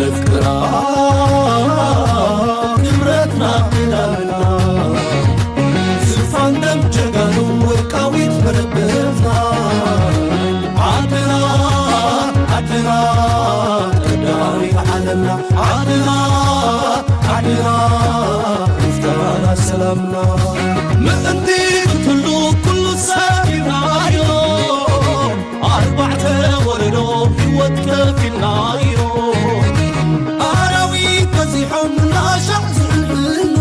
ነፍቅራ ክብረትና ክዳንና ዝፋን ደም ጀጋኑ ወርቃዊት መረበትና ዓድና ዓድና ቀዳሚት ዓለምና ዓድና ዓድና ምስጋና ሰላምና ምእንቲ ክትህሉ ኩሉ ሰብ ይርኣዮ ኣርባዕተ ወለዶ ህይወት ከፊልናዮ ኣራዊት በዚሖም እናሻዕ ዝዕልሉ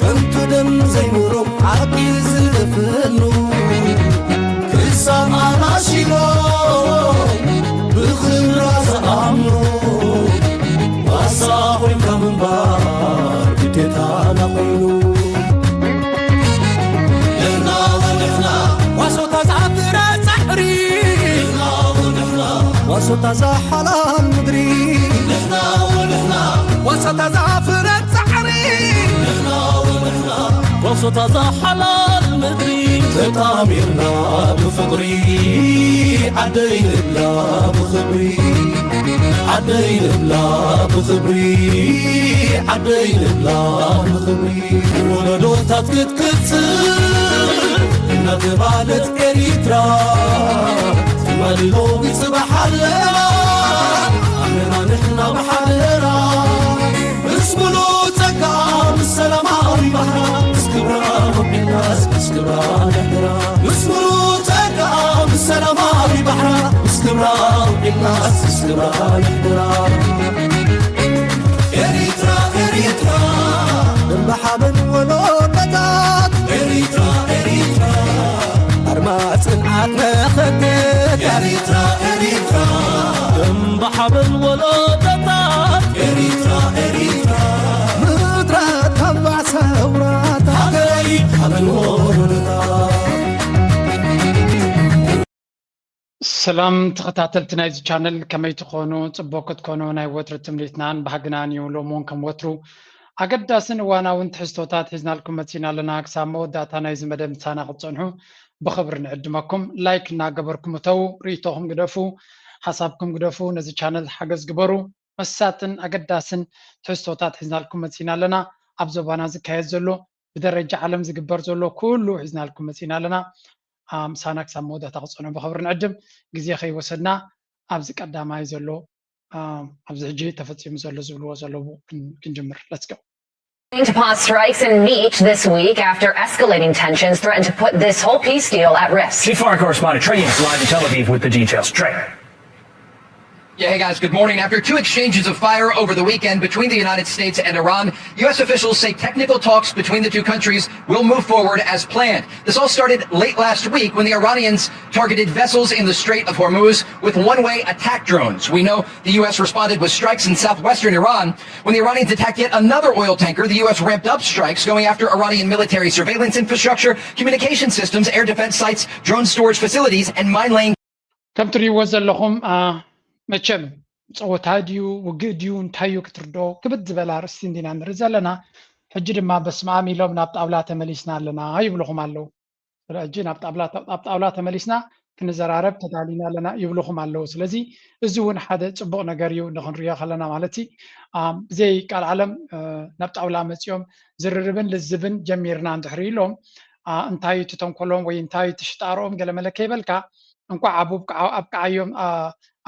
ከንቱ ደም ዘይኖሮም ሓቂ ዝደፍኑ ክሳብ ኣናሺሎም ብኽብራ ዝኣምኑ ዋሳ ኮይንካ ምንባር ግዴታና ኮይኑ ንሕና ወንሕና ዋሶታ ዝኣፍረ ጻዕሪ ንሕና ወንሕና ዋሶታ ዝሓላል ምድሪ ንሕና ወንሕና ዋሶታ ዝኣፍረ ጻዕሪ ንሕና ወንሕና ዋሶታ ዝሓላል ምድሪ ተጣሚርና ብፍቕሪ ዓደይ ንብላ ብኽብሪ ዓደይ ንብላ ብኽብሪ ዓደይ ንብላ ብኽብሪ ወለዶታት ክትቅጽል እናተባለት ኤሪትራ ትማሊ ሎሚ ጽባሕ ኣለና ኣለና ንሕና ብሓደራ ምስ ሙሉእ ጸጋ ምስ ሰላማዊ ባህራ ምስ ክብራ ውዒልናስ ምስ ክብራ ንሕድራ ምስ ሙሉእ ጸጋ ምስ ሰላማዊ ባሕራ ምስ ክብራ ውዒልናስ ምስ ክብራ ንሕድራ ኤሪትራ ኤሪትራ እምባ ሓበን ወለዶታት ኤሪትራ ኤሪትራ ኣርማ ጽንዓት መኸተት ኤሪትራ ኤሪትራ እምባ ሓበን ወለዶታት ኤሪትራ ኤሪትራ ምድረ ተባዕ ሰውራታት ሃገረይ ሓበን ወለዶታት ሰላም ተኸታተልቲ ናይዚ ቻነል ከመይ ትኾኑ? ጽቡቕ ክትኮኑ ናይ ወትሩ ትምኒትናን ባህግናን እዩ። ሎሚ እውን ከም ወትሩ ኣገዳስን እዋናውን ትሕዝቶታት ሒዝናልኩም መጺና ኣለና። ክሳብ መወዳእታ ናይዚ መደብ ምሳና ክትጸንሑ ብኽብሪ ንዕድመኩም። ላይክ እናገበርኩም እተዉ፣ ርእይቶኹም ግደፉ፣ ሓሳብኩም ግደፉ፣ ነዚ ቻነል ሓገዝ ግበሩ። መሳጥን ኣገዳስን ትሕዝቶታት ሒዝናልኩም መጺና ኣለና። ኣብ ዞባና ዝካየድ ዘሎ ብደረጃ ዓለም ዝግበር ዘሎ ኩሉ ሒዝናልኩም መጺና ኣለና። ምሳና ክሳብ መወዳእታ ክጸኑ ብኽብሪ ንዕድም። ግዜ ከይወሰድና ኣብዚ ቀዳማይ ዘሎ ኣብዚ ሕጂ ተፈጺሙ ዘሎ ዝብልዎ ዘለዉ ክንጅምር። Let's go. To pause strikes in Neet this week after escalating tensions threaten to put this whole peace deal at risk. Chief Foreign Correspondent Trey Yingst live in Tel Aviv with the details. Trey. Yeah, hey guys, good morning. After two exchanges of fire over the weekend between the United States and Iran, U S officials say technical talks between the two countries will move forward as planned. This all started late last week when the Iranians targeted vessels in the Strait of Hormuz with one-way attack drones. We know the U S responded with strikes in southwestern Iran. When the Iranians attacked yet another oil tanker, the U S ramped up strikes, going after Iranian military surveillance infrastructure, communication systems, air defense sites, drone storage facilities, and mine laying ከም ትሪእዎ ዘለኹም መቸም ፀወታ ድዩ ውግእ ድዩ እንታይ እዩ ክትርድኦ ክብድ ዝበለ ኣርእስቲ እንዲና ንርኢ ዘለና። ሕጂ ድማ በስመኣም ኢሎም ናብ ጣውላ ተመሊስና ኣለና ይብልኹም ኣለዉ። ሕጂ ናብ ጣውላ ተመሊስና ክንዘራረብ ተዳሊና ኣለና ይብልኹም ኣለዉ። ስለዚ እዚ እውን ሓደ ፅቡቕ ነገር እዩ ንክንሪኦ ከለና ማለት ብዘይ ቃል ዓለም ናብ ጣውላ መፂኦም ዝርርብን ልዝብን ጀሚርና እንድሕሪ ኢሎም እንታይ እዩ እቲ ተንኮሎም ወይ እንታይ እዩ እቲ ሽጣርኦም ገለመለ ከይበልካ እንኳዕ ኣብቃዓዮም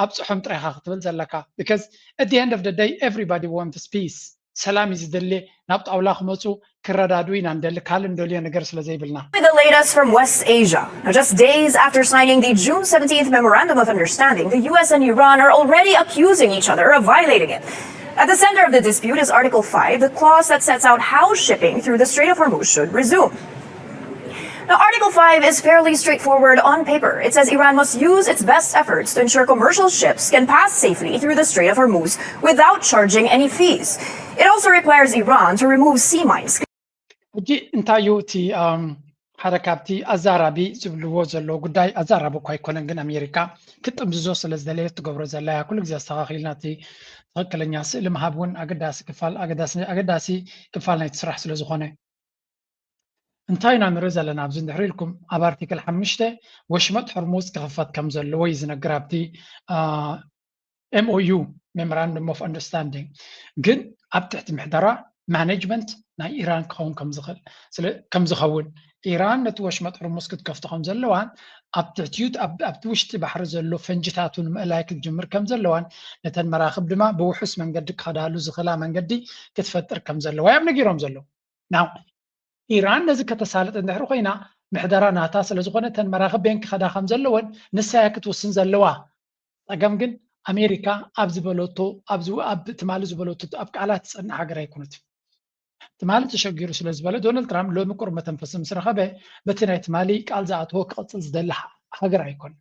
ኣብፅሖም ጥራይካ ክትብል ዘለካ። Because at the end of the day everybody wants peace. ሰላም እዩ ዝደሊ። ናብ ጣውላ ክመፁ ክረዳዱ ኢና ንደሊ። ካልእ እንደልዮ ነገር ስለ ዘይብልና። The latest from West Asia. Now, just days after signing the June seventeenth Memorandum of Understanding, the U S and Iran are already accusing each other of violating it. At the center of the dispute is Article five, the clause that sets out how shipping through the Strait of Hormuz should resume. Now, Article five is fairly straightforward on paper. It says Iran must use its best efforts to ensure commercial ships can pass safely through the Strait of Hormuz without charging any fees. It also requires Iran to remove sea mines. ሕጂ እንታይ እዩ እቲ ሓደ ካብቲ ኣዛራቢ ዝብልዎ ዘለዉ ጉዳይ? ኣዛራቢ እኳ ኣይኮነን፣ ግን ኣሜሪካ ክትጥምዝዞ ስለ ዝደለየት ትገብሮ ዘላ እያ። ኩሉ ግዜ ኣስተኻኺልና እቲ ትኽክለኛ ስእሊ ምሃብ እውን ኣገዳሲ ክፋል ኣገዳሲ ኣገዳሲ ክፋል ናይቲ ስራሕ ስለ ዝኾነ። እንታይ ኢና ንርኢ ዘለና ኣብዚ እንድሕሪ ኢልኩም ኣብ ኣርቲክል ሓሙሽተ ወሽመጥ ሕርሙዝ ክኽፈት ከም ዘለዎ እዩ ዝነግር ኣብቲ M O U memorandum of understanding ግን ኣብ ትሕቲ ምሕደራ ማኔጅመንት ናይ ኢራን ክኸውን ከም ዝኽእል ስለ ከም ዝኸውን ኢራን ነቲ ወሽመጥ ሆርሙዝ ክትከፍቶ ከም ዘለዋን ኣብ ትሕቲኡ ኣብቲ ውሽጢ ባሕሪ ዘሎ ፈንጅታቱ ንምእላይ ክትጅምር ከም ዘለዋን ነተን መራኽብ ድማ ብውሑስ መንገዲ ክኸዳሉ ዝኽእላ መንገዲ ክትፈጥር ከም ዘለዋ እዮም ነጊሮም ዘለዉ። ናው ኢራን ነዚ ከተሳልጥ እንድሕሪ ኮይና ምሕደራ ናታ ስለ ዝኾነ እተን መራኽብ ቤን ክኸዳ ከም ዘለወን ንሳ እያ ክትውስን ዘለዋ። ጸገም ግን ኣሜሪካ ኣብ ዝበለቶ ኣብ ትማሊ ዝበለቶ ኣብ ቃላት ትጸንዕ ሃገር ኣይኮነትን። ትማሊ ተሸጊሩ ስለ ዝበለ ዶናልድ ትራምፕ ሎሚ ቁሩብ መተንፈሲ ምስ ረኸበ በቲ ናይ ትማሊ ቃል ዝኣተዎ ክቕጽል ዝደሊ ሃገር ኣይኮነን።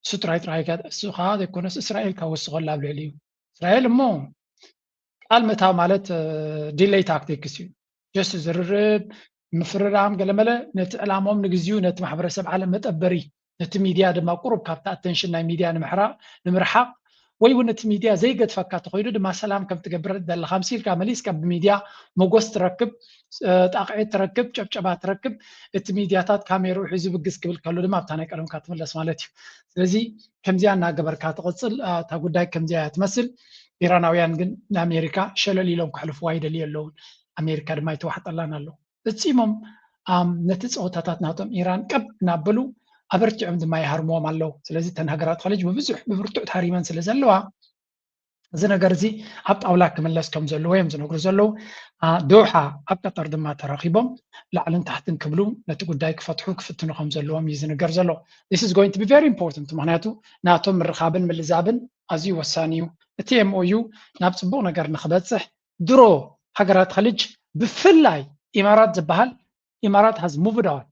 እሱ ጥራይ ጥራይ እሱ ከዓ ዘይኮነስ እስራኤል ካብ ወስኸላ ኣብ ልዕሊ እዩ። እስራኤል እሞ ቃል ምእታው ማለት ዲሌይ ታክቲክስ እዩ። ጀስት ዝርርብ ምፍርራም ገለመለ ነቲ ዕላሞም ንግዚኡ ነቲ ማሕበረሰብ ዓለም መጠበሪ ነቲ ሚድያ ድማ ቁሩብ ካብቲ ኣተንሽን ናይ ሚድያ ንምሕራቕ ንምርሓቕ ወይ እውን እቲ ሚድያ ዘይገድፈካ ተኮይኑ ድማ ሰላም ከም ትገብር ዘለካ ምሲልካ መሊስካ ብሚድያ መጎስ ትረክብ፣ ጣቕዒት ትረክብ፣ ጨብጨባ ትረክብ። እቲ ሚድያታት ካሜርኡ ሒዙ ብግስ ክብል ከሎ ድማ ኣብታ ናይ ቀደምካ ትምለስ ማለት እዩ። ስለዚ ከምዚኣ እናገበርካ ትቕፅል እታ ጉዳይ ከምዚኣ እያ ትመስል። ኢራናውያን ግን ንኣሜሪካ ሸለል ኢሎም ክሕልፍዋ ይደልዩ ኣለውን። ኣሜሪካ ድማ ይተዋሕጠላን ኣሎ። ፈፂሞም ነቲ ፀወታታት ናቶም ኢራን ቀብ እናበሉ ኣበርቲዖም ድማ ይሃርምዎም ኣለዉ። ስለዚ እተን ሃገራት ኸሊጅ ብብዙሕ ብብርቱዕ ተሃሪመን ስለ ዘለዋ እዚ ነገር እዚ ኣብ ጣውላ ክምለስ ከም ዘለዎ እዮም ዝነግሩ ዘለዉ። ዶሓ ኣብ ቀጠር ድማ ተራኺቦም ላዕልን ታሕትን ክብሉ ነቲ ጉዳይ ክፈትሑ ክፍትኑ ከም ዘለዎም እዩ ዝንገር ዘሎ። This is going to be very important ምክንያቱ ናቶም ምርኻብን ምልዛብን ኣዝዩ ወሳኒ እዩ። እቲ M O U ናብ ፅቡቕ ነገር ንክበፅሕ ድሮ ሃገራት ኸሊጅ ብፍላይ ኢማራት ዝበሃል ኢማራት has moved on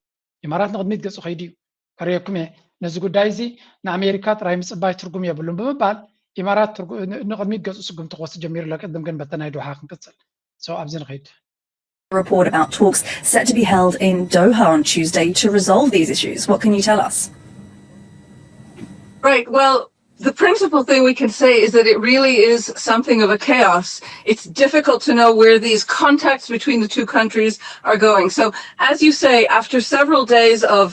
ኢማራት ንቕድሚት ገፁ ከይዱ እዩ። ከርእየኩም እየ ነዚ ጉዳይ እዚ ንኣሜሪካ ጥራይ ምፅባይ ትርጉም የብሉን ብምባል ኢማራት ንቕድሚት ገፁ ስጉምቲ ክወስድ ጀሚሩ ኣሎ። ቅድም ግን በተ ናይ ዶሓ ክንቅፅል። So ኣብዚ ንኸይድ። Report about talks set to be held in Doha on Tuesday to resolve these issues. What can you tell us? Right. Well, the principal thing we can say is that it really is something of a chaos. It's difficult to know where these contacts between the two countries are going. So, as you say, after several days of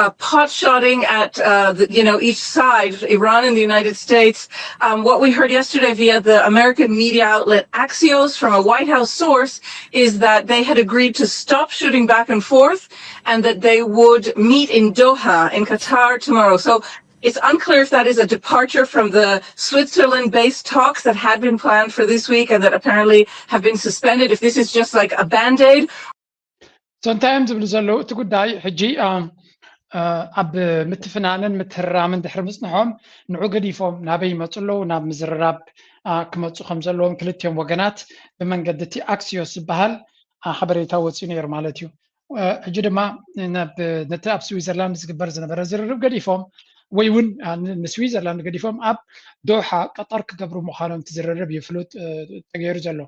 uh, pot shotting at uh, the, you know each side, Iran and the United States, um, what we heard yesterday via the American media outlet Axios from a White House source is that they had agreed to stop shooting back and forth and that they would meet in Doha in Qatar tomorrow. So it's unclear if that is a departure from the Switzerland based talks that had been planned for this week and that apparently have been suspended, if this is just like a band aid. So እንታይ እዮም ዝብሉ ዘለዉ? እቲ ጉዳይ ሕጂ ኣብ ምትፍናንን ምትህራምን ድሕሪ ምጽንሖም ንዑ ገዲፎም ናበይ ይመጹ ኣለዉ? ናብ ምዝርራብ ክመጹ ከም ዘለዎም ክልቲኦም ወገናት ብመንገዲ እቲ ኣክሲዮስ ዝበሃል ሓበሬታ ወጺኡ ነይሩ ማለት እዩ። ሕጂ ድማ ነቲ ኣብ ስዊዘርላንድ ዝግበር ዝነበረ ዝርርብ ገዲፎም ወይ እውን ንስዊዘርላንድ ገዲፎም ኣብ ዶሓ ቀጠር ክገብሩ ምዃኖም እቲ ዝርርብ እዩ ፍሉጥ ተገይሩ ዘሎ።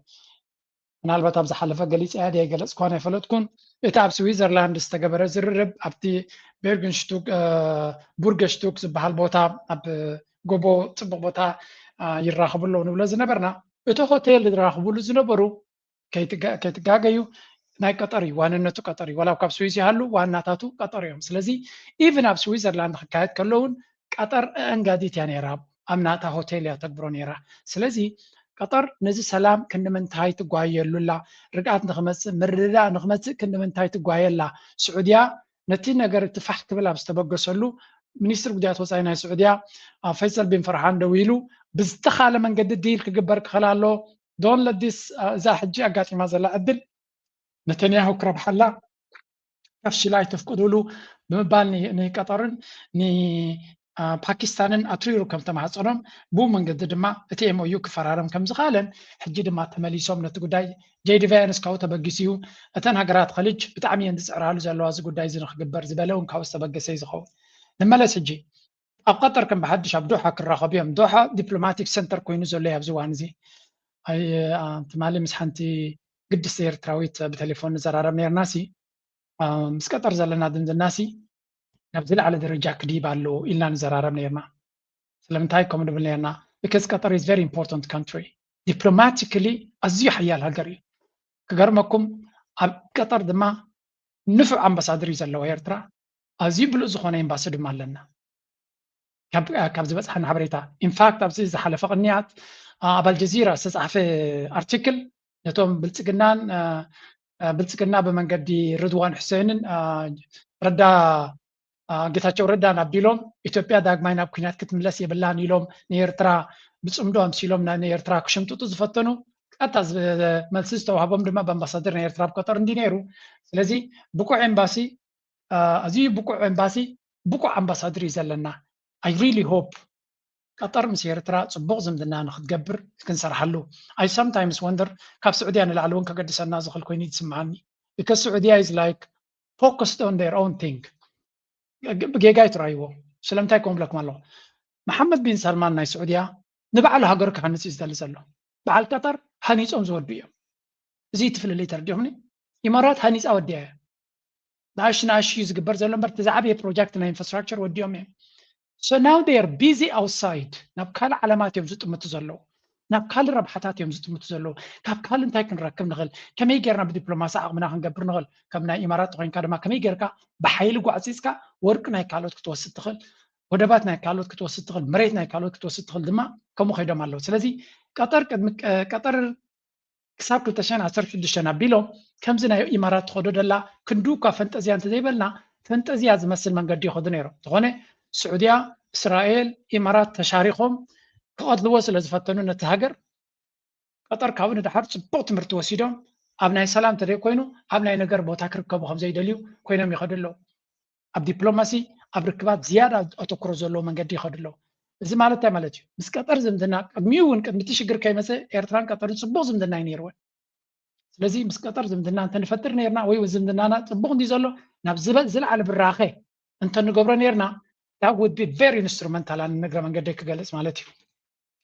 ምናልባት ኣብ ዝሓለፈ ገሊፀ እያ ድየ ገለፅኳን ኣይፈለጥኩን። እቲ ኣብ ስዊዘርላንድ ዝተገበረ ዝርርብ ኣብቲ ቤርግንሽቱክ ቡርገሽቱክ ዝበሃል ቦታ ኣብ ጎቦ ፅቡቅ ቦታ ይራኸቡ ኣለዉ ንብሎ ዝነበርና እቲ ሆቴል ዝራኽቡሉ ዝነበሩ ከይትጋገዩ ናይ ቀጠር እዩ ዋንነቱ ቀጠር እዩ ዋላ ካብ ስዊዝ ይሃሉ ዋናታቱ ቀጠር እዮም። ስለዚ ኢቭን ኣብ ስዊዘርላንድ ክካየድ ከለውን ቀጠር ኣአንጋዲት እያ ነይራ ኣብ ናታ ሆቴል እያ ተግብሮ ነይራ። ስለዚ ቀጠር ነዚ ሰላም ክንምንታይ ትጓየሉላ ርግኣት ንክመፅእ ምርድዳእ ንክመፅእ ክንምንታይ ትጓየላ ስዑድያ ነቲ ነገር እቲ ፋሕ ክብል ኣብ ዝተበገሰሉ ሚኒስትር ጉዳያት ወፃኢ ናይ ስዑድያ ፈይሰል ቢን ፈርሃን ደው ኢሉ ብዝተኻለ መንገዲ ዲል ክግበር ክኽእል ኣሎ። ዶን ለዲስ እዛ ሕጂ ኣጋጢማ ዘላ ዕድል ነተንያሁ ክረብሓላ ተፍሽላ ኣይተፍቅዱሉ ብምባል ንቀጠርን ንፓኪስታንን ኣትሪሩ ከም ተማህፀኖም ብኡ መንገዲ ድማ እቲ M O U ክፈራረም ከም ዝኽኣለን ሕጂ ድማ ተመሊሶም ነቲ ጉዳይ ጄዲ ቫያንስ ካብኡ ተበጊሱ እዩ። እተን ሃገራት ኸሊጅ ብጣዕሚ እየን ዝፅዕራሉ ዘለዋ እዚ ጉዳይ እዚ ንክግበር ዝበለ እውን ካብኡ ዝተበገሰ እዩ ዝኸውን። ንመለስ ሕጂ ኣብ ቀጠር ከም ብሓድሽ ኣብ ዶሓ ክራኸቡ እዮም። ዶሓ ዲፕሎማቲክ ሰንተር ኮይኑ ዘሎ እዩ ኣብዚ እዋን እዚ። ትማሊ ምስ ሓንቲ ግድስቲ ኤርትራዊት ብቴሌፎን ንዘራረብ ነርና ሲ ምስ ቀጠር ዘለና ዝምድና ሲ ናብ ዝለዓለ ደረጃ ክድይብ ኣለዎ ኢልና ንዘራረብ ነርና። ስለምንታይ ከምኡ ንብል ነርና? Because ቀጠር is very important country diplomatically ኣዝዩ ሓያል ሃገር እዩ። ክገርመኩም ኣብ ቀጠር ድማ ንፉዕ ኣምባሳደር እዩ ዘለዎ ኤርትራ። ኣዝዩ ብሉእ ዝኾነ ኤምባሲ ድማ ኣለና። ካብ ዝበፅሓና ሓበሬታ ኢንፋክት ኣብዚ ዝሓለፈ ቅንያት ኣብ ኣልጀዚራ ዝተፃሕፈ ኣርቲክል ነቶም ብልፅግናን ብልፅግና ብመንገዲ ርድዋን ሕሴንን ረዳ ጌታቸው ረዳን ኣቢሎም ኢትዮጵያ ዳግማይ ናብ ኩናት ክትምለስ የብላን ኢሎም ንኤርትራ ብፅምዶ ኣምሲሎም ንኤርትራ ክሽምጥጡ ዝፈተኑ ቀጥታ መልሲ ዝተዋህቦም ድማ ብኣምባሳደር ናይ ኤርትራ ኣብ ቀጠር እንዲ ነይሩ። ስለዚ ብቁዕ ኤምባሲ ኣዝዩ ብቁዕ ኤምባሲ ብቁዕ ኣምባሳደር እዩ ዘለና። I really hope ቀጠር ምስ ኤርትራ ፅቡቕ ዝምድና ንክትገብር ክንሰርሓሉ። I sometimes wonder ካብ ስዑድያ ንላዕሊ እውን ከገድሰና ዝኽእል ኮይኑ እዩ ዝስምዓኒ። Because ስዑድያ is like focused on their own thing። ብጌጋ ይትራይዎ። ስለምንታይ ከም ብለኩም ኣለኹ። መሓመድ ቢን ሳልማን ናይ ስዑድያ ንባዕሉ ሃገሩ ክሃንፅ እዩ ዝደሊ ዘሎ። በዓል ቀጠር ሃኒፆም ዝወዱ እዮም። እዚ እቲ ፍልልይ ተረዲኹምኒ። ኢማራት ሃኒፃ ወዲያ እያ። ንኣሽ ንኣሽ እዩ ዝግበር ዘሎ እምበር እቲ ዝዓበየ ፕሮጀክት ናይ ኢንፍራስትራክቸር ወዲኦም እዮም። So now they are busy outside። ናብ ካልእ ዓለማት እዮም ዝጥምቱ ዘለዉ። ናብ ካልእ ረብሓታት እዮም ዝጥምቱ ዘለዉ። ካብ ካልእ እንታይ ክንረክብ ንኽእል? ከመይ ጌርና ብዲፕሎማሲ ዓቕምና ክንገብር ንኽእል? ከም ናይ ኢማራት ተኾይንካ ድማ ከመይ ጌርካ ብሓይሊ ጓዕፂፅካ ወርቂ ናይ ካልኦት ክትወስድ ትኽእል፣ ወደባት ናይ ካልኦት ክትወስድ ትኽእል፣ መሬት ናይ ካልኦት ክትወስድ ትኽእል ድማ ከምኡ ከይዶም ኣለዉ። ስለዚ ቀጠር ቅድሚ ቀጠር ክሳብ ክልተ ሽሕን ዓሰርተ ሽዱሽተን ኣቢሎም ከምዚ ናይ ኢማራት ትኸዶ ደላ ክንዱ እኳ ፈንጠዝያ እንተዘይበልና ፈንጠዝያ ዝመስል መንገዲ ይኸዱ ነይሮም። ዝኾነ ስዑድያ፣ እስራኤል፣ ኢማራት ተሻሪኾም ክቐትልዎ ስለ ዝፈተኑ ነቲ ሃገር ቀጠር ካብኡ ንድሓር ፅቡቕ ትምህርቲ ወሲዶም ኣብ ናይ ሰላም ተዘይ ኮይኑ ኣብ ናይ ነገር ቦታ ክርከቡ ከም ዘይደልዩ ኮይኖም ይኸዱ ኣለዉ። ኣብ ዲፕሎማሲ ኣብ ርክባት ዝያዳ ኣተኩሮ ዘለዎ መንገዲ ይኸዱ ኣለዉ። እዚ ማለት እንታይ ማለት እዩ? ምስ ቀጠር ዝምድና ቅድሚኡ እውን ቅድሚ እቲ ሽግር ከይመፀ ኤርትራን ቀጠርን ፅቡቕ ዝምድና እዩ ነይርወን። ስለዚ ምስ ቀጠር ዝምድና እንተንፈጥር ነርና ወይ እውን ዝምድናና ፅቡቕ እንዲ ዘሎ ናብ ዝበል ዝለዓለ ብራኸ እንተንገብሮ ነርና that would be very instrumental። ኣነ ንግረ መንገደይ ክገልፅ ማለት እዩ።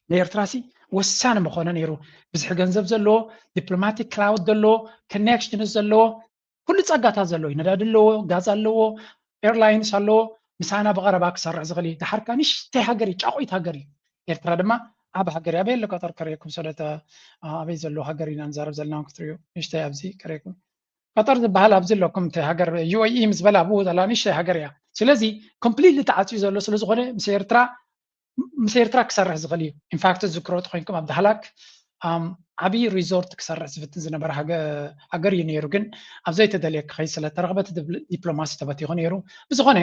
ንኤርትራሲ ወሳኒ ምኾነ ነይሩ። ብዝሒ ገንዘብ ዘለዎ፣ ዲፕሎማቲክ ክላውድ ዘለዎ፣ ኮኔክሽንስ ዘለዎ፣ ኩሉ ጸጋታት ዘለዎ እዩ። ነዳዲ ኣለዎ፣ ጋዝ ኣለዎ፣ ኤርላይንስ ኣለዎ። ምሳና ብቐረባ ክሰርሕ ዝኽእል እዩ። ድሓርካ ንሽተይ ሃገር እዩ፣ ጫቑይት ሃገር እዩ። ኤርትራ ድማ ዓቢ ሃገር እዩ። ኣበይ ኣሎ ቀጠር ከርእየኩም ሰለተ ኣበይ ዘሎ ሃገር ኢና ንዛረብ ዘለና ክትርእዩ ንሽተይ ኣብዚ ከርእየኩም። ቀጠር ዝበሃል ኣብዚ ኣለኩም እንታይ ሃገር ዩ ኤ ኢ ምስ በላ ኣብኡ ዘላ ንሽተይ ሃገር እያ። ስለዚ ኮምፕሊትሊ ተዓፅዩ ዘሎ ስለዝኾነ ምስ ኤርትራ ምስ ኤርትራ ክሰርሕ ዝኽእል እዩ። ኢንፋክት ዝዝክሮ ተኮይንኩም ኣብ ዳህላክ ዓብዪ ሪዞርት ክሰርሕ ዝፍትን ዝነበረ ሃገር እዩ ነይሩ። ግን ኣብ ዘይተደልየ ክኸይድ ስለተረኽበ እቲ ዲፕሎማሲ ተበቲኹ ነይሩ። ብዝኾነ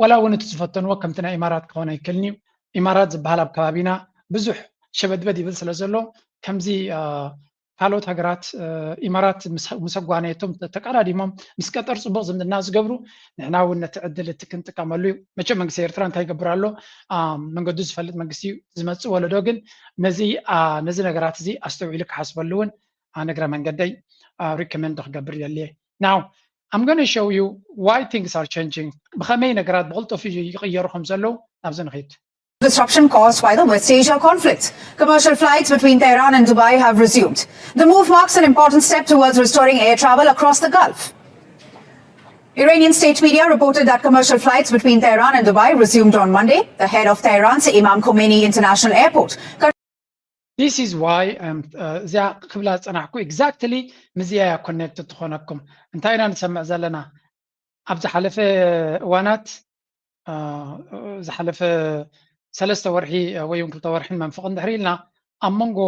ዋላ እውን እቲ ዝፈተንዎ ከምቲ ናይ ኢማራት ክኾን ኣይክእልን እዩ። ኢማራት ዝበሃል ኣብ ከባቢና ብዙሕ ሸበድበድ ይብል ስለ ዘሎ ከምዚ ካልኦት ሃገራት ኢማራት ምስ ኣጓነየቶም ተቀዳዲሞም ምስ ቀጠር ፅቡቅ ዝምድና ዝገብሩ ንሕና እውን ነቲ ዕድል እቲ ክንጥቀመሉ እዩ። መቸም መንግስቲ ኤርትራ እንታይ ይገብር ኣሎ? መንገዱ ዝፈልጥ መንግስቲ እዩ። ዝመፅእ ወለዶ ግን ነዚ ነዚ ነገራት እዚ ኣስተውዒሉ ክሓስበሉ እውን ንግረ መንገደይ ሪኮመንድ ክገብር ይደልየ። Now I'm going to show you why things are changing። ብኸመይ ነገራት ብቕልጡፍ ይቕየሩ ከም ዘለዉ ናብዚ ንኸይድ። Disruption caused by the West Asia conflict. Commercial flights between Tehran and Dubai have resumed. The move marks an important step towards restoring air travel across the Gulf. Iranian state media reported that commercial flights between Tehran and Dubai resumed on Monday. The head of Tehran's Imam Khomeini International Airport. This is why እዚኣ ክብላ ዝፀናሕኩ exactly ምዚኣ እያ ኮኔክት ትኾነኩም። እንታይ ኢና ንሰምዕ ዘለና? ኣብ ዝሓለፈ እዋናት ዝሓለፈ ሰለስተ ወርሒ ወይ እውን ክልተ ወርሕን መንፍቕን ድሕሪ ኢልና ኣብ መንጎ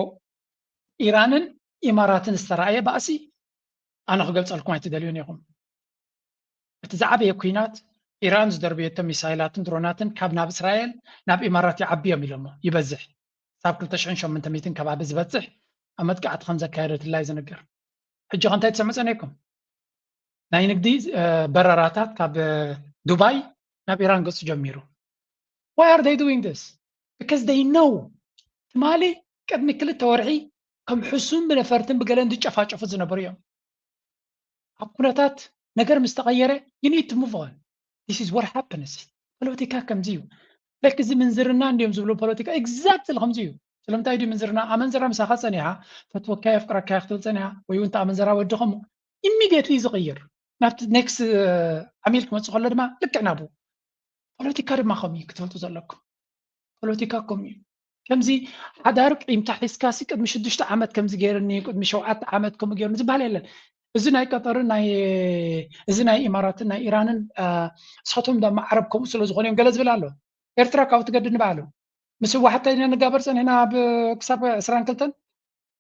ኢራንን ኢማራትን ዝተረኣየ ባእሲ ኣነ ክገልፀልኩም ኣይትደልዩን ኢኹም። እቲ ዝዓበየ ኲናት ኢራን ዝደርበየቶ ሚሳይላትን ድሮናትን ካብ ናብ እስራኤል ናብ ኢማራት ይዓብዮም ኢሎሞ ይበዝሕ። ካብ ክልተ ሽሕን ሸሞንተ ሚእትን ከባቢ ዝበፅሕ ኣብ መጥቃዕቲ ከም ዘካየደትላ እዩ ዝንገር። ሕጂ ከ እንታይ ትሰምዑ ፀኒሕኩም? ናይ ንግዲ በረራታት ካብ ዱባይ ናብ ኢራን ገፁ ጀሚሩ። Why are they doing this? Because they know ትማሊ ቅድሚ ክልተ ወርሒ ከም ሕሱም ብነፈርትን ብገለን ዝጨፋጨፉ ዝነበሩ እዮም። ኣብ ኩነታት ነገር ምስ ተቐየረ you need to move on. This is what happens. ፖለቲካ ከምዚ እዩ። ልክ እዚ ምንዝርና እንዲዮም ዝብሉ ፖለቲካ exactly ከምዚ እዩ። ስለምንታይ ድዩ ምንዝርና? ኣመንዝራ ምሳኻ ፀኒሓ ፈትወካይ ኣፍቅረካይ ክትብል ፀኒሓ ወይ እውን ኣመንዝራ ወዲ ከምኡ ኢሚድየትሊ ዝቕይር ናብቲ ኔክስት ዓሚል ክመፅእ ከሎ ድማ ልክዕ ናብኡ ፖለቲካ ድማ ከምኡ እዩ ክትፈልጡ ዘለኩም። ፖለቲካ ከምኡ እዩ። ከምዚ ሓዳር ቂምታ ሒዝካሲ ቅድሚ ሽዱሽተ ዓመት ከምዚ ገይርኒ ቅድሚ ሸውዓተ ዓመት ከምኡ ገይርኒ ዝበሃል የለን። እዚ ናይ ቀጠርን ናይ እዚ ናይ ኢማራትን ናይ ኢራንን እሳቶም ዳማ ዓረብ ከምኡ ስለ ዝኾኑ እዮም ገለ ዝብል ኣሎ። ኤርትራ ካብኡ ትገድድ ንባዕሉ ምስ ህወሓት ኢና ንጋበር ፀኒሕና ኣብ ክሳብ ዕስራን ክልተን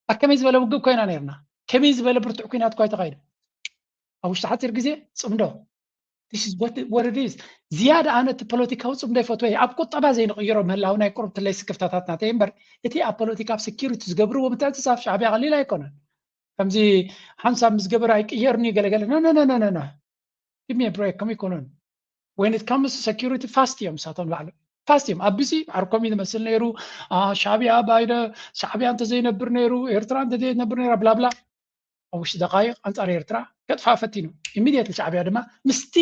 ኣብ ከመይ ዝበለ ውግእ ኮይና ነርና? ከመይ ዝበለ ብርቱዕ ኩናት እኳ ኣይተኻይደ? ኣብ ውሽጢ ሓፂር ግዜ ፅምዶ። ዝያዳ ኣነ እቲ ፖለቲካዊ ፅምዶ ይፈትወ። ኣብ ቁጠባ ዘይንቕይሮ ምህላው ናይ ቁርብትለይ ስክፍታታት ናተይ እምበር፣ እቲ ኣብ ፖለቲካ ኣብ ሴኪሪቲ ዝገብርዎ ምትዕፅፃፍ ሻዕብያ ቀሊል ኣይኮነን። ከምዚ ሓንሳብ ምስ ገበረ ኣይቅየርን እዩ ገለገለ። ኖ ኖ ኖ ኖ ኖ። Give me a break፣ ከምኡ ኣይኮነን። When it comes to security፣ ፋስት እዮም ንሳቶም ባዕሎም። ፋስት እዮም። ኣብዚ ዓርኮም እዩ ዝመስል ነይሩ። ሻዕብያ ባይደ፣ ሻዕብያ እንተዘይነብር ነይሩ፣ ኤርትራ እንተዘይነብር ነይራ፣ ብላብላ። ኣብ ውሽጢ ደቃይቕ ኣንጻር ኤርትራ ከጥፍኣ ፈቲኑ። ኢሚድየትሊ ሻዕብያ ድማ ምስቲ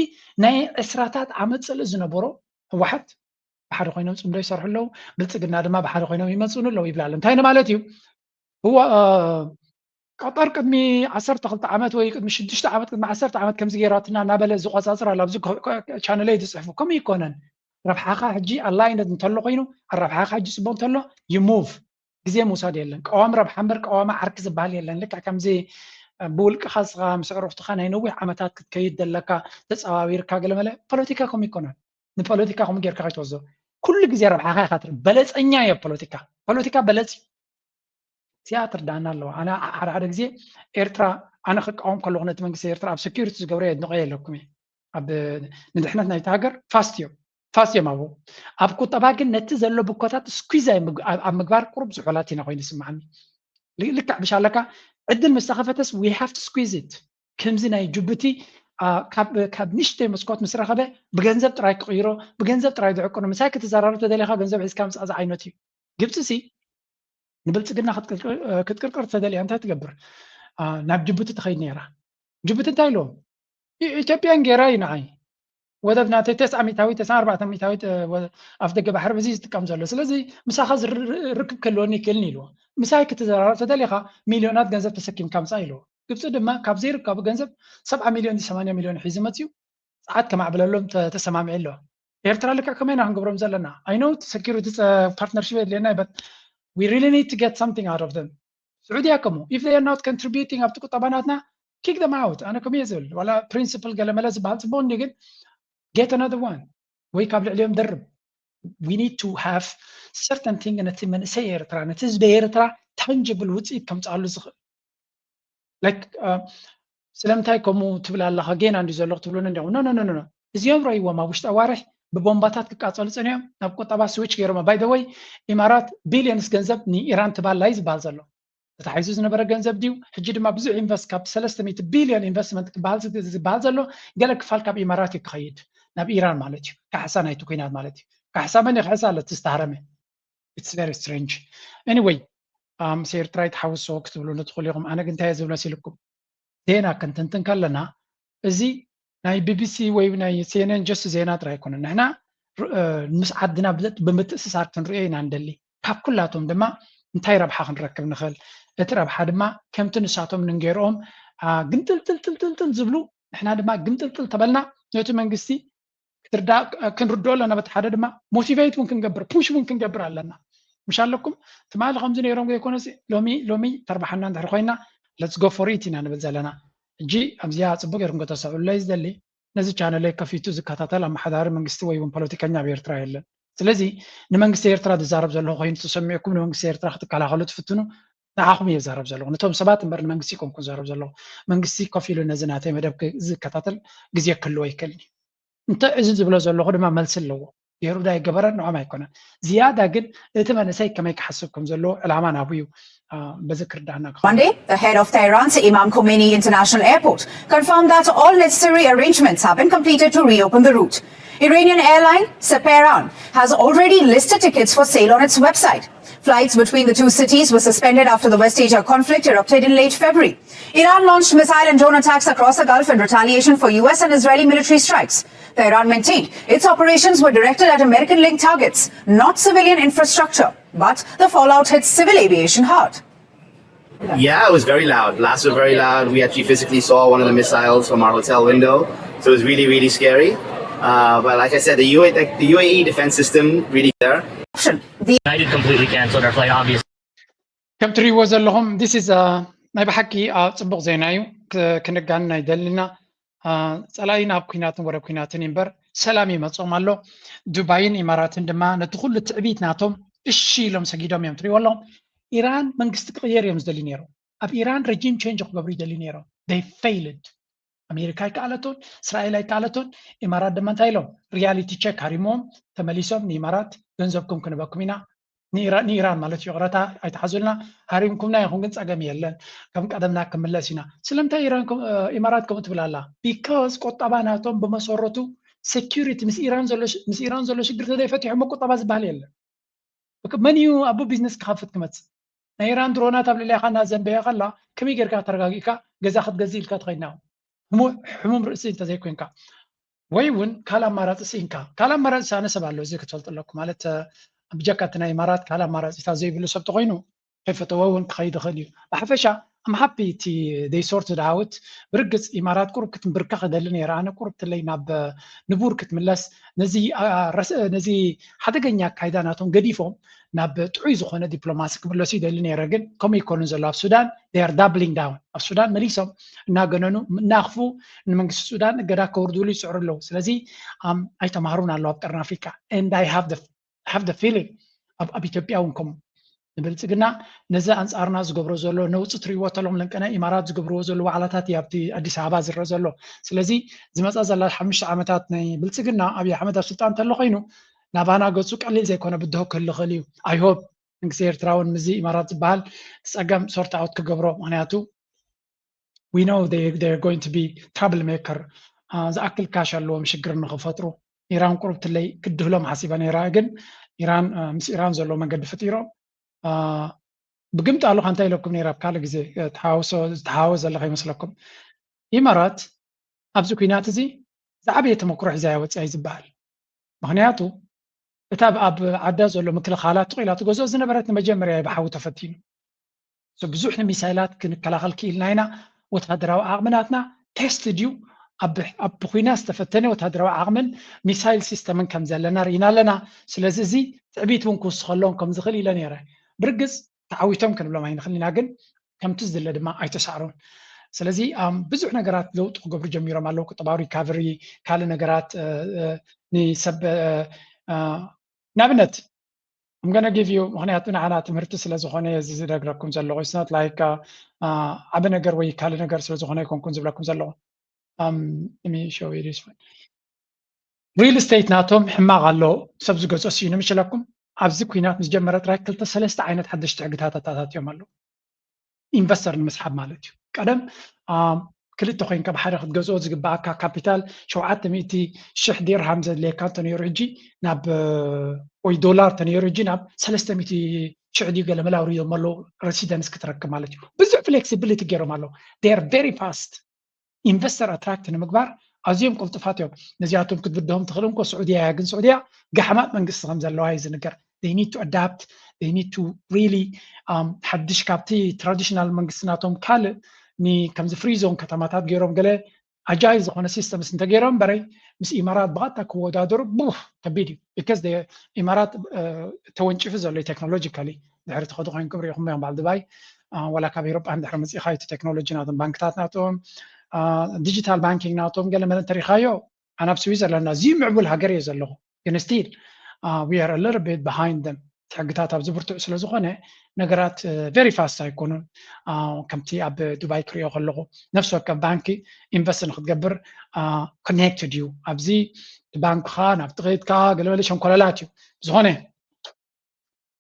ናይ ዕስራታት ዓመት ጽልኢ ዝነበሮ ህወሓት ብሓደ ኮይኖም ጽምዶ ይሰርሑ ኣለዉ። ብልጽግና ድማ ብሓደ ኮይኖም ይመጽኡን ኣለዉ ይብላ ኣሎ። እንታይ ንማለት እዩ? ቀጠር ቅድሚ ዓሰርተ ክልተ ዓመት ወይ ቅድሚ ሽዱሽተ ዓመት፣ ቅድሚ ዓሰርተ ዓመት ከምዚ ገይራትና እናበለ ዝቆጻጽር ኣሎ። ኣብዚ ቻነለይ ዝጽሕፉ ከምኡ ይኮነን። ረብሓኻ ሕጂ ኣላይነት እንተሎ ኮይኑ፣ ረብሓኻ ሕጂ ጽቡቅ እንተሎ፣ you move። ግዜ ምውሳድ የለን። ቀዋሚ ረብሓ እምበር ቀዋሚ ዓርኪ ዝበሃል የለን። ልክዕ ከምዚ ብውልቅኻ ንስኻ ምስ ኣዕሩኽትኻ ናይ ነዊሕ ዓመታት ክትከይድ ዘለካ ተጸዋዊርካ ገለመለ፣ ፖለቲካ ከምኡ ይኮነን። ንፖለቲካ ከምኡ ጌርካ ከይትወስዶ። ኩሉ ግዜ ረብሓኻ ኢኻ ትርኢ። በለጸኛ እየ ፖለቲካ። ፖለቲካ በለጽ እዩ። እዚኣ ትርዳእና ኣለዋ። ኣነ ሓደ ሓደ ግዜ ኤርትራ፣ ኣነ ክቃወም ከለኹ ነቲ መንግስቲ ኤርትራ ኣብ ሴኪሪቲ ዝገብሮ የድንቆ የለኩም እየ። ኣብ ንድሕነት ናይቲ ሃገር ፋስት እዮም። ፋስት እዮም ኣብኡ። ኣብ ቁጠባ ግን ነቲ ዘሎ ብኮታት ስኩዝ ኣብ ምግባር ቁሩብ ዝሑላት ኢና ኮይኑ ይስምዓኒ። ልክዕ ብሻለካ ዕድል ምስ ተኸፈተስ we have to squeeze it። ከምዚ ናይ ጅቡቲ ካብ ንሽተይ መስኮት ምስ ረኸበ ብገንዘብ ጥራይ ክቕይሮ፣ ብገንዘብ ጥራይ ዝዕቅኖ። ምሳይ ክትዘራረብ ተደሊኻ ገንዘብ ሒዝካ ምጻእ ዝዓይነቱ እዩ። ግብፂ ሲ ንብልፅግና ክትቅርቅር ተደልያ እንታይ ትገብር? ናብ ጅቡቲ ትኸይድ ነይራ። ጅቡቲ እንታይ ኢልዎም? ኢትዮጵያን ጌራ እዩ ንዓይ ወደብ ናተይ ተስዓ ሚእታዊት፣ ተስዓ ኣርባዕተ ሚእታዊት ኣፍ ደገ ባሕሪ በዚ ዝጥቀም ዘሎ። ስለዚ ምሳኻ ርክብ ክህልወኒ ይክእልን ኢልዎ። ምሳይ ክትዘራረብ ተደሊኻ ሚልዮናት ገንዘብ ተሰኪምካ ምፃእ ኢልዎ። ግብፂ ድማ ካብ ዘይርከቡ ገንዘብ ሰብዓ ሚልዮን ሰማንያ ሚልዮን ሒዙ መፅዩ። ፀዓት ከማዕብለሎም ተሰማሚዑ ኣሎ። ኤርትራ ልክዕ ከመይ ኢና ክንገብሮም ዘለና? I know security partnership የድልየና፣ but we really need to get something out of them። ስዑድያ ከምኡ፣ if they are not contributing ኣብቲ ቁጠባ ናትና፣ kick them out። ኣነ ከምኡ እየ ዝብል። ዋላ ፕሪንስፕል ገለመለ ዝበሃል ፅቡቅ እንዲ፣ ግን get another one ወይ ካብ ልዕሊኦም ደርብ። We need to have certain thing ነቲ መንእሰይ ኤርትራ፣ ነቲ ህዝቢ ኤርትራ ታንጅብል ውፅኢት ከምፅኣሉ ዝኽእል። ስለምንታይ ከምኡ ትብል ኣለኻ? ጌና እንዲ ዘሎ ክትብሉን እንዲኹም። ኖ ኖ ኖ ኖ። እዚኦም ረይዎም ኣብ ውሽጢ ኣዋርሕ ብቦምባታት ክቃጸሉ ጸኒሖም ናብ ቁጠባ ስዊች ገይሮም። By the way፣ ኢማራት ቢልዮንስ ገንዘብ ንኢራን ትባላይ ዝበሃል ዘሎ ተታሒዙ ዝነበረ ገንዘብ ድዩ? ሕጂ ድማ ብዙሕ ኢንቨስት ካብ ሰለስተ ሚእቲ ቢልዮን ኢንቨስትመንት ክበሃል ዝበሃል ዘሎ ገለ ክፋል ካብ ኢማራት እዩ ክኸይድ ናብ ኢራን ማለት እዩ። ካሕሳ ናይቲ ኩናት ማለት እዩ። ካሕሳ መን እዩ ክሕሳ? ኣሎ እቲ ዝተሃረመ። It's very strange. Anyway፣ ምስ ኤርትራ ይተሓውሶ ክትብሉ ንትኽእሉ ኢኹም። ኣነ ግን እንታይ እየ ዝብል መሲልኩም? ዜና ክንትንትን ከለና እዚ ናይ ቢቢሲ ወይ ናይ ሲኤንኤን ጀስት ዜና ጥራይ ኣይኮነን። ንሕና ምስ ዓድና ብምትእስሳር ክንርእዮ ኢና ንደሊ። ካብ ኩላቶም ድማ እንታይ ረብሓ ክንረክብ ንኽእል? እቲ ረብሓ ድማ ከምቲ ንሳቶም ንንገርኦም ግምጥልጥልጥልጥልጥል ዝብሉ ንሕና ድማ ግምጥልጥል ተበልና ነቲ መንግስቲ ክትርዳእ ክንርድኦ ኣለና። በቲ ሓደ ድማ ሞቲቬት እውን ክንገብር ፑሽ እውን ክንገብር ኣለና። ምሽ ኣለኩም ትማሊ ከምዚ ነይሮም ዘይኮነ ሎሚ ሎሚ ተርባሓና እንድሕር ኮይና let's go for it ኢና ንብል ዘለና። ሕጂ ኣብዚኣ ፅቡቅ ገይርኩም ከተስተውዕሉለይ ዝደሊ ነዚ ቻነለይ ከፊቱ ዝከታተል ኣመሓዳሪ መንግስቲ ወይ እውን ፖለቲከኛ ኣብ ኤርትራ የለን። ስለዚ ንመንግስቲ ኤርትራ ዝዛረብ ዘለኹ ኮይኑ ተሰሚዕኩም ንመንግስቲ ኤርትራ ክትከላኸሉ ትፍትኑ ንዓኹም እየ ዝዛረብ ዘለኹ። ነቶም ሰባት እምበር ንመንግስቲ ይኮንኩ ዝዛረብ ዘለኹ። መንግስቲ ኮፍ ኢሉ ነዚ ናተይ መደብ ዝከታተል ግዜ ክህልዎ ይክእል እዩ። እንተ እዚ ዝብሎ ዘለኹ ድማ መልሲ ኣለዎ። ገይሩ ዶ ኣይገበረን ንዖም ኣይኮነን። ዝያዳ ግን እቲ መንእሰይ ከመይ ክሓስብ ከም ዘለዎ ዕላማ ናቡ እዩ። በዚ ክርዳእና ክኸውን። Monday, the head of Tehran's Imam Khomeini International Airport confirmed that all necessary arrangements have been completed to reopen the route. Iranian airline Seperan has already listed tickets for sale on its website. Flights between the two cities were suspended after the West Asia conflict erupted in late February. Iran launched missile and drone attacks across the Gulf in retaliation for U S and Israeli military strikes. Tehran maintained its operations were directed at American-linked targets, not civilian infrastructure. But the fallout hit civil aviation hard. Yeah, it was very loud. Blasts were very loud. We actually physically saw one of the missiles from our hotel window. So it was really, really scary. Uh, but like I said, the, UA, the UAE defense system really there. The United completely canceled our flight, obviously. ከም ትሪእዎ ዘለኹም this is ናይ ብሓቂ ጽቡቕ ዜና እዩ። ክንጋንን ኣይደልና። ጸላኢ ናብ ኩናትን ወረ ኩናትን እምበር ሰላም ይመጾም ኣሎ። ዱባይን ኢማራትን ድማ ነቲ ኩሉ ትዕቢት ናቶም እሺ ኢሎም ሰጊዶም እዮም። ትሪእዎ ኣለኹም። ኢራን መንግስቲ ክቕየር እዮም ዝደልዩ ነይሮም። ኣብ ኢራን regime change ክገብሩ ይደልዩ ነይሮም። They failed። ኣሜሪካ ኣይከኣለቶን፣ እስራኤል ኣይከኣለቶን። ኢማራት ድማ እንታይ ኢሎም? Reality check ሃሪሞም ተመሊሶም ንኢማራት ገንዘብኩም ክንበኩም ኢና ንኢራን ማለት እዩ። ይቕረታ ኣይትሓዙልና፣ ሃሪምኩምና ኢኹም ግን ጸገም የለን፣ ከም ቀደምና ክምለስ ኢና። ስለምንታይ ኢራን ኢማራት ከምኡ ትብል ኣላ? Because ቁጠባ ናቶም ብመሰረቱ security ምስ ኢራን ዘሎ ምስ ኢራን ዘሎ ሽግር ተዘይፈቲሖም ቁጠባ ዝበሃል የለን። መን እዩ ኣቦ ቢዝነስ ክኸፍት ክመጽእ? ናይ ኢራን ድሮናት ኣብ ልዕሌኻ እናዘንበየ ከላ ከመይ ጌርካ ተረጋጊእካ ገዛ ክትገዝእ ኢልካ ትኸይድ ናብ ሕሙም ርእሲ እንተዘይኮይንካ? ወይ እውን ካልእ ኣማራፂ ስኢንካ። ካልእ ኣማራፂ ዝሰኣነ ሰብ ኣሎ፣ እዚ ክትፈልጡ ኣለኩም። ማለት ብጀካ እቲ ናይ ኢማራት ካልእ ኣማራፂታት ዘይብሉ ሰብ ተኮይኑ ከይፈተወ እውን ክኸይድ ይኽእል እዩ። ብሓፈሻ I'm happy እቲ they sorted out። ብርግፅ ኢማራት ቁሩብ ክትንብርከኽ ይደሊ ነይራ። ኣነ ቁሩብ ትለይ ናብ ንቡር ክትምለስ፣ ነዚ ሓደገኛ ኣካይዳ ናቶም ገዲፎም ናብ ጥዑይ ዝኾነ ዲፕሎማሲ ክምለሱ ይደሊ ነይረ። ግን ከምኡ ይኮኑን ዘሎ። ኣብ ሱዳን they are doubling down። ኣብ ሱዳን መሊሶም እናገነኑ እናኽፉ ንመንግስቲ ሱዳን እገዳ ከውርድሉ ይፅዕሩ ኣለዉ። ስለዚ ኣይተማህሩን ኣለዉ ኣብ ቀርኒ ኣፍሪካ። And I have the feeling ኣብ ኢትዮጵያ እውን ከምኡ ንብልፅግና ነዚ ኣንፃርና ዝገብሮ ዘሎ ነውፂ ትሪእዎ ተሎም ለንቀና ኢማራት ዝገብርዎ ዘሎ ዋዕላታት እዩ ኣብቲ ኣዲስ ኣበባ ዝረአ ዘሎ። ስለዚ ዝመፃ ዘላ ሓሙሽተ ዓመታት ናይ ብልፅግና ኣብይ ኣሕመድ ኣብ ስልጣን ተሎ ኮይኑ ናባና ገፁ ቀሊል ዘይኮነ ብድሆ ክህል ይኽእል እዩ። I hope መንግስቲ ኤርትራ እውን ምዚ ኢማራት ዝበሃል ፀገም sort out ክገብሮ። ምክንያቱ we know they are going to be trouble maker። ዝኣክል ካሽ ኣለዎም ሽግር ንክፈጥሩ። ኢራን ቁሩብ ትለይ ክድህሎም ሓሲበ ነይራ፣ ግን ኢራን ምስ ኢራን ዘሎ መንገዲ ፈጢሮም ብግምጣሉ ከ እንታይ ኢለኩም ነይረ ኣብ ካልእ ግዜ ዝተሃወ ዘለካ ይመስለኩም? ኢማራት ኣብዚ ኩናት እዚ ዝዓበየ ተመክሮ ሒዛ እያ ወፅያ እዩ ዝበሃል። ምክንያቱ እታ ኣብ ዓዳ ዘሎ ምክልኻላ ትኽኢላ ትገዝኦ ዝነበረት ንመጀመርያ ብሓዊ ተፈቲኑ። ብዙሕ ንሚሳይላት ክንከላኸል ክኢልና ኢና። ወታደራዊ ዓቕሚ ናትና ቴስት ድዩ? ኣብ ኩናት ዝተፈተነ ወታደራዊ ዓቕምን ሚሳይል ሲስተምን ከም ዘለና ርኢና ኣለና። ስለዚ እዚ ትዕቢት እውን ክውስኸሎም ከም ዝኽእል ኢለ ነይረ። ብርግፅ ተዓዊቶም ክንብሎም ኣይንኽእል ኢና፣ ግን ከምቲ ዝድለ ድማ ኣይተሳዕሩን። ስለዚ ብዙሕ ነገራት ለውጢ ክገብሩ ጀሚሮም ኣለዉ። ቁጠባዊ ሪካቨሪ፣ ካልእ ነገራት ንሰብ ንኣብነት I'm gonna give you ምክንያቱ ንዓና ትምህርቲ ስለ ዝኾነ እዚ ዝነግረኩም ዘለኹ። It's not like ዓቢ ነገር ወይ ካልእ ነገር ስለ ዝኾነ ኣይኮንኩን ዝብለኩም ዘለኹ። ሪል ስቴት ናቶም ሕማቕ ኣሎ፣ ሰብ ዝገዝኦ ስኢኑ ምሽለኩም። ኣብዚ ኩናት ምስ ጀመረ ጥራይ ክልተ ሰለስተ ዓይነት ሓደሽቲ ሕግታት ኣተኣታትዮም ኣለዉ። ኢንቨስተር ንምስሓብ ማለት እዩ። ቀደም ክልተ ኮይንካ ብሓደ ክትገዝኦ ዝግባኣካ ካፒታል ሸውዓተ ሚእቲ ሽሕ ዲርሃም ዘድልየካ እንተነይሩ ሕጂ ናብ ወይ ዶላር እንተነይሩ ሕጂ ናብ ሰለስተ ሚእቲ ሽሕ ድዩ ገለ መላውሪ እዮም ኣለዉ። ሬሲደንስ ክትረክብ ማለት እዩ። ብዙሕ ፍሌክሲቢሊቲ ገይሮም ኣለዉ። They are very fast። ኢንቨስተር ኣትራክት ንምግባር ኣዝዮም ቅልጡፋት እዮም። ነዚኣቶም ክትብድሆም ትኽእል እንኮ ስዑድያ እያ፣ ግን ስዑድያ ጋሕማጥ መንግስቲ ከም ዘለዋ እዩ ዝንገር። They need to adapt, they need to really ሓድሽ ካብቲ ትራዲሽናል መንግስቲ ናቶም ካልእ ከምዚ ፍሪ ዞን ከተማታት ገይሮም ገለ ኣጃይል ዝኾነ ሲስተምስ እንተገይሮም እምበረይ ምስ ኢማራት ብቐጥታ ክወዳደሩ ቡፍ ከቢድ እዩ። Because ኢማራት ተወንጭፉ ዘሎ ቴክኖሎጂካሊ ድሕሪ ትኸዱ ኮይንኩም ሪኢኹም እዮም። በዓል ዱባይ ዋላ ካብ ኤሮጳ እንድሕር መፂእኻ እቲ ቴክኖሎጂ ናቶም ባንክታት ናቶም ዲጂታል ባንኪንግ ናቶም ገለ መለ እንተሪኻዮ ኣነ ኣብ ስዊዘርላንድ ኣዝዩ ምዕቡል ሃገር እየ ዘለኹ፣ ግን still we are a little bit behind them። ሕግታት ኣብዚ ብርቱዕ ስለ ዝኾነ ነገራት very fast ኣይኮኑን። ከምቲ ኣብ ዱባይ ክሪኦ ከለኹ ነፍሲ ወከፍ ባንኪ ኢንቨስት ንክትገብር ኮኔክትድ እዩ። ኣብዚ ባንክኻ ናብ ጥቕትካ ገለመለ ሸንኮለላት እዩ። ብዝኾነ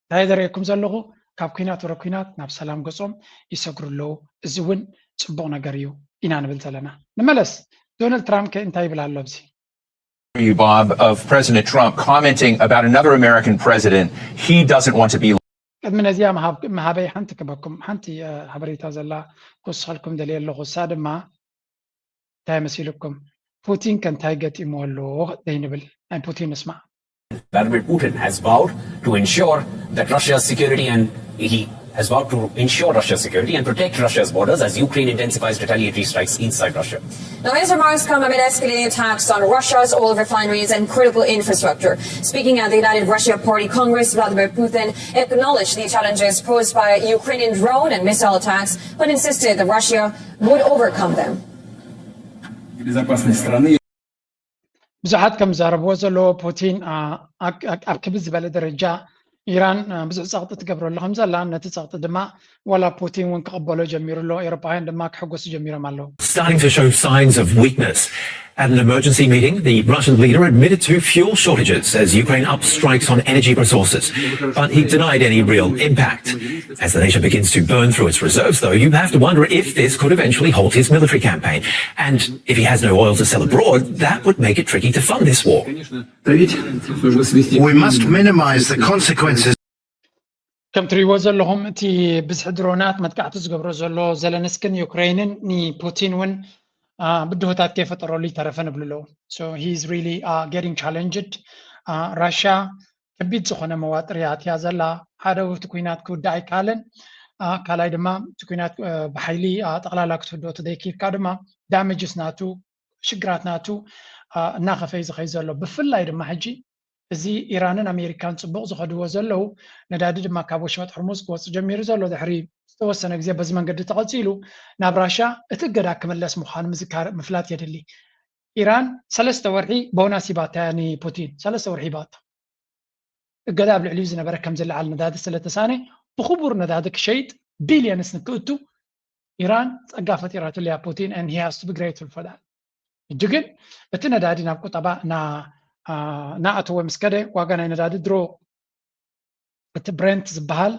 እንታይ ዘርእየኩም ዘለኹ ካብ ኩናት ወረ ኩናት ናብ ሰላም ገጾም ይሰግሩ ኣለዉ። እዚ እውን ጽቡቕ ነገር እዩ ኢና ንብል ዘለና። ንመለስ፣ ዶናልድ ትራምፕ ከ እንታይ ይብል ኣሎ ኣብዚ? you, Bob, of President Trump commenting about another American president he doesn't want to be. ቅድሚ ነዚኣ ምሃበይ ሓንቲ ክበኩም ሓንቲ ሓበሬታ ዘላ ክወስኸልኩም ደልየ ኣለኹ። እሳ ድማ እንታይ መሲልኩም? ፑቲን ከ እንታይ ገጢምዎ ኣሎ ዘይንብል ናይ ፑቲን ንስማዕ። Vladimir Putin has vowed to ensure that Russia's security and he has vowed to ensure Russia's security and protect Russia's borders as Ukraine intensifies retaliatory strikes inside Russia. Now, his remarks come amid escalating attacks on Russia's oil refineries and critical infrastructure. Speaking at the United Russia Party Congress, Vladimir Putin acknowledged the challenges posed by Ukrainian drone and missile attacks, but insisted that Russia would overcome them. ብዙሓት ከም ዝዛረብዎ ዘለዎ ፑቲን ኣብ ክብድ ዝበለ ደረጃ ኢራን ብዙሕ ጸቕጢ ትገብረሉ ከም ዘላ፣ ነቲ ጸቕጢ ድማ ዋላ ፑቲን እውን ክቕበሎ ጀሚሩ ኣሎ። ኤውሮጳውያን ድማ ክሕጎሱ ጀሚሮም ኣለዉ። Starting to show signs of weakness. At an emergency meeting, the Russian leader admitted to fuel shortages as Ukraine ups strikes on energy resources, but he denied any real impact. As the nation begins to burn through its reserves, though, you have to wonder if this could eventually halt his military campaign. And if he has no oil to sell abroad, that would make it tricky to fund this war. We must minimize the consequences. ከም ትሪእዎ ዘለኹም፣ እቲ ብዝሒ ድሮናት መጥቃዕቲ ዝገብሮ ዘሎ ዘለንስክን ዩክሬንን ንፑቲን እውን ብድሆታት ከይፈጠረሉ ይተረፈ ንብሉ ኣለዉ። So he is really getting challenged. ራሽያ ከቢድ ዝኾነ መዋጥር እያ ኣትያ ዘላ። ሓደ እቲ ኩናት ክውዳእ ኣይከኣለን። ካልኣይ ድማ እቲ ኩናት ብሓይሊ ጠቕላላ ክትውድኦ ተዘይክኢልካ ድማ ዳመጅስ ናቱ፣ ሽግራት ናቱ እናኸፈ እዩ ዝኸይ ዘሎ። ብፍላይ ድማ ሕጂ እዚ ኢራንን ኣሜሪካን ፅቡቕ ዝኸድዎ ዘለዉ፣ ነዳዲ ድማ ካብ ወሽመጥ ሕርሙዝ ክወፅእ ጀሚሩ ዘሎ ድሕሪ ዝተወሰነ ግዜ በዚ መንገዲ ተቐፂሉ ናብ ራሻ እቲ እገዳ ክምለስ ምዃኑ ምዝካር ምፍላጥ የድሊ። ኢራን ሰለስተ ወርሒ ቦናስ ሂባታ ንፑቲን፣ ሰለስተ ወርሒ ሂባቶ። እገዳ ኣብ ልዕሊኡ ዝነበረ ከም ዝለዓል ነዳዲ ስለተሳነ ብክቡር ነዳዲ ክሸይጥ ቢልዮንስ ንክእቱ ኢራን ጸጋ ፈጢራትሉ እያ ፑቲን and he has to be grateful for that። ሕጂ ግን እቲ ነዳዲ ናብ ቁጠባ እናኣተወ ምስ ከደ ዋጋ ናይ ነዳዲ ድሮ እቲ ብሬንት ዝበሃል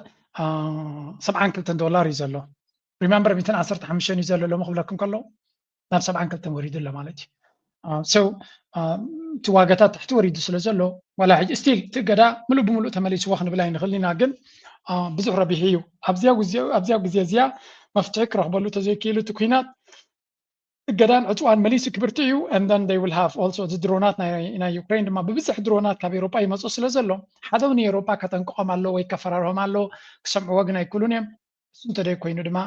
ሰብዓን ክልተን ዶላር እዩ ዘሎ። ሪመምበር ሚትን ዓሰርተ ሓሙሽተን እዩ ዘሎ ሎሚ ክብለኩም ከለዉ ናብ ሰብዓን ክልተን ወሪዱ ኣሎ ማለት እዩ። ሰው እቲ ዋጋታት ታሕቲ ወሪዱ ስለ ዘሎ ዋላ ሕጂ ስቲል እቲ እገዳ ምሉእ ብምሉእ ተመሊስዎ ክንብል ኣይንኽእል ኢና፣ ግን ብዙሕ ረቢሑ እዩ። ኣብዚያ ግዜ እዚኣ መፍትሒ ክረኽበሉ ተዘይክኢሉ እቲ ኩናት እገዳን ዕፅዋን መሊሱ ክብርትዕ እዩ። And then they will have also እዚ ድሮናት ናይ ዩክሬን ድማ ብብዝሕ ድሮናት ካብ ኤሮጳ ይመፁ ስለ ዘሎ ሓደ እውን ኤሮጳ ከጠንቅቖም ኣሎ ወይ ከፈራርሆም ኣሎ፣ ክሰምዕዎ ግን ኣይክእሉን እዮም። እሱ እንተደይ ኮይኑ ድማ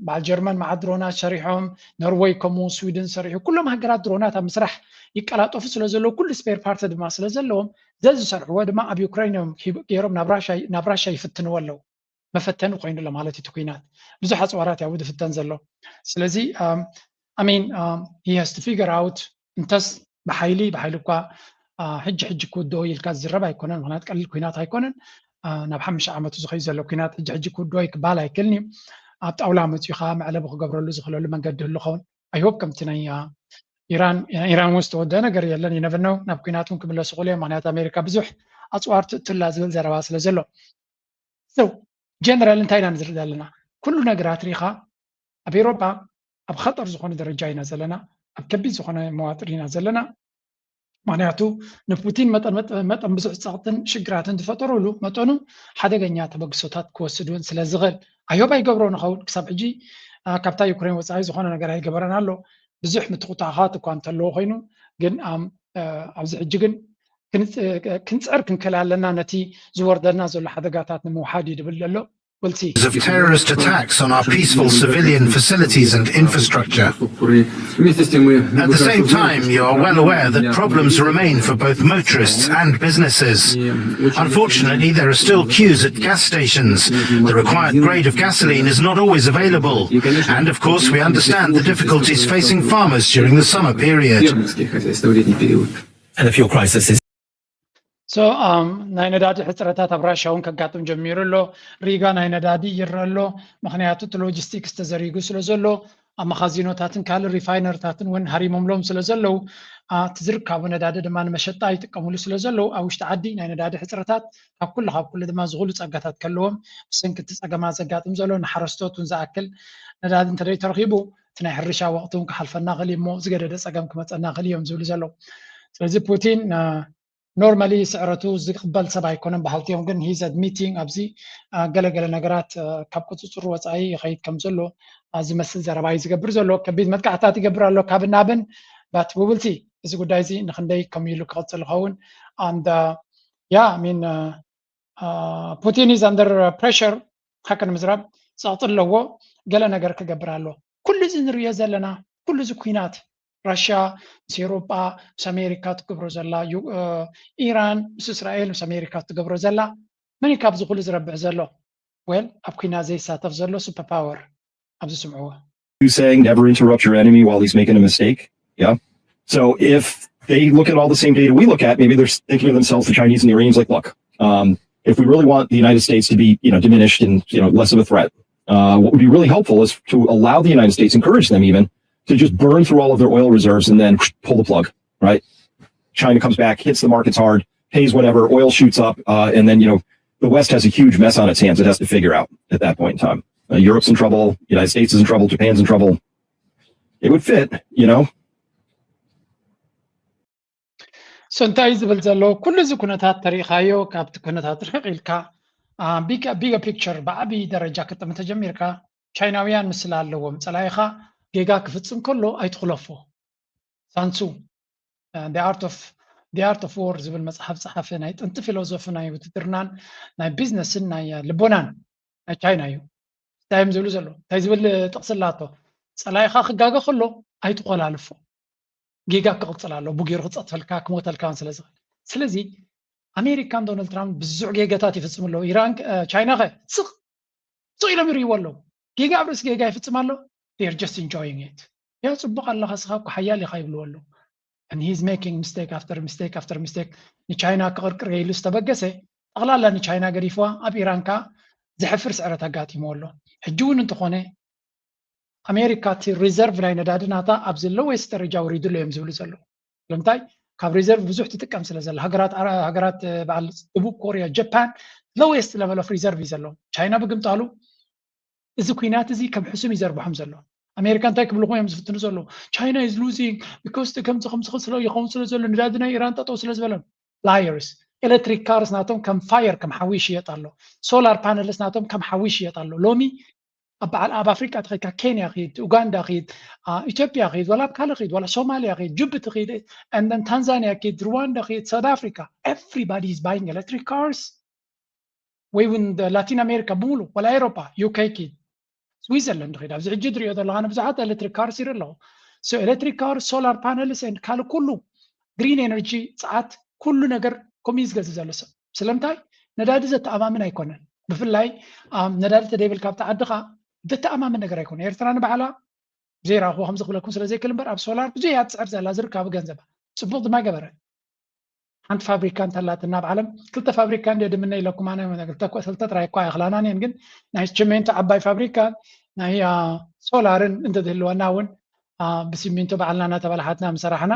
በዓል ጀርመን መዓት ድሮናት ሰሪሖም፣ ኖርወይ ከምኡ፣ ስዊድን ሰሪሑ፣ ኩሎም ሃገራት ድሮናት ኣብ ምስራሕ ይቀላጠፉ ስለ ዘለዉ ኩሉ ስፔር ፓርት ድማ ስለ ዘለዎም ዘዝሰርሕዎ ድማ ኣብ ዩክሬን እዮም ገይሮም ናብ ራሻ ይፍትንዎ ኣለዉ። መፈተኒ ኮይኑ ኣሎ ማለት እቲ ኩናት ብዙሕ ኣፅዋራት ያው ዝፍተን ዘሎ። ስለዚ ኣሚን he has to figure out እንተስ ብሓይሊ ብሓይሊ እኳ ሕጂ ሕጂ ክውድኦ ኢልካ ዝዝረብ ኣይኮነን። ምክንያት ቀሊል ኩናት ኣይኮነን። ናብ ሓሙሽተ ዓመቱ ዝኸይ ዘሎ ኩናት ሕጂ ሕጂ ክውድኦ ክበሃል ኣይክእልን እዩ። ኣብ ጣውላ መፅኡ ከዓ መዕለቢ ክገብረሉ ዝኽእለሉ መንገዲ ህሉ ኸውን ኣይሆፕ ከምቲ ናይ ኢራን ኢራን እውን ዝተወደአ ነገር የለን። ይነብነው ናብ ኩናት እውን ክምለሱ ክእሉ እዮም። ምክንያት ኣሜሪካ ብዙሕ ኣፅዋር ትእትላ ዝብል ዘረባ ስለ ዘሎ ጀነራል እንታይ ኢና ንዝርኢ ዘለና? ኩሉ ነገራት ሪኻ ኣብ ኤሮጳ ኣብ ኸጠር ዝኾነ ደረጃ ኢና ዘለና፣ ኣብ ከቢድ ዝኾነ መዋጥር ኢና ዘለና። ምክንያቱ ንፑቲን መጠን ብዙሕ ፀቕጥን ሽግራትን ዝፈጠሩሉ መጠኑ ሓደገኛ ተበግሶታት ክወስድ እውን ስለ ዝኽእል ኣዮብ ኣይገብሮ ንኸውን። ክሳብ ሕጂ ካብታ ዩክሬን ወፃኢ ዝኾነ ነገር ኣይገበረን ኣሎ። ብዙሕ ምትኩታኻት እኳ እንተለዎ ኮይኑ ግን ኣብዚ ሕጂ ግን ክንፅዕር ክንክእል ኣለና ነቲ ዝወርደና ዘሎ ሓደጋታት ንምውሓድ እዩ ድብል ዘሎ። Of terrorist attacks on our peaceful civilian facilities and infrastructure. At the same time, you are well aware that problems remain for both motorists and businesses. Unfortunately, there are still queues at gas stations. The required grade of gasoline is not always available. And of course, we understand the difficulties facing farmers during the summer period. And the fuel crisis is so ናይ ነዳዲ ሕፅረታት ኣብ ራሻ እውን ከጋጥም ጀሚሩ ኣሎ። ሪጋ ናይ ነዳዲ ይረአ ኣሎ። ምክንያቱ እቲ ሎጂስቲክስ ተዘሪጉ ስለ ዘሎ ኣብ መኻዚኖታትን ካልእ ሪፋይነርታትን እውን ሃሪሞምሎም ስለ ዘለዉ እቲ ዝርካቡ ነዳዲ ድማ ንመሸጣ ይጥቀምሉ ስለ ዘለዉ ኣብ ውሽጢ ዓዲ ናይ ነዳዲ ሕፅረታት ካብ ኩሉ ካብ ኩሉ ድማ ዝኹሉ ፀጋታት ከለዎም ብሰንኪ እቲ ፀገማት ዘጋጥም ዘሎ ንሓረስቶት እውን ዝኣክል ነዳዲ እንተደይ ተረኺቡ እቲ ናይ ሕርሻ ወቕቲ እውን ክሓልፈና ክእል እሞ ዝገደደ ፀገም ክመፀና ክእል እዮም ዝብሉ ዘለዉ። ስለዚ ፑቲን normally ስዕረቱ ዝቕበል ሰብ ኣይኮነን በሃልቲ እዮም። ግን he's admitting ኣብዚ ገለገለ ነገራት ካብ ቁፅፅር ወፃኢ ይኸይድ ከም ዘሎ ዝመስል ዘረባ እዩ ዝገብር ዘሎ። ከቢድ መጥቃዕታት ይገብር ኣሎ ካብ ናብን but we will see እዚ ጉዳይ እዚ ንክንደይ ከም ኢሉ ክቕፅል ይኸውን። And yeah I mean Putin is under pressure ሓቂ ንምዝራብ ፀቕጢ ኣለዎ። ገለ ነገር ክገብር ኣሎ። ኩሉ እዚ ንሪኦ ዘለና ኩሉ እዚ ኩናት ራሽያ ምስ ኤውሮጳ ምስ ኣሜሪካ ትገብሮ ዘላ፣ ኢራን ምስ እስራኤል ምስ ኣሜሪካ ትገብሮ ዘላ፣ መን እዩ ካብዚ ኩሉ ዝረብሕ ዘሎ? ዌል ኣብ ኩናት ዘይሳተፍ ዘሎ ሱፐር ፓወር ኣብዚ ስምዕዎ። You saying never interrupt your enemy while he's making a mistake? Yeah. So if they look at all the same data we look at, maybe they're thinking to themselves, the Chinese and the Iranians, like, look, um, if we really want the United States to be, you know, diminished and, you know, less of a threat, uh, what would be really helpful is to allow the United States, encourage them even to just burn through all of their oil reserves and then pull the plug, right? China comes back, hits the markets hard, pays whatever, oil shoots up, uh, and then, you know, the West has a huge mess on its hands it has to figure out at that point in time. Uh, Europe's in trouble, United States is in trouble, Japan's in trouble. It would fit, you know. So እንታይ ዝብል ዘሎ? ኩሉ እዚ ኩነታት ተሪኢኻዮ፣ ካብቲ ኩነታት ርሕቕ ኢልካ ቢጋ ፒክቸር ብዓብዪ ደረጃ ክጥም ተጀሚርካ፣ ቻይናውያን ምስላ ኣለዎም። ጸላኢኻ ጌጋ ክፍጽም ከሎ ኣይትኹለፎ። ሳንሱ the art of the art of war ዝብል መጽሓፍ ጸሓፈ ናይ ጥንቲ ፊሎዞፊ ናይ ውትድርናን ናይ ቢዝነስን ናይ ልቦናን ናይ ቻይና እዩ። እንታይ እዮም ዝብሉ ዘለዉ? እንታይ ዝብል ጥቕሲ ኣላቶ? ጸላኢኻ ክጋገ ከሎ ኣይትኾላልፎ። ጌጋ ክቕጽል ኣሎ፣ ብጌሩ ክጸትፈልካ ክሞተልካ እውን ስለ ዝኽእል። ስለዚ ኣሜሪካን ዶናልድ ትራምፕ ብዙሕ ጌጋታት ይፍጽሙ ኣለዉ። ኢራን ቻይና ኸ ስቕ ስቕ ኢሎም ይርእይዎ ኣለዉ። ጌጋ ኣብ ርእሲ ጌጋ ይፍጽም ኣሎ። They're just enjoying it። ያ ጽቡቕ ኣለኻ ስኻ እኮ ሓያል ኢኻ ይብልዎ ኣለዉ። And he's making mistake after mistake after mistake። ንቻይና ክቕርቅር ኢሉ ዝተበገሰ ጠቕላላ ንቻይና ገዲፍዋ ኣብ ኢራን ከኣ ዘሕፍር ስዕረት ኣጋጢምዎ ኣሎ። ሕጂ እውን እንተኾነ ኣሜሪካ እቲ ሪዘርቭ ናይ ነዳዲ ናታ ኣብዚ lowest ደረጃ ወሪዱ ኣሎ እዮም ዝብሉ ዘለዉ። ስለምንታይ? ካብ ሪዘርቭ ብዙሕ ትጥቀም ስለ ዘላ። ሃገራት በዓል ደቡብ ኮርያ፣ ጃፓን lowest level of reserve እዩ ዘለዎም። ቻይና ብግምጣሉ እዚ ኩናት እዚ ከም ሕሱም እዩ ዘርብሖም ዘሎ። ኣሜሪካ እንታይ ክብልኹም እዮም ዝፍትኑ ዘለዉ? China is losing because ከምዚ ከምዚ ስለ ይኸውን ስለ ዘሎ፣ ነዳዲ ናይ ኢራን ጠጠው ስለ ዝበለ። Liars። ኤሌክትሪክ ካርስ ናቶም ከም ፋየር ከም ሓዊ ይሽየጥ ኣሎ። ሶላር ፓነልስ ናቶም ከም ሓዊ ይሽየጥ ኣሎ። ሎሚ ኣብ በዓል ኣብ ኣፍሪቃ ተኸድካ ኬንያ ኪድ፣ ኡጋንዳ ኪድ፣ ኢትዮጵያ ኪድ፣ ዋላ ኣብ ካልእ ኪድ፣ ዋላ ሶማሊያ ኪድ፣ ጅቡቲ ኪድ፣ and then ታንዛኒያ ኪድ፣ ሩዋንዳ ኪድ፣ ሳውት ኣፍሪካ፣ everybody is buying electric cars። ወይ እውን ላቲን ኣሜሪካ ብምሉ፣ ዋላ ኤሮፓ፣ ዩኬ ኪድ፣ ስዊዘርላንድ ኪድ። ኣብዚ ሕጂ ዝሪኦ ዘለኻ ንብዙሓት ኤሌክትሪክ ካርስ ይርኢ ኣለኹ። So electric cars, solar panels and ካልእ ኩሉ ግሪን ኤነርጂ፣ ጸዓት፣ ኩሉ ነገር ከምኡ እዩ ዝገዝእ ዘሎ ሰብ። ስለምንታይ? ነዳዲ ዘተኣማምን ኣይኮነን። ብፍላይ ነዳዲ ተደይብልካ ኣብቲ ዓድኻ ዘተኣማምን ነገር ኣይኮነ። ኤርትራ ንባዕላ ዘይረኣኹ ከምዚ ክብለኩም ስለ ዘይክእል እምበር ኣብ ሶላር ብዙሕ እያ ትፅዕር ዘላ ዝርካቡ ገንዘባ። ፅቡቕ ድማ ገበረ። ሓንቲ ፋብሪካ እንተላትና ኣብ ዓለም ክልተ ፋብሪካ እንደ ድምነ ኢለኩም ኣነ ክልተ ጥራይ እኳ ይኽላና እየን ግን ናይ ችሜንቶ ዓባይ ፋብሪካ ናይ ሶላርን እንተዝህልወና እውን ብሲሚንቶ ባዕልና እናተበላሓትና ምሰራሕና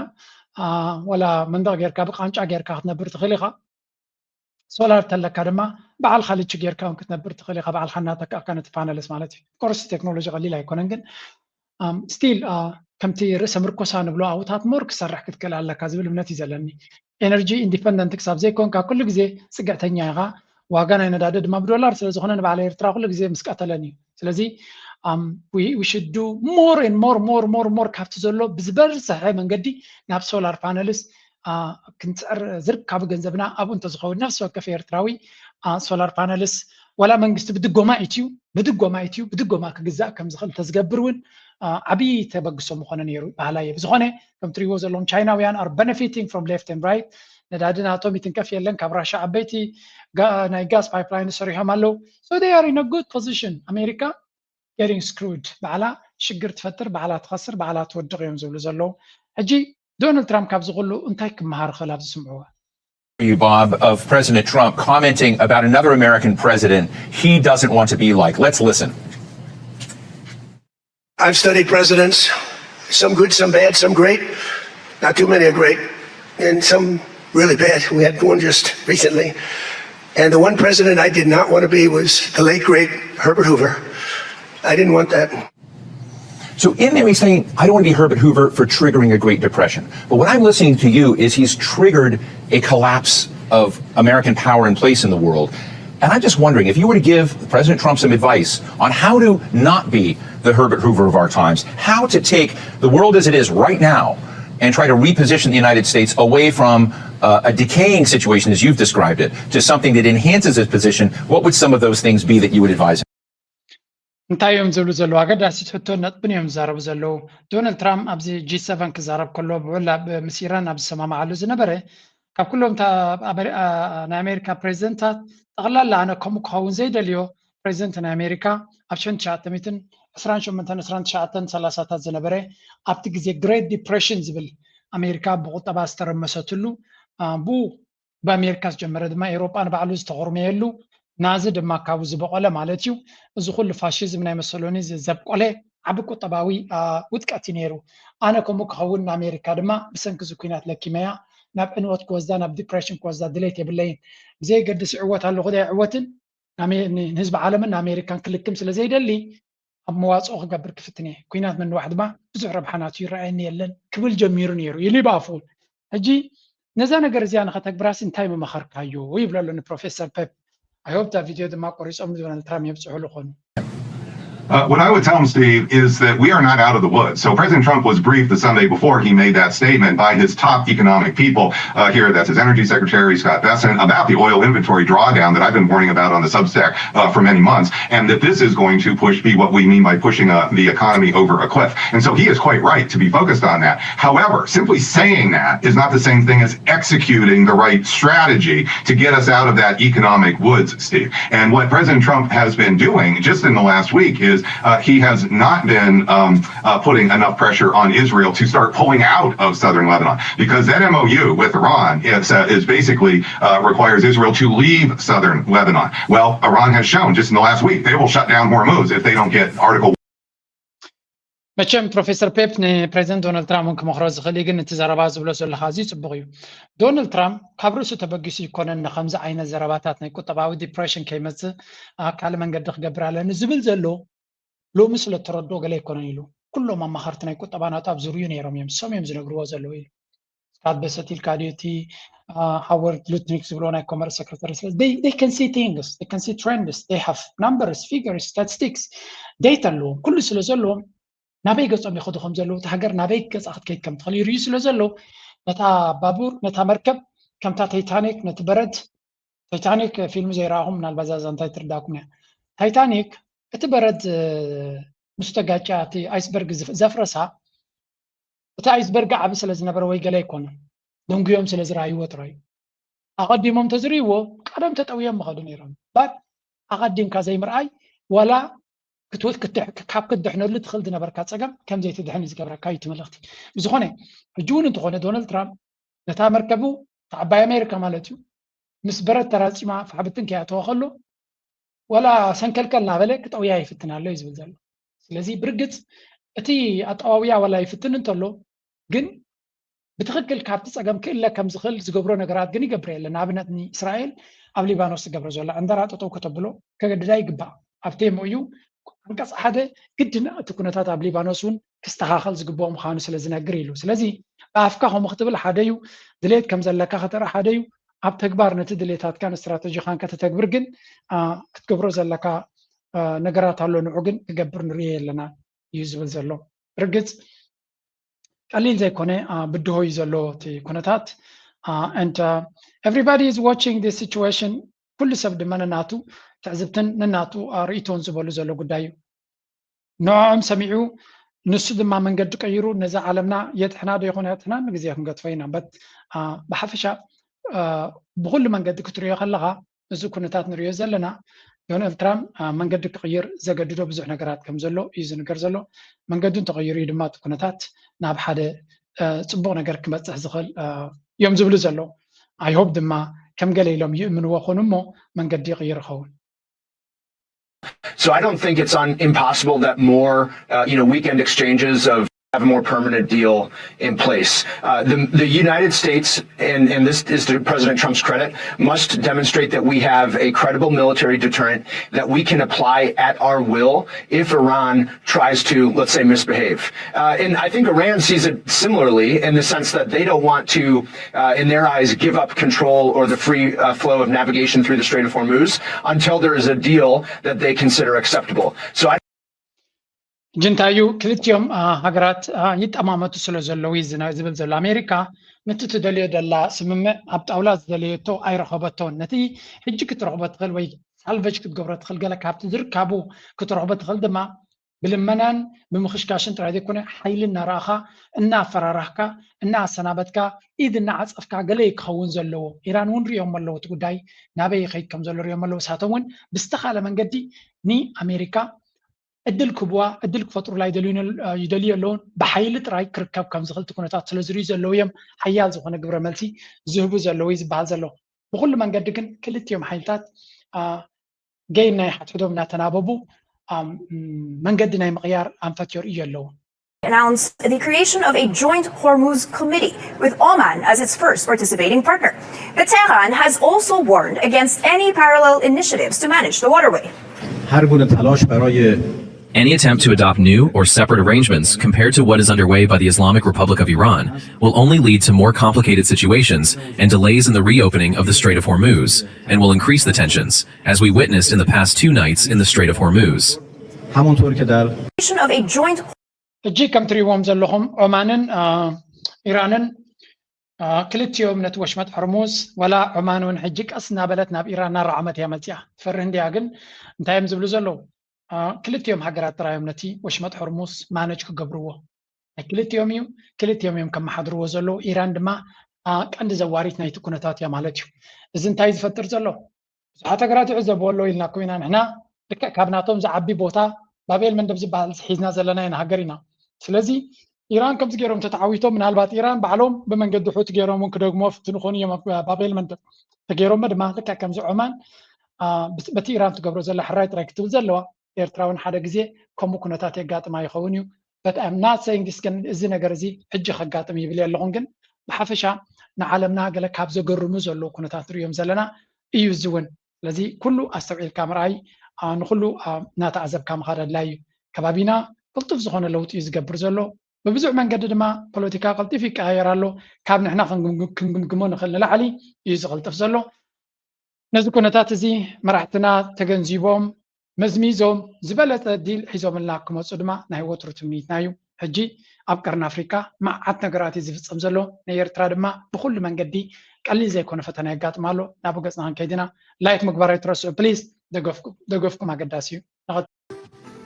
ወላ መንደቕ ጌርካ ብቃንጫ ጌርካ ክትነብር ትኽእል ኢኻ። ሶላር ተለካ ድማ በዓልካ ልቺ ጌርካ እውን ክትነብር ትኽእል ኢኻ። በዓልካ እናተካእካ ነቲ ፓነልስ ማለት እዩ። ኮርስ ቴክኖሎጂ ቀሊል ኣይኮነን ግን ስቲል ከምቲ ርእሰ ምርኮሳ ንብሎ ኣብታት ሞር ክሰርሕ ክትክእል ኣለካ ዝብል እምነት እዩ ዘለኒ። ኤነርጂ ኢንዲፐንደንት ክሳብ ዘይኮንካ ኩሉ ግዜ ፅግዕተኛ ኢኻ። ዋጋ ናይ ነዳዲ ድማ ብዶላር ስለ ዝኾነ ንባዕለ ኤርትራ ኩሉ ግዜ ምስ ቀተለን እዩ። ስለዚ we should do more and more more more more ካብቲ ዘሎ ብዝበርሰሐ መንገዲ ናብ ሶላር ፓነልስ ክንፅዕር ዝርካቡ ገንዘብና ኣብኡ እንተዝኸውን ነፍሲ ወከፍ ኤርትራዊ ሶላር ፓነልስ ወላ መንግስቲ ብድጎማ ኢትዩ ብድጎማ ኢትዩ ብድጎማ ክግዛእ ከም ዝኽእል ተዝገብር እውን ዓብዪ ተበግሶ ምኾነ ነይሩ በሃላይ እየ። ብዝኾነ ከም ትሪእዎ ዘለኹም ቻይናውያን are benefiting from left and right። ነዳዲ ናቶም ይትንከፍ የለን ካብ ራሻ ዓበይቲ ናይ ጋስ ፓይፕላይን ሰሪሖም ኣለዉ። So they are in a good position። ኣሜሪካ getting screwed፣ ባዕላ ሽግር ትፈጥር፣ ባዕላ ትኸስር፣ ባዕላ ትወድቕ እዮም ዝብሉ ዘለዉ። ሕጂ ዶናልድ ትራምፕ ካብዚ ኩሉ እንታይ ክመሃር ክእል ኣብዚ ስምዕዎ? You, Bob, of President Trump commenting about another American president he doesn't want to be like. Let's listen. I've studied presidents, some good, some bad, some great. Not too many are great, and some really bad. We had one just recently. And the one president I did not want to be was the late, great Herbert Hoover. I didn't want that. So in there, he's saying, I don't want to be Herbert Hoover for triggering a Great Depression. But what I'm listening to you is he's triggered a collapse of American power and place in the world. And I'm just wondering if you were to give President Trump some advice on how to not be the Herbert Hoover of our times, how to take the world as it is right now and try to reposition the United States away from uh, a decaying situation, as you've described it, to something that enhances its position, what would some of those things be that you would advise him? እንታይ እዮም ዝብሉ ዘለዉ? ኣገዳሲት ሕቶን ነጥብን እዮም ዝዛረቡ ዘለዉ። ዶናልድ ትራምፕ ኣብዚ ጂ ሰቨን ክዛረብ ከሎ ብዕላ ምስ ኢራን ኣብ ዝሰማማዓሉ ዝነበረ ካብ ኩሎም ናይ ኣሜሪካ ፕሬዚደንታት ጠቕላላ ኣነ ከምኡ ክኸውን ዘይደልዮ ፕሬዚደንት ናይ ኣሜሪካ ኣብ ሽሕን ትሽዓተ ሚእትን ዕስራን ሸሞንተን ዕስራን ትሽዓተን ሰላሳታት ዝነበረ ኣብቲ ግዜ ግሬት ዲፕሬሽን ዝብል ኣሜሪካ ብቁጠባ ዝተረመሰትሉ ብኡ ብኣሜሪካ ዝጀመረ ድማ ኤውሮጳ ንባዕሉ ዝተኾርመየሉ፣ ናዚ ድማ ካብኡ ዝበቖለ ማለት እዩ። እዚ ኩሉ ፋሽዝም ናይ መሰሎኒ ዘብቆለ ዓቢ ቁጠባዊ ውድቀት እዩ ነይሩ። ኣነ ከምኡ ክኸውን ንኣሜሪካ ድማ ብሰንኪ እዚ ኲናት ለኪመያ ናብ ዕንወት ክወስዳ ናብ ዲፕሬሽን ክወስዳ ድሌት የብለይን። ብዘየገድስ ይዕወት ኣለኹ ዶ ኣይዕወትን ንህዝቢ ዓለምን ንኣሜሪካን ክልክም ስለ ዘይደሊ ኣብ መዋፅኦ ክገብር ክፍትን እየ። ኲናት ምንዋሕ ድማ ብዙሕ ረብሓ ናቱ ይረኣየኒ የለን ክብል ጀሚሩ ነይሩ ኢሉ ይበኣፉ። ሕጂ ነዛ ነገር እዚኣ ንኸተግብራሲ እንታይ ምመኸርካዮ ይብሎ ኣሎ ንፕሮፌሰር ፔፕ። I hope that video ድማ ቆሪፆም ንዶናልድ ትራምፕ የብፅሑሉ ኾኑ። Uh, what I would tell him, Steve, is that we are not out of the woods. So President Trump was briefed the Sunday before he made that statement by his top economic people uh, here. That's his energy secretary, Scott Bessent, about the oil inventory drawdown that I've been warning about on the Substack uh, for many months, and that this is going to push be what we mean by pushing uh, the economy over a cliff. And so he is quite right to be focused on that. However, simply saying that is not the same thing as executing the right strategy to get us out of that economic woods, Steve. And what President Trump has been doing just in the last week is uh, he has not been um, uh, putting enough pressure on Israel to start pulling out of southern Lebanon, because that M O U with Iran is, uh, is basically uh, requires Israel to leave southern Lebanon. Well, Iran has shown just in the last week they will shut down Hormuz if they don't get Article መቸም ፕሮፌሰር ፔፕ ንፕሬዚደንት ዶናልድ ትራምፕ እውን ክመኽሮ ዝኽእል እዩ፣ ግን እቲ ዘረባ ዝብሎ ዘለኻ ኣዝዩ ፅቡቕ እዩ። ዶናልድ ትራምፕ ካብ ርእሱ ተበጊሱ ይኮነን ንከምዚ ዓይነት ዘረባታት ናይ ቁጠባዊ ዲፕሬሽን ከይመፅእ ካልእ መንገዲ ክገብር ኣለኒ ዝብል ዘሎ ሎሚ ስለ ተረድኦ ገለ ኣይኮነን ኢሉ። ኩሎም ኣማኸርቲ ናይ ቁጠባ ናቱ ኣብ ዙርዩ ነይሮም እዮም፣ እሶም እዮም ዝነግርዎ ዘለዉ ኢሉ። ስካት በሰት ኢልካ ድዩ እቲ ሃወርድ ሉትኒክ ዝብሎ ናይ ኮመርስ ሰክረታሪ? ስለዚ they can see things, they can see trends, they have numbers, figures, statistics, data ኣለዎም። ኩሉ ስለ ዘለዎም ናበይ ገጾም ይኸዱ ከም ዘለዉ፣ እቲ ሃገር ናበይ ገጻ ክትከይድ ከም ትኽእል ይርእዩ ስለ ዘለዉ ነታ ባቡር፣ ነታ መርከብ ከምታ ታይታኒክ ነቲ በረድ ታይታኒክ ፊልም ዘይረኣኹም ምናልባት እዛ እንታይ ትርዳኩም እያ። ታይታኒክ እቲ በረድ ምስ ተጋጫ እቲ ኣይስበርግ ዘፍረሳ እቲ ኣይስበርግ ዓቢ ስለ ዝነበረ ወይ ገለ ኣይኮነን፣ ደንጉዮም ስለ ዝረኣይዎ ጥራይ። ኣቐዲሞም ተዝርእይዎ ቀደም ተጠውዮም ምኸዱ ነይሮም። ባት ኣቐዲምካ ዘይምርኣይ ዋላ ካብ ክትድሕነሉ ትኽእል ዝነበርካ ፀገም ከም ዘይትድሕን እዩ ዝገብረካ እዩ እቲ መልእኽቲ። ብዝኾነ ሕጂ እውን እንተኾነ ዶናልድ ትራምፕ ነታ መርከቡ ዓባይ ኣሜሪካ ማለት እዩ ምስ በረድ ተራፂማ ፋሕብትን ከይኣተወ ከሎ ዋላ ሰንከልከል እናበለ ክጠውያ ይፍትን ኣሎ እዩ ዝብል ዘሎ። ስለዚ ብርግፅ እቲ ኣጠዋውያ ዋላ ይፍትን እንተሎ ግን ብትኽክል ካብቲ ፀገም ክእለ ከም ዝኽእል ዝገብሮ ነገራት ግን ይገብር የለን። ንኣብነት ንእስራኤል ኣብ ሊባኖስ ዝገብሮ ዘሎ ዕንደራ ጠጠው ከተብሎ ከገድዳ ይግባእ። ኣብቲ M O U ዓንቀፅ ሓደ ግድን እቲ ኩነታት ኣብ ሊባኖስ እውን ክስተኻኸል ዝግብኦ ምዃኑ ስለ ዝነግር ኢሉ። ስለዚ ብኣፍካ ከምኡ ክትብል ሓደ እዩ፣ ድሌት ከም ዘለካ ከተርኢ ሓደ እዩ። ኣብ ተግባር ነቲ ድሌታትካን ስትራተጂኻን ከተተግብር ግን ክትገብሮ ዘለካ ነገራት ኣሎ፣ ንዑ ግን ክገብር ንርእዮ የለና እዩ ዝብል ዘሎ። ርግፅ ቀሊል ዘይኮነ ብድሆ እዩ ዘሎ እቲ ኩነታት። And everybody is watching this situation። ኩሉ ሰብ ድማ ነናቱ ትዕዝብትን ነናቱ ርእይቶን ዝበሉ ዘሎ ጉዳይ እዩ። ንዕኦም ሰሚዑ ንሱ ድማ መንገዲ ቀይሩ ነዛ ዓለምና የጥሕና ዶ ይኾን ኣየጥሕናን ንግዜ ክንገድፎ ኢና። በት ብሓፈሻ ብኹሉ መንገዲ ክትሪኦ ከለኻ እዚ ኩነታት ንሪኦ ዘለና ዶናልድ ትራምፕ መንገዲ ክቕይር ዘገድዶ ብዙሕ ነገራት ከም ዘሎ እዩ ዝንገር ዘሎ። መንገዱ እንተቐይሩ እዩ ድማ እቲ ኩነታት ናብ ሓደ ፅቡቕ ነገር ክመፅሕ ዝኽእል እዮም ዝብሉ ዘለዉ። I hope ድማ ከም ገለ ኢሎም ይእምንዎ ኾኑ እሞ መንገዲ ይቕይር ይኸውን። So I don't think it's un- impossible that more, uh, you know, weekend exchanges of have a more permanent deal in place. Uh, the, the United States, and, and this is to President Trump's credit, must demonstrate that we have a credible military deterrent that we can apply at our will if Iran tries to, let's say, misbehave. Uh, and I think Iran sees it similarly in the sense that they don't want to, uh, in their eyes, give up control or the free uh, flow of navigation through the Strait of Hormuz until there is a deal that they consider acceptable. So I ጅንታዩ ክልቲኦም ሃገራት ይጠማመቱ ስለ ዘለዉ ዝብል ዘሎ ኣሜሪካ ነቲ ትደልዮ ደላ ስምምዕ ኣብ ጣውላ ዝደለየቶ ኣይረኸበቶን። ነቲ ሕጂ ክትረኽቦ ትኽእል ወይ ሳልቨጅ ክትገብሮ ትኽእል ገለ ካብቲ ዝርካቡ ክትረኽቦ ትኽእል ድማ ብልመናን ብምኽሽካሽን ጥራይ ዘይኮነ ሓይሊ እናረኣኻ እናኣፈራራህካ እናኣሰናበትካ ኢድ እናዓፀፍካ ገለ ክኸውን ዘለዎ። ኢራን እውን ሪኦም ኣለዉ እቲ ጉዳይ ናበይ ይኸይድ ከም ዘሎ ሪኦም ኣለዉ። እሳቶም እውን ብዝተኻለ መንገዲ ንኣሜሪካ እድል ክህብዋ እድል ክፈጥሩላ ይደልዩ ኣለውን ብሓይሊ ጥራይ ክርከብ ከም ዝኽእል እቲ ኩነታት ስለ ዝርዩ ዘለዉ እዮም ሓያል ዝኾነ ግብረ መልሲ ዝህቡ ዘለዉ እዩ ዝበሃል ዘሎ። ብኩሉ መንገዲ ግን ክልቲኦም ሓይልታት ገይን ናይ ሓድሕዶም እናተናበቡ መንገዲ ናይ ምቕያር ኣንፈት የርእዩ ኣለዉ። Announced the creation of a joint Hormuz committee with Oman as its first participating partner. But Tehran has also warned against any parallel initiatives to manage the waterway. هر گونه تلاش برای Any attempt to adopt new or separate arrangements compared to what is underway by the Islamic Republic of Iran will only lead to more complicated situations and delays in the reopening of the Strait of Hormuz and will increase the tensions, as we witnessed in the past two nights in the Strait of Hormuz. همونطور که در Creation of a joint ሕጂ ከም ትሪእዎም ዘለኹም ዖማንን ኢራንን ክልቲኦም ነቲ ወሽመጥ ሕርሙዝ ወላ ዖማን እውን ሕጂ ቀስ እናበለት ናብ ኢራን እናረዓመት እያ መፅያ ትፈርህ እንዲያ ግን እንታይ እዮም ዝብሉ ዘለዉ ክልቲኦም ሃገራት ጥራዮም ነቲ ወሽመጥ ሕርሙዝ ማነጅ ክገብርዎ ናይ ክልቲኦም እዩ ክልቲኦም እዮም ከመሓድርዎ ዘለዉ ኢራን ድማ ቀንዲ ዘዋሪት ናይቲ ኩነታት እያ ማለት እዩ እዚ እንታይ ዝፈጥር ዘሎ ብዙሓት ሃገራት ይዕዘብዎ ኣለዉ ኢልና ኮይና ንሕና ልክዕ ካብ ናቶም ዝዓቢ ቦታ ባቤል መንደብ ዝበሃል ሒዝና ዘለና ኢና ሃገር ኢና ስለዚ ኢራን ከምዚ ገይሮም ተተዓዊቶም ምናልባት ኢራን ባዕሎም ብመንገዲ ሑቲ ገይሮም እውን ክደግሞ ፍትኑ ኮኑ እዮም ባቤል መንደብ ተገይሮሞ ድማ ልክዕ ከምዚ ዖማን በቲ ኢራን ትገብሮ ዘላ ሕራይ ጥራይ ክትብል ዘለዋ ኤርትራ እውን ሓደ ግዜ ከምኡ ኩነታት የጋጥማ ይኸውን እዩ but I'm not saying this ግን እዚ ነገር እዚ ሕጂ ከጋጥም ይብል የለኹን ግን ብሓፈሻ ንዓለምና ገለ ካብ ዘገርሙ ዘለዉ ኩነታት ንሪኦም ዘለና እዩ እዚ እውን ስለዚ ኩሉ ኣስተውዒልካ ምርኣይ ንኩሉ እናተዓዘብካ ምኻድ ኣድላይ እዩ ከባቢና ቅልጡፍ ዝኾነ ለውጢ እዩ ዝገብር ዘሎ ብብዙሕ መንገዲ ድማ ፖለቲካ ቀልጢፍ ይቀያየር ኣሎ ካብ ንሕና ክንግምግሞ ንኽእል ንላዕሊ እዩ ዝቕልጥፍ ዘሎ ነዚ ኩነታት እዚ መራሕትና ተገንዚቦም መዝሚዞም ዝበለፀ ዲል ሒዞምልና ክመፁ ድማ ናይ ወትሩ ትምኒትና እዩ ሕጂ ኣብ ቀርኒ ኣፍሪካ መዓት ነገራት እዩ ዝፍፀም ዘሎ ናይ ኤርትራ ድማ ብኩሉ መንገዲ ቀሊል ዘይኮነ ፈተና የጋጥም ኣሎ ናብ ገፅና ክንከይድና ላይክ ምግባር ኣይትረስዑ ፕሊዝ ደገፍኩም ኣገዳሲ እዩ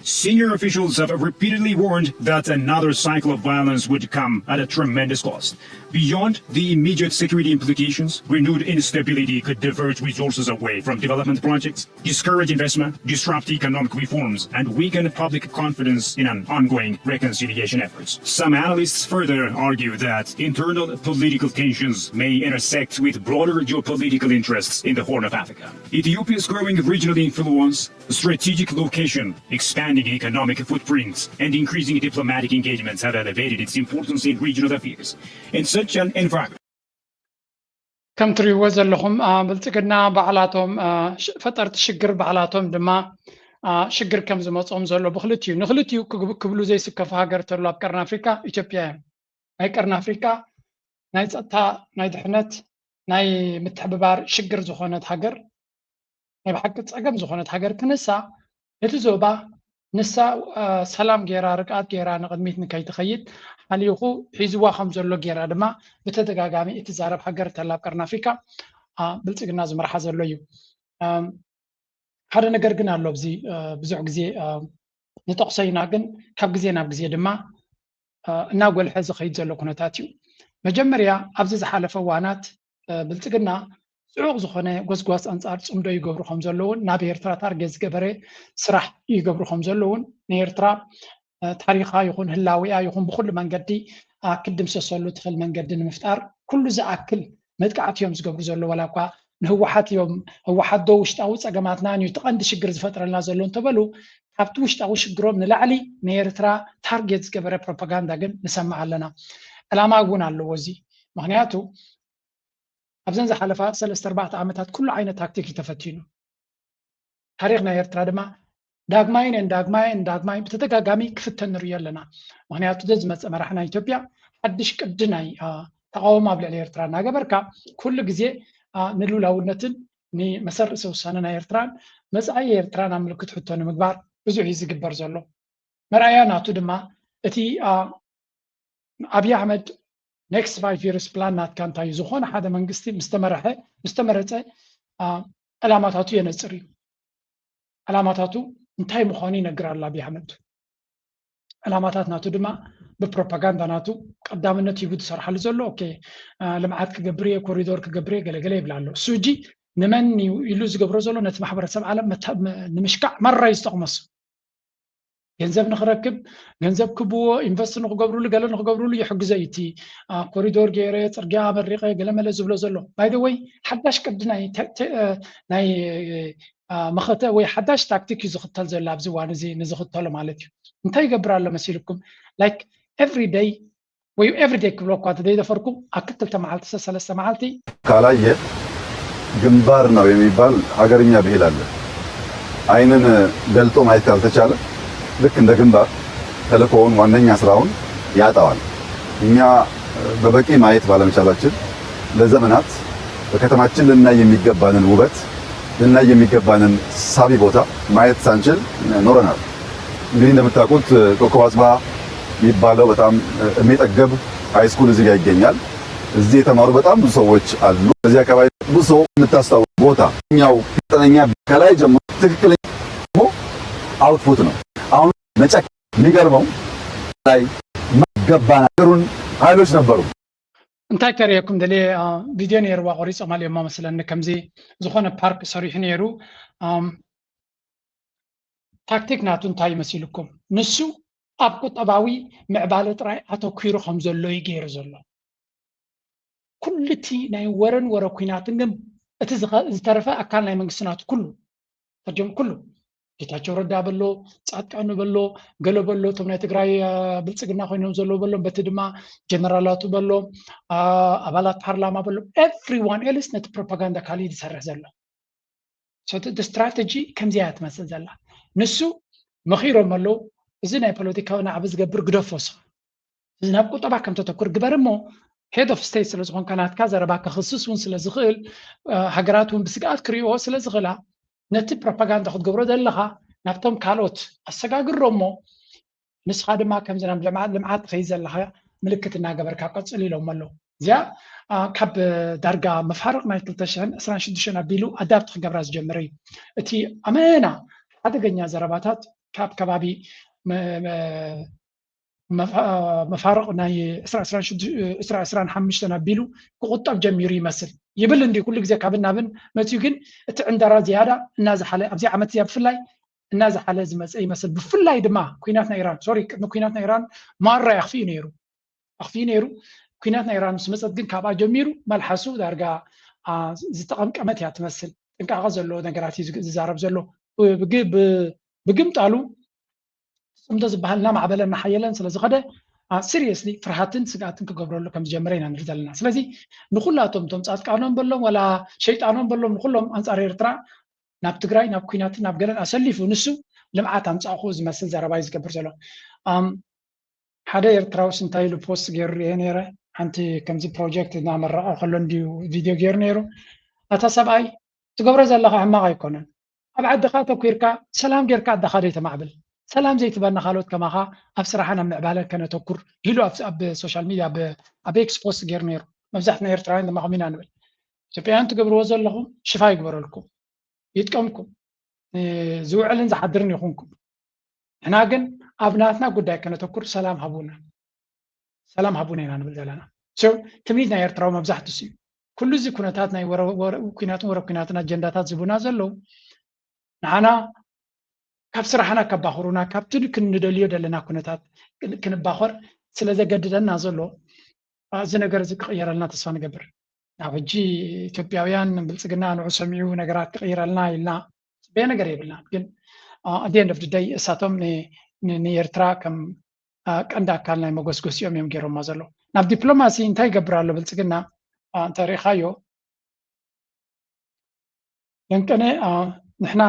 Senior officials have repeatedly warned that another cycle of violence would come at a tremendous cost. Beyond the immediate security implications, renewed instability could divert resources away from development projects, discourage investment, disrupt economic reforms, and weaken public confidence in an ongoing reconciliation effort. Some analysts further argue that internal political tensions may intersect with broader geopolitical interests in the Horn of Africa. Ethiopia's growing regional influence, strategic location, expanding economic footprint, and increasing diplomatic engagements have elevated its importance in regional affairs. In such an environment, ከም ትሪእዎ ዘለኹም ብልፅግና ባዕላቶም ፈጠርቲ ሽግር ባዕላቶም ድማ ሽግር ከም ዝመፅኦም ዘሎ ብክልቲኡ ንክልቲኡ ክብሉ ዘይስከፉ ሃገር ተሎ ኣብ ቀርኒ ኣፍሪካ ኢትዮጵያ እዮም ናይ ቀርኒ ኣፍሪካ ናይ ፀጥታ ናይ ድሕነት ናይ ምትሕብባር ሽግር ዝኾነት ሃገር ናይ ብሓቂ ፀገም ዝኾነት ሃገር ክንሳ እቲ ዞባ ንሳ ሰላም ገይራ ርግኣት ገይራ ንቕድሚት ንከይትኸይድ ሓሊኹ ሒዝዋ ከም ዘሎ ገይራ ድማ ብተደጋጋሚ እትዛረብ ሃገር ተላ ኣብ ቀርኒ ኣፍሪካ ብልፅግና ዝመርሓ ዘሎ እዩ ሓደ ነገር ግን ኣሎ ኣብዚ ብዙሕ ግዜ ንጠቕሶ ኢና ግን ካብ ግዜ ናብ ግዜ ድማ እናጎልሐ ዝኸይድ ዘሎ ኩነታት እዩ መጀመርያ ኣብዚ ዝሓለፈ ዋናት ብልፅግና ፅዑቕ ዝኾነ ጎስጓስ ኣንፃር ፅምዶ ይገብሩ ከም ዘለውን ናብ ኤርትራ ታርጌት ዝገበረ ስራሕ ይገብሩ ከም ዘለውን ንኤርትራ ታሪኻ ይኹን ህላዊኣ ይኹን ብኩሉ መንገዲ ክትድምሰሰሉ ትኽእል መንገዲ ንምፍጣር ኩሉ ዝኣክል መጥቃዕቲ እዮም ዝገብሩ ዘለዉ ዋላ እኳ ንህወሓት እዮም ህወሓት ዶ ውሽጣዊ ፀገማትና እዩ እቲ ቀንዲ ሽግር ዝፈጥረልና ዘሎ እንተበሉ ካብቲ ውሽጣዊ ሽግሮም ንላዕሊ ንኤርትራ ታርጌት ዝገበረ ፕሮፓጋንዳ ግን ንሰምዕ ኣለና ዕላማ እውን ኣለዎ እዚ ምክንያቱ ኣብዘን ዝሓለፋ ሰለስተ ኣርባዕተ ዓመታት ኩሉ ዓይነት ታክቲክ እዩ ተፈቲኑ ታሪክ ናይ ኤርትራ ድማ ዳግማይን ን ዳግማይን ዳግማይን ብተደጋጋሚ ክፍተን ንርእዮ ኣለና ምክንያቱ ዘዝመፀ መራሒ ናይ ኢትዮጵያ ሓድሽ ቅዲ ናይ ተቃውሞ ኣብ ልዕሊ ኤርትራ እናገበርካ ኩሉ ግዜ ንልውላውነትን ንመሰር ርእሰ ውሳነ ናይ ኤርትራን መፃኢ ኤርትራን ኣብ ምልክት ሕቶ ንምግባር ብዙሕ እዩ ዝግበር ዘሎ መርኣያ ናቱ ድማ እቲ ኣብይ ኣሕመድ next five years plan ናትካ እንታይ እዩ ዝኾነ ሓደ መንግስቲ ምስተመረሐ ምስተመረፀ ዕላማታቱ የነፅር እዩ ዕላማታቱ እንታይ ምዃኑ ይነግር ኣሎ ኣብይ ኣሕመድ ዕላማታት ናቱ ድማ ብፕሮፓጋንዳ ናቱ ቀዳምነት ሂቡ ዝሰርሓሉ ዘሎ ኦኬ ልምዓት ክገብር እየ ኮሪዶር ክገብር እየ ገለገለ ይብል ኣሎ እሱ እጂ ንመን እዩ ኢሉ ዝገብሮ ዘሎ ነቲ ማሕበረሰብ ዓለም ንምሽካዕ ማራ እዩ ዝጠቕመሱ ገንዘብ ንክረክብ፣ ገንዘብ ክብዎ፣ ኢንቨስት ንክገብርሉ፣ ገለ ንክገብርሉ ይሕግዞ እዩ። እቲ ኮሪዶር ገይረ፣ ፅርግያ መሪቀ፣ ገለመለ ዝብሎ ዘሎ ባይ ወይ ሓዳሽ ቅዲ ናይ መኸተ ወይ ሓዳሽ ታክቲክ እዩ ዝኽተል ዘሎ ኣብዚ እዋን እዚ ንዝኽተሎ ማለት እዩ። እንታይ ይገብር ኣሎ መሲልኩም? ላይክ ኤቭሪ ደይ ወይ ኤቭሪ ደይ ክብሎ እኳ ዘይደፈርኩ ኣብ ክልተ መዓልቲ ሰለስተ መዓልቲ ካላየ ግንባር ነው የሚባል ሀገርኛ ብሂል አለ። አይንን ገልጦ ማየት ካልተቻለ ልክ እንደ ግንባር ተልእኮውን ዋነኛ ስራውን ያጣዋል። እኛ በበቂ ማየት ባለመቻላችን ለዘመናት በከተማችን ልናይ የሚገባንን ውበት፣ ልናይ የሚገባንን ሳቢ ቦታ ማየት ሳንችል ኖረናል። እንግዲህ እንደምታውቁት ኮከብ አጽባ የሚባለው በጣም የሚጠገብ ሃይስኩል እዚህ ጋር ይገኛል። እዚህ የተማሩ በጣም ብዙ ሰዎች አሉ። በዚህ አካባቢ ብዙ ሰው የምታስታውስ ቦታ ኛው ዘጠነኛ ከላይ ጀምሮ ትክክለኛ አውትፑት ነው። አሁን መጨክ የሚገርመው ላይ መገባ ነገሩን ኃይሎች ነበሩ። እንታይ ከርእየኩም ደልየ ቪድዮ ነይርዋ ቆሪጾም ኣልዮማ መስለኒ። ከምዚ ዝኾነ ፓርክ ሰሪሑ ነይሩ። ታክቲክ ናቱ እንታይ ይመሲልኩም? ንሱ ኣብ ቁጠባዊ ምዕባለ ጥራይ ኣተኪሩ ከም ዘሎ እዩ ገይሩ ዘሎ። ኩሉ እቲ ናይ ወረን ወረ ኩናትን ግን እቲ ዝተረፈ ኣካል ናይ መንግስቲ ናቱ ኩሉ ተጀም ኩሉ ጌታቸው ረዳ በሎ፣ ጻድቃኑ በሎ፣ ገለ በሎ፣ እቶም ናይ ትግራይ ብልፅግና ኮይኖም ዘለዉ በሎ፣ በቲ ድማ ጀነራላቱ በሎ፣ ኣባላት ፓርላማ በሎ፣ ኤቭሪዋን ኤልስ ነቲ ፕሮፓጋንዳ ካልእ ዝሰርሕ ዘሎ። ስትራተጂ ከምዚያ ትመስል ዘላ። ንሱ መኺሮም ኣለዉ። እዚ ናይ ፖለቲካዊ ናዕቢ ዝገብር ግደፎ ስኻ። እዚ ናብ ቁጠባ ከም ተተኩር ግበር እሞ ሄድ ኦፍ ስቴት ስለ ዝኾንካ ናትካ ዘረባ ከኽስስ እውን ስለ ዝኽእል ሃገራት እውን ብስግኣት ክሪእዎ ስለ ዝኽእላ ነቲ ፕሮፓጋንዳ ክትገብሮ ዘለኻ ናብቶም ካልኦት ኣሰጋግሮ እሞ ንስኻ ድማ ከምዚ ናብ ልምዓት ልምዓት ትኸይድ ዘለኻ ምልክት እናገበርካ ቀፅል ኢሎም ኣለዉ። እዚኣ ካብ ዳርጋ መፋርቕ ናይ ክልተ ሽሕን ዕስራን ሽዱሽተን ኣቢሉ ኣዳፕት ክገብራ ዝጀመረ እዩ። እቲ ኣመና ሓደገኛ ዘረባታት ካብ ከባቢ መፋርቕ ናይ ዕስራ ዕስራን ሓሙሽተን ኣቢሉ ክቑጠብ ጀሚሩ ይመስል ይብል እንዲ ኩሉ ግዜ ካብን ናብን መፅዩ ግን እቲ ዕንደራ ዝያዳ እናዝሓለ ኣብዚ ዓመት እዚኣ ብፍላይ እናዝሓለ ዝመፀ ይመስል። ብፍላይ ድማ ኩናት ናይ ኢራን ሶሪ ቅድሚ ኩናት ናይ ኢራን ማራ ኣኽፊኡ ነይሩ ኣኽፊኡ ነይሩ። ኩናት ናይ ኢራን ምስ መፀት ግን ካብኣ ጀሚሩ መልሓሱ ዳርጋ ዝተቐምቀመት እያ ትመስል። ጥንቃቐ ዘለዎ ነገራት እዩ ዝዛረብ ዘሎ። ብግምጣሉ ፅምዶ ዝበሃል እናማዕበለን እናሓየለን ስለ ዝኸደ ሲሪየስሊ ፍርሃትን ስግኣትን ክገብረሉ ከም ዝጀመረ ኢና ንርኢ ዘለና። ስለዚ ንኩላቶም እቶም ፃድቃኖም በሎም ዋላ ሸይጣኖም በሎም ንኩሎም ኣንፃር ኤርትራ ናብ ትግራይ ናብ ኩናትን ናብ ገለን ኣሰሊፉ ንሱ ልምዓት ኣምፃእኹ ዝመስል ዘረባ እዩ ዝገብር ዘሎ። ሓደ ኤርትራውስ እንታይ ኢሉ ፖስት ገይሩ ርኤ ነይረ። ሓንቲ ከምዚ ፕሮጀክት እናመረቐ ከሎ እንድዩ ቪድዮ ገይሩ ነይሩ። ኣታ ሰብኣይ ትገብሮ ዘለኻ ሕማቕ ኣይኮነን። ኣብ ዓድኻ ተኩርካ ሰላም ጌርካ ዓድኻ ደይተማዕብል። ሰላም ዘይትበና ካልኦት ከማኻ ኣብ ስራሕን ኣብ ምዕባለን ከነተኩር ኢሉ ኣብ ሶሻል ሚድያ ኣብ ኤክስ ፖስት ገይሩ ነይሩ። መብዛሕትና ኤርትራውያን ድማ ከምኡ ኢና ንብል። ኢትዮጵያውያን ትገብርዎ ዘለኹም ሽፋ ይግበረልኩም፣ ይጥቀምኩም፣ ዝውዕልን ዝሓድርን ይኹንኩም። ንሕና ግን ኣብ ናትና ጉዳይ ከነተኩር ሰላም ሃቡና፣ ሰላም ሃቡና ኢና ንብል ዘለና። ትምኒት ናይ ኤርትራዊ መብዛሕትኡ እዩ። ኩሉ እዚ ኩነታት ናይ ኩናትን ወረ ኩናትን ኣጀንዳታት ዝቡና ዘለዉ ንዓና ካብ ስራሕና ከባኽሩና ካብቲ ክንደልዮ ዘለና ኩነታት ክንባኸር ስለ ዘገድደና ዘሎ እዚ ነገር እዚ ክቕየረልና ተስፋ ንገብር። ናብ ሕጂ ኢትዮጵያውያን ብልፅግና ንዑ ሰሚዑ ነገራት ክቕይረልና ኢልና ፅበየ ነገር የብልና። ግን ኣት ኤንድ ኦፍ ደይ እሳቶም ንኤርትራ ከም ቀንዲ ኣካል ናይ መጎስጎሲኦም እዮም ገይሮማ ዘለዉ። ናብ ዲፕሎማሲ እንታይ ይገብር ኣሎ ብልፅግና እንተሪእኻዮ ለንቀነ ንሕና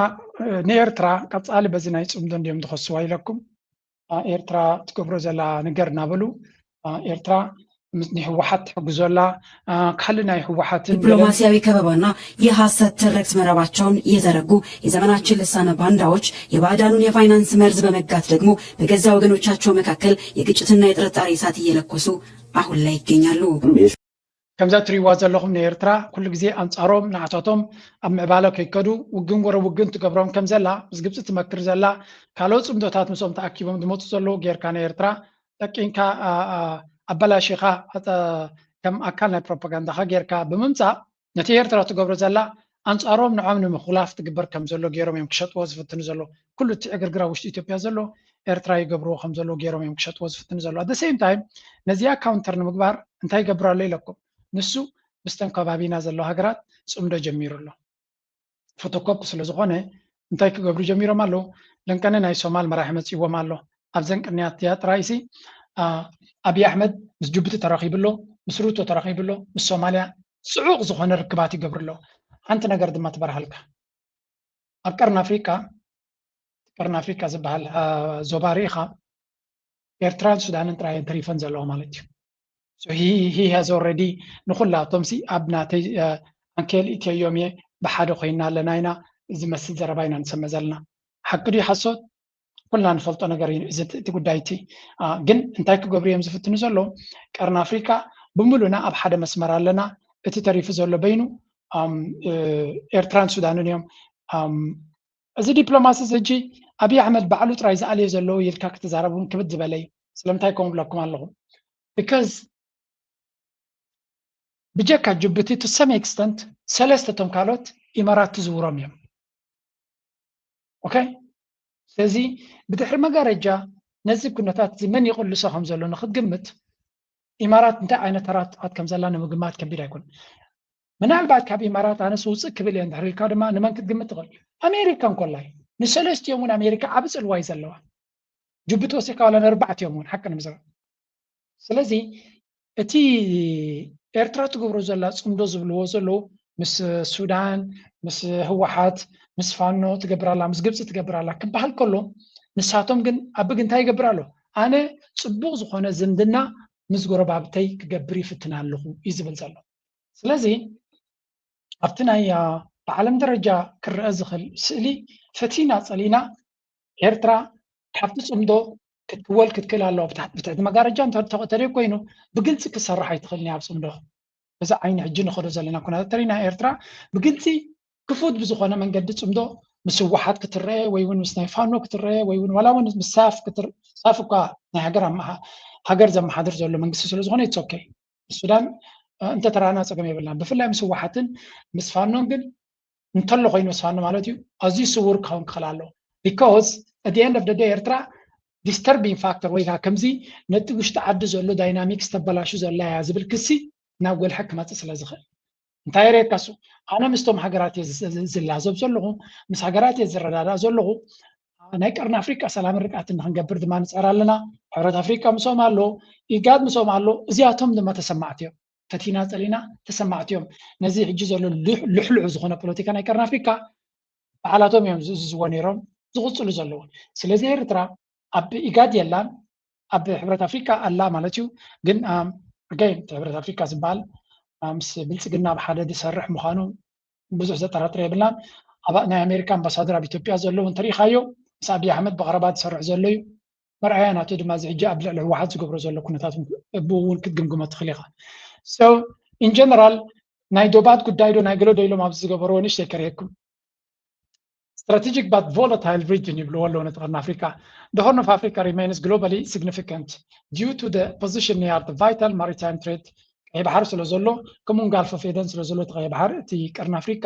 ንኤርትራ ቀፃሊ በዚ ናይ ፅምዶ እንዲዮም ዝኸስዋ ኢለኩም ኤርትራ ትገብሮ ዘላ ነገር እናበሉ ኤርትራ ንህወሓት ትሕግዞ ኣላ። ካልእ ናይ ህወሓትን ዲፕሎማሲያዊ ከበባና የሐሰት ትርክት መረባቸውን የዘረጉ የዘመናችን ልሳነ ባንዳዎች የባዕዳኑን የፋይናንስ መርዝ በመጋት ደግሞ በገዛ ወገኖቻቸው መካከል የግጭትና የጥርጣሬ እሳት እየለኮሱ አሁን ላይ ይገኛሉ። ከምዛ ትሪእዋ ዘለኹም ንኤርትራ ኩሉ ግዜ ኣንጻሮም ንዓታቶም ኣብ ምዕባለ ከይከዱ ውግን ወረ ውግን ትገብሮም ከም ዘላ ምስ ግብፂ ትመክር ዘላ ካልኦት ፅምዶታት ምስኦም ተኣኪቦም ዝመፁ ዘለዉ ጌርካ ንኤርትራ ጠቂንካ ኣበላሺኻ ከም ኣካል ናይ ፕሮፓጋንዳኻ ጌርካ ብምምፃእ ነቲ ኤርትራ ትገብሮ ዘላ ኣንጻሮም ንዖም ንምኹላፍ ትግበር ከም ዘሎ ጌሮም እዮም ክሸጥዎ ዝፍትኑ ዘሎ ኩሉ እቲ ዕግርግር ኣብ ውሽጢ ኢትዮጵያ ዘሎ ኤርትራ ይገብርዎ ከም ዘለዉ ገይሮም እዮም ክሸጥዎ ዝፍትኑ ዘለዉ። At the same time ነዚኣ counter ንምግባር እንታይ ይገብር ኣሎ ኢለኩም፣ ንሱ ምስተን ከባቢና ዘለዋ ሃገራት ጽምዶ ጀሚሩ ኣሎ። ፎቶኮፒ ስለ ዝኾነ እንታይ ክገብሩ ጀሚሮም ኣለዉ? ለንቀነ ናይ ሶማል መራሒ መጺዎም ኣሎ። ኣብዘን ቅንያት እቲኣ ጥራይሲ ኣብይ ኣሕመድ ምስ ጅቡቲ ተራኺቡ ኣሎ፣ ምስ ሩቶ ተራኺቡ ኣሎ፣ ምስ ሶማልያ ጽዑቕ ዝኾነ ርክባት ይገብሩ ኣለዉ። ሓንቲ ነገር ድማ ትበርሃልካ፣ ኣብ ቀርኒ ኣፍሪቃ ቀርኒ ኣፍሪቃ ዝበሃል ዞባ ርኢኻ ኤርትራን ሱዳንን ጥራይ ተሪፈን ዘለዋ ማለት እዩ። He has already ንኩላቶም ሲ ኣብ ናተይ ዓንኬል ኢትዮዮም እየ ብሓደ ኮይና ኣለና ኢና ዝመስል ዘረባ ኢና ንሰምዕ ዘለና። ሓቂ ድዩ ሓሶት? ኩልና ንፈልጦ ነገር እዩ እዚ ጉዳይ እቲ። ግን እንታይ ክገብሩ እዮም ዝፍትኑ ዘለዉ? ቀርኒ ኣፍሪቃ ብምሉና ኣብ ሓደ መስመር ኣለና፣ እቲ ተሪፉ ዘሎ በይኑ ኤርትራን ሱዳንን እዮም። እዚ ዲፕሎማሲ እዚ ሕጂ ኣብይ ኣሕመድ ባዕሉ ጥራይ ዝኣልዮ ዘለዉ ኢልካ ክትዛረብ እውን ክብድ ዝበለ እዩ። ስለምንታይ ከምኡ ብለኩም ኣለኹ? Because ብጀካ ጅቡቲ to some extent ሰለስተ እቶም ካልኦት ኢማራት ትዝውሮም እዮም። ኦኬ፣ ስለዚ ብድሕሪ መጋረጃ ነዚ ኩነታት እዚ መን ይቕልሶ ከም ዘሎ ንክትግምት ኢማራት እንታይ ዓይነት ተራ ትፃወት ከም ዘላ ንምግማት ከቢድ ኣይኮን። ምናልባት ካብ ኢማራት ኣነስ ውፅእ ክብል እየ እንድሕር ኢልካ ድማ ንመን ክትግምት ትኽእል? ኣሜሪካ እንኮላይ ንሰለስቲኦም እውን ኣሜሪካ ዓብ ፅልዋ እዩ ዘለዋ። ጅቡቲ ወሲካ ዋላ ንኣርባዕቲኦም እውን ሓቂ ንምዝራብ። ስለዚ እቲ ኤርትራ ትገብሮ ዘላ ፅምዶ ዝብልዎ ዘለዉ ምስ ሱዳን፣ ምስ ህወሓት፣ ምስ ፋኖ ትገብር ኣላ፣ ምስ ግብፂ ትገብር ኣላ ክበሃል ከሎ ንሳቶም ግን ኣብ ብግ እንታይ ይገብር ኣሎ? ኣነ ፅቡቕ ዝኾነ ዝምድና ምስ ጎረባብተይ ክገብር ይፍትን ኣለኹ እዩ ዝብል ዘሎ። ስለዚ ኣብቲ ናይ ብዓለም ደረጃ ክረአ ዝኽእል ስእሊ ፈቲና ጸሊና ኤርትራ ካብቲ ጽምዶ ክትክወል ክትክእል ኣለዋ። ብትሕቲ መጋረጃ እንተደይ ኮይኑ ብግልፂ ክሰርሕ ኣይትኽእልን ኣብ ጽምዶ። በዚ ዓይኒ ሕጂ ንኸዶ ዘለና ኩነታት ተሪና ኤርትራ ብግልፂ ክፉት ብዝኾነ መንገዲ ጽምዶ ምስ ህወሓት ክትረአ ወይ እውን ምስ ናይ ፋኖ ክትረአ ወይ እውን ዋላ እውን ምስ ሳፍ ክትር ሳፍ እኳ ናይ ሃገር ኣመሓ ሃገር ዘመሓድር ዘሎ መንግስቲ ስለ ዝኾነ it's okay። ምስ ሱዳን እንተተራና ፀገም የብልናን። ብፍላይ ምስ ህወሓትን ምስ ፋኖን ግን እንተሎ ኮይኑ ምስ ፋኖ ማለት እዩ ኣዝዩ ስውር ክኸውን ክኽእል ኣለዎ። Because at the end of the day ኤርትራ disturbing factor ወይ ከዓ ከምዚ ነቲ ውሽጢ ዓዲ ዘሎ dynamics ተበላሹ ዘላ እያ ዝብል ክሲ ናብ ጎልሐ ክመፅእ ስለ ዝኽእል እንታይ የርእየካ እሱ ኣነ ምስቶም ሃገራት እየ ዝላዘብ ዘለኹ፣ ምስ ሃገራት እየ ዝረዳዳእ ዘለኹ። ናይ ቀርኒ ኣፍሪቃ ሰላምን ርግኣትን ንክንገብር ድማ ንፅዕር ኣለና። ሕብረት ኣፍሪቃ ምስኦም ኣሎ፣ ኢጋድ ምስኦም ኣሎ። እዚኣቶም ድማ ተሰማዕቲ እዮም። ፈቲና ፀሊና ተሰማዕቲ እዮም። ነዚ ሕጂ ዘሎ ልሕልሑ ዝኾነ ፖለቲካ ናይ ቀርኒ ኣፍሪቃ ባዕላቶም እዮም ዝእዝዝዎ ነይሮም ዝቕፅሉ ዘለዉ። ስለዚ ኤርትራ ኣብ ኢጋድ የላን፣ ኣብ ሕብረት ኣፍሪቃ ኣላ ማለት እዩ። ግን again እቲ ሕብረት ኣፍሪቃ ዝበሃል ምስ ብልፅግና ብሓደ ዝሰርሕ ምዃኑ ብዙሕ ዘጠራጥር የብልናን። ኣብ ናይ ኣሜሪካ ኣምባሳደር ኣብ ኢትዮጵያ ዘለዉ እንተሪኢኻዮ ምስ ኣብይ ኣሕመድ ብቐረባ ዝሰርሕ ዘሎ እዩ። መርኣያ ናቱ ድማ እዚ ሕጂ ኣብ ልዕሊ ህወሓት ዝገብሮ ዘሎ ኩነታት እውን ክትግምግሞ ትኽእል ኢኻ። So in general ናይ ዶባት ጉዳይ ዶ ናይ ገለ ዶ ኢሎም ኣብዚ ዝገበርዎ ንእሽተይ ከርእየኩም። Strategic but volatile region ይብልዎ ኣለዉ ነቲ ቀርኒ ኣፍሪቃ። The Horn of Africa remains globally significant due to the position near the vital maritime trade ቀይ ባሕሪ ስለ ዘሎ ከምኡውን ጋልፍ ኦፍ ኤደን ስለ ዘሎ እቲ ቀይ ባሕሪ እቲ ቀርኒ ኣፍሪቃ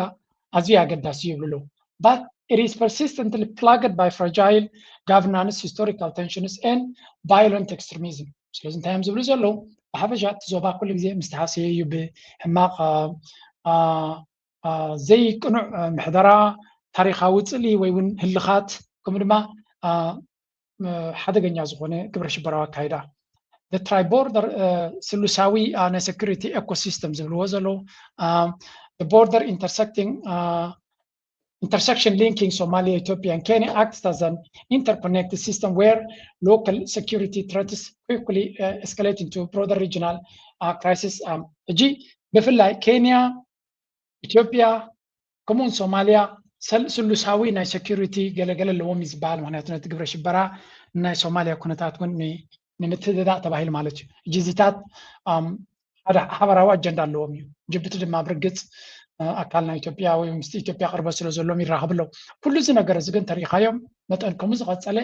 ኣዝዩ ኣገዳሲ ይብሉ ኣለዉ። But it is persistently plagued by fragile governance, historical tensions and violent extremism። ስለዚ እንታይ እዮም ዝብሉ ዘለዉ? ብሓፈሻ እቲ ዞባ ኩሉ ግዜ ምስተሃሰየ እዩ ብሕማቕ ዘይቅኑዕ ምሕደራ፣ ታሪኻዊ ፅልኢ ወይ እውን ህልኻት ከምኡ ድማ ሓደገኛ ዝኾነ ግብረ ሽበራዊ ኣካይዳ። Tri-border ስሉሳዊ ናይ security ecosystem ዝብልዎ ዘለዉ border intersecting intersection linking Somalia, Ethiopia and Kenya acts as an interconnected system where local security threats quickly escalate into broader regional crisis. ሕጂ ብፍላይ ኬንያ፣ ኢትዮጵያ ከምኡውን ሶማልያ ስሉሳዊ ናይ security ገለገለ ኣለዎም እዩ ዝበሃል። ምክንያቱ ነቲ ግብረ ሽበራ ናይ ሶማልያ ኩነታት እውን ንምትእትታእ ተባሂሉ ማለት እዩ። ሕጂ እዚታት ሓደ ሓበራዊ ኣጀንዳ ኣለዎም እዩ። ጅቡቲ ድማ ብርግፅ ኣካል ናይ ኢትዮጵያ ወይ ምስ ኢትዮጵያ ቅርበት ስለ ዘለዎም ይራኸቡ ኣለዉ። ኩሉ እዚ ነገር እዚ ግን ተሪኢኻዮም መጠን ከምኡ ዝቐፀለ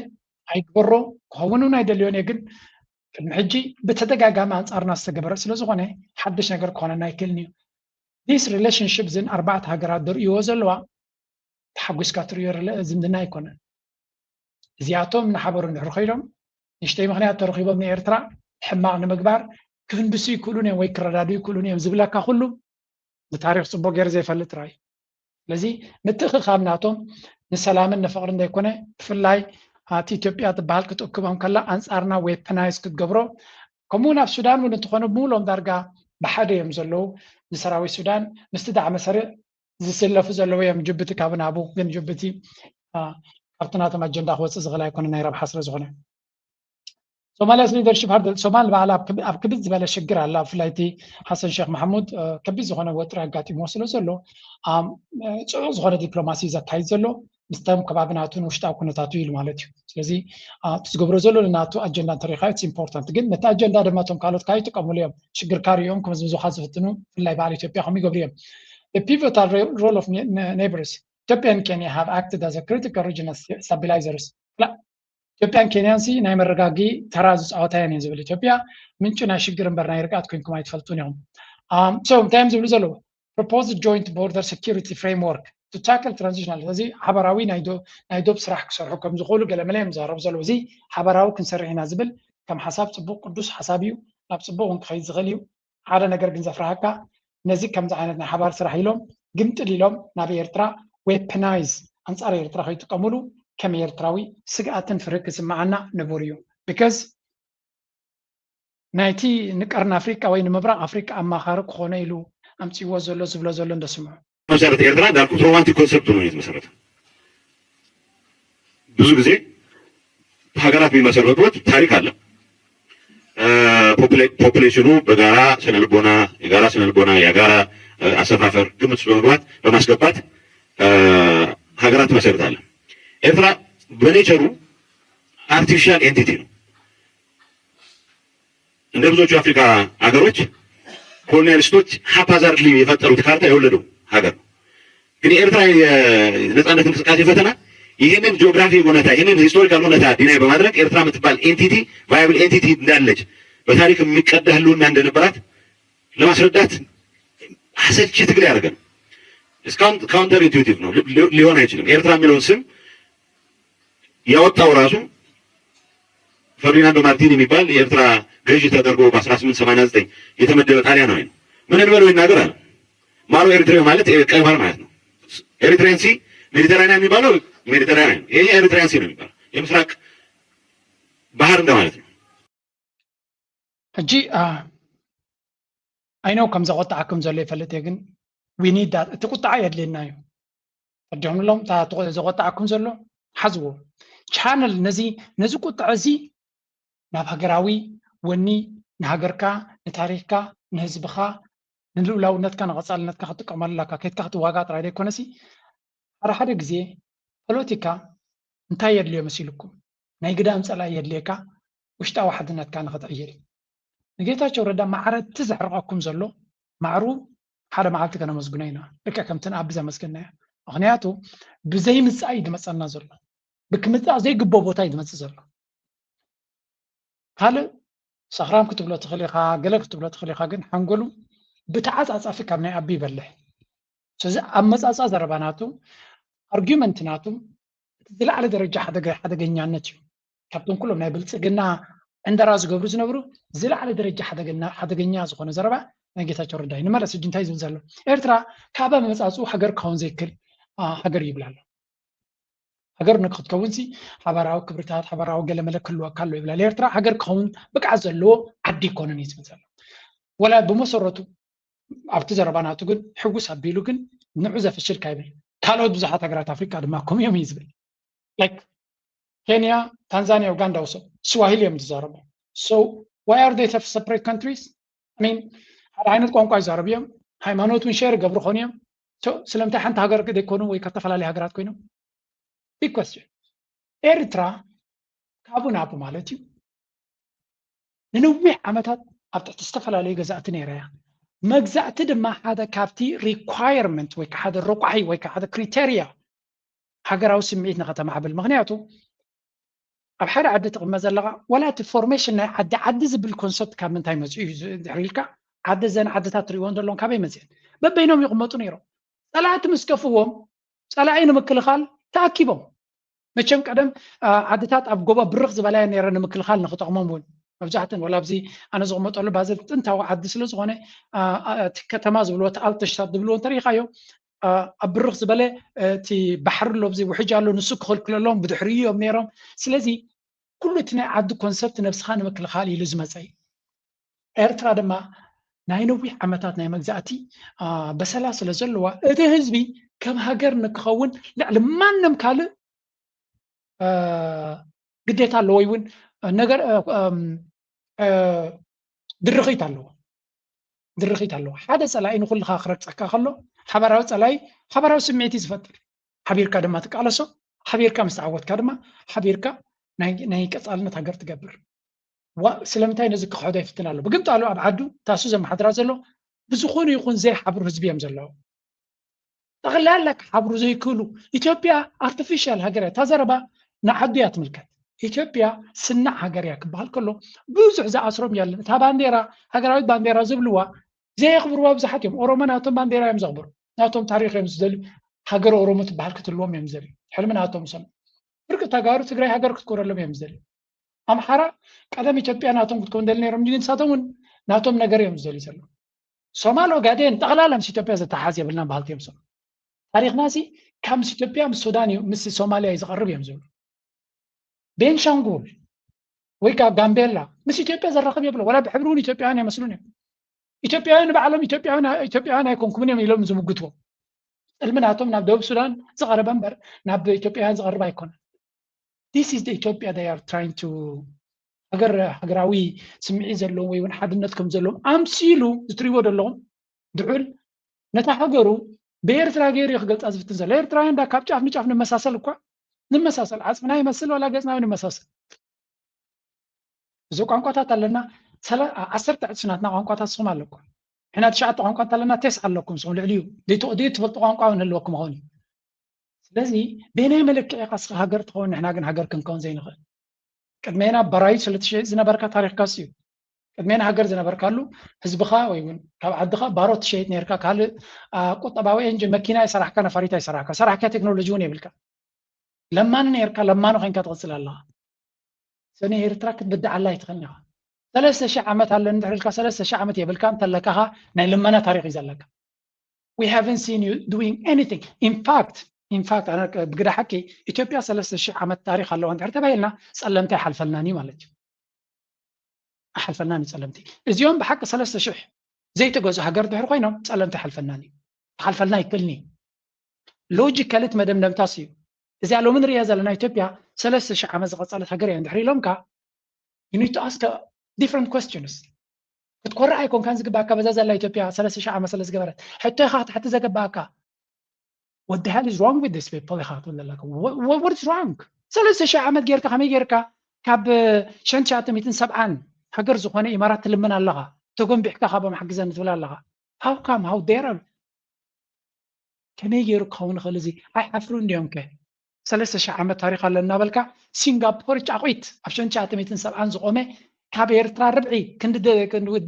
ኣይግበሮ ክኸውን እውን ኣይደልዮን እየ። ግን ቅድሚ ሕጂ ብተደጋጋሚ ኣንፃርና ዝተገበረ ስለ ዝኾነ ሓድሽ ነገር ክኾነና ኣይክእልን እዩ። This relationship እዝን ኣርባዕተ ሃገራት ዝርእይዎ ዘለዋ ተሓጒስካ ትርእዮ ዝምድና ኣይኮነን። እዚኣቶም እናሓበሩ እንድሕር ኮይኖም ንእሽተይ ምኽንያት ተረኺቦም ንኤርትራ ሕማቕ ንምግባር ክህንድሱ ይክእሉን እዮም ወይ ክረዳድኡ ይክእሉን እዮም ዝብለካ ኩሉ ንታሪኽ ጽቡቅ ገይሩ ዘይፈልጥ ጥራይ እዩ። ስለዚ ምትእኽኻብ ናቶም ንሰላምን ንፍቕርን ዘይኮነ ብፍላይ ኣቲ ኢትዮጵያ ትበሃል ክትእክቦም ከላ ኣንጻርና ዌፐናይዝ ክትገብሮ ከምኡ እውን ኣብ ሱዳን እውን እንተኾነ ብምሎም ዳርጋ ብሓደ እዮም ዘለዉ ንሰራዊት ሱዳን ምስቲ ዳዕመ ሰሪዕ ዝስለፉ ዘለዉ እዮም ጅቡቲ ካብ ናቡ ግን ጅቡቲ ካብቲ ናቶም ኣጀንዳ ክወፅእ ዝኽእል ኣይኮነ ናይ ረብሓ ስለ ዝኾነ ሶማልያስ ሊደርሽፕ ሃርድ ሶማል በዓል ኣብ ክብድ ዝበለ ሽግር ኣላ ብፍላይ እቲ ሓሰን ሸክ ማሕሙድ ከቢድ ዝኾነ ወጥሪ ኣጋጢሞ ስለ ዘሎ ፅዑቅ ዝኾነ ዲፕሎማሲ ዘካይድ ዘሎ ምስቶም ከባቢ ናቱን ውሽጣዊ ኩነታቱ ኢሉ ማለት እዩ ስለዚ ዝገብሮ ዘሎ ናቱ ኣጀንዳ እንተሪካ ኢትስ ኢምፖርታንት ግን ነቲ ኣጀንዳ ድማ ቶም ካልኦት ካይጥቀሙሉ እዮም ሽግርካ ሪኦም ክምዝምዙካ ዝፍትኑ ብፍላይ በዓል ኢትዮጵያ ከም ይገብሩ እዮም pivotal role of neighbors Ethiopia and Kenya have acted as a critical regional stabilizers ኢትዮጵያን ኬንያን ሲ ናይ መረጋጊ ተራ ዝፃወታ እየን ዝብል ኢትዮጵያ ምንጭ ናይ ሽግር እምበር ናይ ርግኣት ኮይንኩም ኣይትፈልጡን ኢኹም so እንታይ እዮም ዝብሉ ዘለዉ proposed joint border security framework to tackle transitional እዚ ሓበራዊ ናይ ዶብ ስራሕ ክሰርሑ ከም ዝኽእሉ ገለመለ እዮም ዝዛረቡ ዘለዉ እዚ ሓበራዊ ክንሰርሕ ኢና ዝብል ከም ሓሳብ ፅቡቅ ቅዱስ ሓሳብ እዩ ናብ ፅቡቅ እውን ክኸይድ ዝኽእል እዩ ሓደ ነገር ግን ዘፍርሃካ ነዚ ከምዚ ዓይነት ናይ ሓባር ስራሕ ኢሎም ግምጥል ኢሎም ናብ ኤርትራ weaponize ኣንጻር ኤርትራ ከይጥቀሙሉ ከም ኤርትራዊ ስግኣትን ፍርህ ክስምዓና ንቡር እዩ because ናይቲ ንቀርኒ ኣፍሪቃ ወይ ንምብራቕ ኣፍሪቃ ኣማኻሪ ክኾነ ኢሉ ኣምፅዎ ዘሎ ዝብሎ ዘሎ እንደስምዑ መሰረት ኤርትራ እንዳልኩት ሮማንቲክ ኮንሰፕት ነው የተመሰረተ ብዙ ጊዜ ሀገራት የሚመሰረቱት ታሪክ አለ። ፖፑሌሽኑ በጋራ ስነልቦና የጋራ ስነልቦና የጋራ አሰፋፈር ግምት ውስጥ በመግባት በማስገባት ሀገራት ትመሰርታለህ። ኤርትራ በኔቸሩ አርቲፊሻል ኤንቲቲ ነው። እንደ ብዙዎቹ የአፍሪካ ሀገሮች ኮሎኒያሊስቶች ሀፓዛርድሊ የፈጠሩት ካርታ የወለደው ሀገር ነው። ግን የኤርትራ የነጻነት እንቅስቃሴ ፈተና ይህንን ጂኦግራፊ እውነታ ይህንን ሂስቶሪካል እውነታ ዲናይ በማድረግ ኤርትራ የምትባል ኤንቲቲ ቫያብል ኤንቲቲ እንዳለች በታሪክ የሚቀዳ ህልውና እንደነበራት ለማስረዳት አሰልቺ ትግል ያደረገ ነው። እስካሁን ካውንተር ኢንቱዊቲቭ ነው፣ ሊሆን አይችልም። ኤርትራ የሚለውን ስም ያወጣው ራሱ ፈርዲናንዶ ማርቲኒ የሚባል የኤርትራ ገዥ ተደርጎ በ1889 የተመደበ ጣሊያናዊ ነው። ምን እንበለው ይናገር አለ። ማሮ ኤሪትሬዮ ማለት ቀይ ባህር ማለት ነው። ኤሪትሬን ሲ ሜዲተራኒያን የሚባለው ሜዲተራኒያን፣ ይሄ ኤሪትሬን ሲ ነው የሚባለው። የምስራቅ ባህር እንደማለት ነው። ሕጂ I know ከም ዘቆጣዓኩም ዘሎ ይፈልጥ እየ፣ ግን we need that እቲ ቁጣዓ የድልየና እዩ። ፈዲኹምሎም እታ ዘቆጣዓኩም ዘሎ ሓዝዎ። ቻነል ነዚ ነዚ ቁጥዐ እዚ ናብ ሃገራዊ ወኒ ንሃገርካ ንታሪኽካ ንህዝብኻ ንልኡላውነትካ ንቐፃልነትካ ክትጥቀመሉ ኣለካ። ከይድካ ክትዋጋእ ጥራይ ዘይኮነሲ ሓደ ሓደ ግዜ ፖለቲካ እንታይ የድልዮ መሲልኩም? ናይ ግዳም ፀላኢ የድልየካ ውሽጣዊ ሓድነትካ ንኽትዕይር እዩ። ንጌታቸው ረዳ ማዕረ እቲ ዘሕርቐኩም ዘሎ ማዕሩ ሓደ መዓልቲ ከነመስግኖ ኢና። ልክዕ ከምቲ ንኣቢ ዘመስገናዮ። ምኽንያቱ ብዘይምፃእ እዩ ዝመፀና ዘሎ። ብክምፃእ ዘይግቦ ቦታ እዩ ዝመፅእ ዘሎ። ካልእ ሰኽራም ክትብሎ ትኽእል ኢኻ፣ ገለ ክትብሎ ትኽእል ኢኻ፣ ግን ሓንጎሉ ብተዓፃፃፊ ካብ ናይ ኣቢ ይበልሕ። ስለዚ ኣመፃፃ ዘረባ ናቱ፣ ኣርጊመንት ናቱ እቲ ዝለዓለ ደረጃ ሓደገ- ሓደገኛነት እዩ። ካብቶም ኩሎም ናይ ብልፅግና ዕንደራ ዝገብሩ ዝነብሩ ዝለዓለ ደረጃ ሓደገና- ሓደገኛ ዝኾነ ዘረባ ናይ ጌታቸው ረዳ እዩ። ንመለስ ሕጂ እንታይ ዝብል ዘሎ? ኤርትራ ካብ ኣመፃፅኡ ሃገር ክኸውን ዘይክል አ፣ ሃገር ይብል ኣሎ። ሃገር ንክትከውን ሲ ሓባራዊ ክብርታት ሓባራዊ ገለመለ ክህልወካ ኣሎ ይብላ ኤርትራ ሃገር ክኸውን ብቅዓት ዘለዎ ዓዲ ይኮነን እዩ ዝብል ዘሎ ወላ ብመሰረቱ ኣብቲ ዘረባ ናቱ ግን ሕጉስ ኣቢሉ ግን ንዑ ዘፍሽል ካይብል ካልኦት ብዙሓት ሃገራት ኣፍሪቃ ድማ ከምኡ እዮም እዩ ዝብል like ኬንያ ታንዛኒያ ኡጋንዳ ውሰድ ስዋሂሊ እዮም ዝዛረቡ so why are they separate countries I mean ሓደ ዓይነት ቋንቋ ይዛረቡ እዮም ሃይማኖት እውን ሼር ይገብሩ ኾኑ እዮም ስለምንታይ ሓንቲ ሃገር ዘይኮኑ ወይ ካብ ዝተፈላለዩ ሃገራት ኮይኖም big question ኤርትራ ካብኡ ናብኡ ማለት እዩ ንነዊሕ ዓመታት ኣብ ትሕቲ ዝተፈላለዩ ገዛእቲ ነይራ እያ መግዛእቲ ድማ ሓደ ካብቲ requirement ወይ ሓደ ረቋሒ ወይ ሓደ criteria ሃገራዊ ስምዒት ንኸተማዕብል ምክንያቱ ኣብ ሓደ ዓዲ ትቕመጥ ዘለኻ ዋላ እቲ ፎርሜሽን ናይ ዓዲ ዓዲ ዝብል ኮንሰፕት ካብ ምንታይ መፅኡ እዩ ድሕሪ ኢልካ ዓዲ ዘን ዓድታት ትሪእዎ ዘለኹም ካበይ መፅአን በበይኖም ይቕመጡ ነይሮም ፀላእቲ ምስ ከፍዎም ፀላኢ ንምክልኻል ተኣኪቦም መቸም ቀደም ዓድታት ኣብ ጎቦ ብርኽ ዝበላ እየን ነይረን ንምክልኻል ንክጠቕሞም እውን። መብዛሕተን ወላ ኣብዚ ኣነ ዝቕመጠሉ ባዘል ጥንታዊ ዓዲ ስለ ዝኾነ እቲ ከተማ ዝብልዎ እቲ ኣልተሽታት ዝብልዎ እንተሪኢኻዮ ኣብ ብርኽ ዝበለ እቲ ባሕሪ ኣሎ ኣብዚ ውሕጅ ኣሎ ንሱ ክኽልክለሎም ብድሕሪኡ እዮም ነይሮም። ስለዚ ኩሉ እቲ ናይ ዓዲ ኮንሰፕት ነብስኻ ንምክልኻል ኢሉ ዝመፀ እዩ። ኤርትራ ድማ ናይ ነዊሕ ዓመታት ናይ መግዛእቲ በሰላ ስለ ዘለዋ እቲ ህዝቢ ከም ሃገር ንክኸውን ልዕሊ ማንም ካልእ ግዴታ ኣለዎ። ወይ እውን ነገር ድርኺት ኣለዎ። ድርኺት ኣለዎ። ሓደ ፀላኢ ንኩልኻ ክረግፀካ ከሎ ሓበራዊ ፀላኢ ሓበራዊ ስምዒት እዩ ዝፈጥር። ሓቢርካ ድማ ትቃለሶ። ሓቢርካ ምስ ተዓወትካ ድማ ሓቢርካ ናይ ቀፃልነት ሃገር ትገብር። ስለምንታይ ነዚ ክክሕዶ ይፍትን ኣሎ? ብግምጣሉ ኣብ ዓዱ ታሱ ዘመሓድራ ዘሎ ብዝኾነ ይኹን ዘይሓብሩ ህዝቢ እዮም ዘለዉ። ጠቕላላ ክሓብሩ ዘይክእሉ ኢትዮጵያ ኣርቲፊሻል ሃገር እያ። እታ ዘረባ ንዓዱ እያ ትምልከት። ኢትዮጵያ ስናዕ ሃገር እያ ክበሃል ከሎ ብዙሕ ዝኣስሮም ያለን እታ ባንዴራ ሃገራዊት ባንዴራ ዝብልዋ ዘየኽብርዋ ብዙሓት እዮም። ኦሮሞ ናቶም ባንዴራ እዮም ዘኽብሩ፣ ናቶም ታሪኽ እዮም ዝደልዩ። ሃገር ኦሮሞ ትበሃል ክትልዎም እዮም ዝደልዩ። ሕልሚ ናቶም ሰም ብርቂ ተጋሩ ትግራይ ሃገር ክትኮረሎም እዮም ዝደልዩ። ኣምሓራ ቀደም ኢትዮጵያ ናቶም ክትከውን ደሊ ነይሮም እንጂ ንሳቶም እውን ናቶም ነገር እዮም ዝደልዩ ዘለዉ። ሶማል ኦጋዴን ጠቕላላ ምስ ኢትዮጵያ ዘተሓዝ የብልና በሃልቲ እዮም። ሶም ታሪኽና ሲ ካብ ምስ ኢትዮጵያ ምስ ሱዳን እዩ ምስ ሶማልያ እዩ ዝቐርብ እዮም ዝብሉ። ቤንሻንጉል ወይ ከዓ ጋምቤላ ምስ ኢትዮጵያ ዘራኽብ የብሎ። ወላ ብሕብሪ እውን ኢትዮጵያውያን ኣይመስሉን እዮም። ኢትዮጵያውያን ንባዕሎም ኢትዮጵያውያን ኣይኮንኩምን እዮም ኢሎም ዝምግትዎ። ጥልሚ ናቶም ናብ ደቡብ ሱዳን ዝቐረበ እምበር ናብ ኢትዮጵያውያን ዝቐርብ ኣይኮነን። This is the Ethiopia they are trying to ሃገር ሃገራዊ ስምዒት ዘለዎም ወይ እውን ሓድነት ከም ዘለዎም ኣምሲሉ ዝትሪዎ ዘለዎም ድዑል ነታ ሃገሩ ብኤርትራ ገይሩ እዩ ክገልፃ ዝፍትን ዘሎ። ኤርትራውያን ዳ ካብ ጫፍ ንጫፍ ንመሳሰል እኳ ንመሳሰል፣ ዓፅምና ይመስል ዋላ ገፅና እውን ይመሳሰል። እዚ ቋንቋታት ኣለና፣ ዓሰርተ ዕፅፍናትና ቋንቋታት ስኹም ኣለኩም። ሕና ትሽዓተ ቋንቋ እንተለና ቴስ ኣለኩም ስኹም ልዕሊኡ ዘይትፈልጡ ቋንቋ እውን ህልወኩም ይኸውን እዩ። ስለዚ በየናይ መለክዒ ኢኻ እስኻ ሃገር ትኸውን ንሕና ግን ሃገር ክንከውን ዘይንኽእል? ቅድሜና በራዩ ስለ ትሸይጥ ዝነበርካ ታሪኽካስ እዩ። ቅድሜና ሃገር ዝነበርካሉ ህዝብኻ ወይ እውን ካብ ዓድኻ ባሮ ትሸይጥ ነርካ። ካልእ ቁጠባዊ ኤንጅ መኪና ይሰራሕካ፣ ነፋሪት ኣይሰራሕካ፣ ሰራሕካ ቴክኖሎጂ እውን የብልካ። ለማኒ ነርካ፣ ለማኒ ኮይንካ ትቕፅል ኣለኻ። ሰነ ኤርትራ ክትብድዓላ ኣይትኽእልን ኢኻ። ሰለስተ ሺሕ ዓመት ኣለኒ እንድሕር ኢልካ ሰለስተ ሺሕ ዓመት የብልካ እንተለካኻ ናይ ልመና ታሪኽ እዩ ዘለካ። We haven't seen you doing anything. In fact, in fact ኣነ ብግዳ ሓቂ ኢትዮጵያ ሰለስተ ሺሕ ዓመት ታሪኽ ኣለዋ እንድሕር ተባሂልና ፀለምቲ ኣይሓልፈልናን እዩ ማለት እዩ። ኣይሓልፈልናን እዩ ፀለምቲ። እዚኦም ብሓቂ ሰለስተ ሺሕ ዘይተገዙ ሃገር ድሕር ኮይኖም ፀለምቲ ኣይሓልፈልናን እዩ። ክሓልፈልና ኣይክእልን እዩ። ሎጂካሊ እቲ መደምደምታስ እዩ። እዚኣ ሎሚ ንሪኣ ዘለና ኢትዮጵያ ሰለስተ ሺሕ ዓመት ዝቐፀለት ሃገር እያ እንድሕር ኢሎምካ you need to ask different questions። ክትኮርዕ ኣይኮንካን ዝግባእካ በዛ ዘላ ኢትዮጵያ ሰለስተ ሺሕ ዓመት ስለ ዝገበረት። ሕቶ ኢኻ ክትሓቲ ዘገባእካ what the hell is wrong with this people ኢኻ ክትብል ዘለካ። What is wrong? ሰለስተ ሺሕ ዓመት ጌርካ ከመይ ጌርካ ካብ ሸንትሻተ ሚትን ሰብዓን ሃገር ዝኾነ ኢማራት ትልምን ኣለኻ? ተጎንቢሕካ ካብኦም ሓግዘኒ ትብል ኣለኻ? How come? How dare? ከመይ ገይሩ ክኸውን ይኽእል እዚ? ኣይሓፍሩን ድዮም ከ? ሰለስተ ሺሕ ዓመት ታሪኽ ኣሎ እናበልካ ሲንጋፖር ጫቑት ኣብ ሸንትሻተ ሚትን ሰብዓን ዝቖመ ካብ ኤርትራ ርብዒ ክንዲ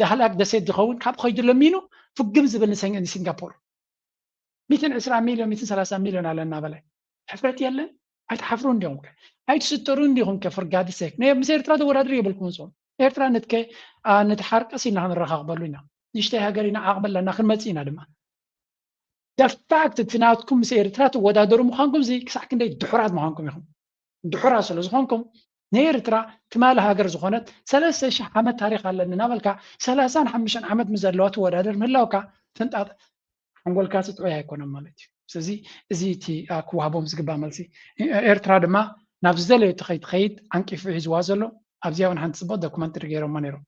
ዳህላክ ደሴት ዝኸውን ካብ ኸይዱ ለሚኑ ፍግም ዝብል ንሲንጋፖር ሚትን ዕስራ ሚልዮን ሚትን ሰላሳ ሚልዮን ኣለ እናበለ ሕፍረት የለን? ኣይትሓፍሩን ዲኹም ከ? ኣይትስተሩን ዲኹም ከ? For God's sake ምስ ኤርትራ ተወዳድሩ የብልኩም። ንስኹም ኤርትራ ንትከ ንትሓርቀስ ኢና ክንረኻኽበሉ ኢና። ንእሽተይ ሃገር ኢና፣ ዓቕሚ ኣለና፣ ክንመጽእ ኢና ድማ። The fact እቲ ናትኩም ምስ ኤርትራ ትወዳደሩ ምዃንኩም እዚ ክሳዕ ክንደይ ድሑራት ምዃንኩም ኢኹም። ድሑራት ስለ ዝኾንኩም ንኤርትራ ትማሊ ሃገር ዝኾነት ሰለስተ ሺሕ ዓመት ታሪኽ ኣለኒ እናበልካ ሰላሳን ሓሙሽተን ዓመት ምስ ዘለዋ ትወዳደር ምህላውካ ፍንጣጥ ሓንጎልካ ጥዑይ ኣይኮነን ማለት እዩ። ስለዚ እዚ እቲ ክወሃቦም ዝግባእ መልሲ። ኤርትራ ድማ ናብ ዝደለየቶ ከይትኸይድ ዓንቂፉ ሒዝዋ ዘሎ ኣብዚኣ እውን ሓንቲ ፅቡቕ ዶኩመንተሪ ገይሮሞ ነይሮም።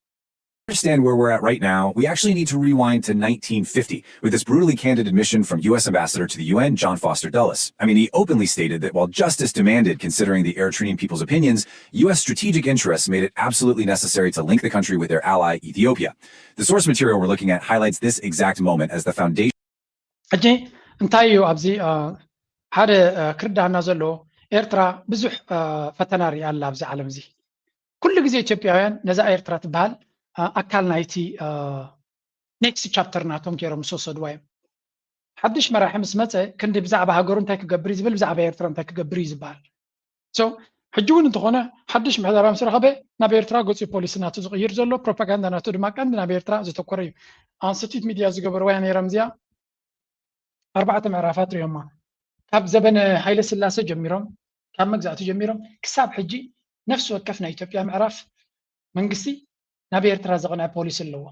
understand where we're at right now, we actually need to rewind to nineteen fifty with this brutally candid admission from U S Ambassador to the U N, John Foster Dulles. I mean, he openly stated that while justice demanded considering the Eritrean people's opinions, U S strategic interests made it absolutely necessary to link the country with their ally, Ethiopia. The source material we're looking at highlights this exact moment as the foundation. ሕጂ እንታይ እዩ ኣብዚ ሓደ ክርዳና ዘሎ? ኤርትራ ብዙሕ ፈተና ሪኣ ኣላ ኣብዚ ዓለም እዚ። ኩሉ ግዜ ኢትዮጵያውያን ነዛ ኤርትራ ትበሃል ኣካል ናይቲ ኔክስት ቻፕተር ናቶም ገይሮም ምስ ወሰድዋ እዮም። ሓድሽ መራሒ ምስ መፀ ክንዲ ብዛዕባ ሃገሩ እንታይ ክገብር እዩ ዝብል ብዛዕባ ኤርትራ እንታይ ክገብር እዩ ዝበሃል። So ሕጂ እውን እንተኾነ ሓድሽ ምሕደራ ምስ ረኸበ ናብ ኤርትራ ገጹ ፖሊሲ ናቱ ዝቕይር ዘሎ፣ ፕሮፓጋንዳ ናቱ ድማ ቀንዲ ናብ ኤርትራ ዘተኮረ እዩ። ኣንስቲት ሚድያ ዝገበርዋ ነይሮም እዚኣ ኣርባዕተ ምዕራፋት ሪኦማ። ካብ ዘበነ ሃይለ ስላሴ ጀሚሮም፣ ካብ መግዛእቲ ጀሚሮም ክሳብ ሕጂ ነፍሲ ወከፍ ናይ ኢትዮጵያ ምዕራፍ መንግስቲ ናብ ኤርትራ ዘቕንዐ ፖሊሲ ኣለዎ።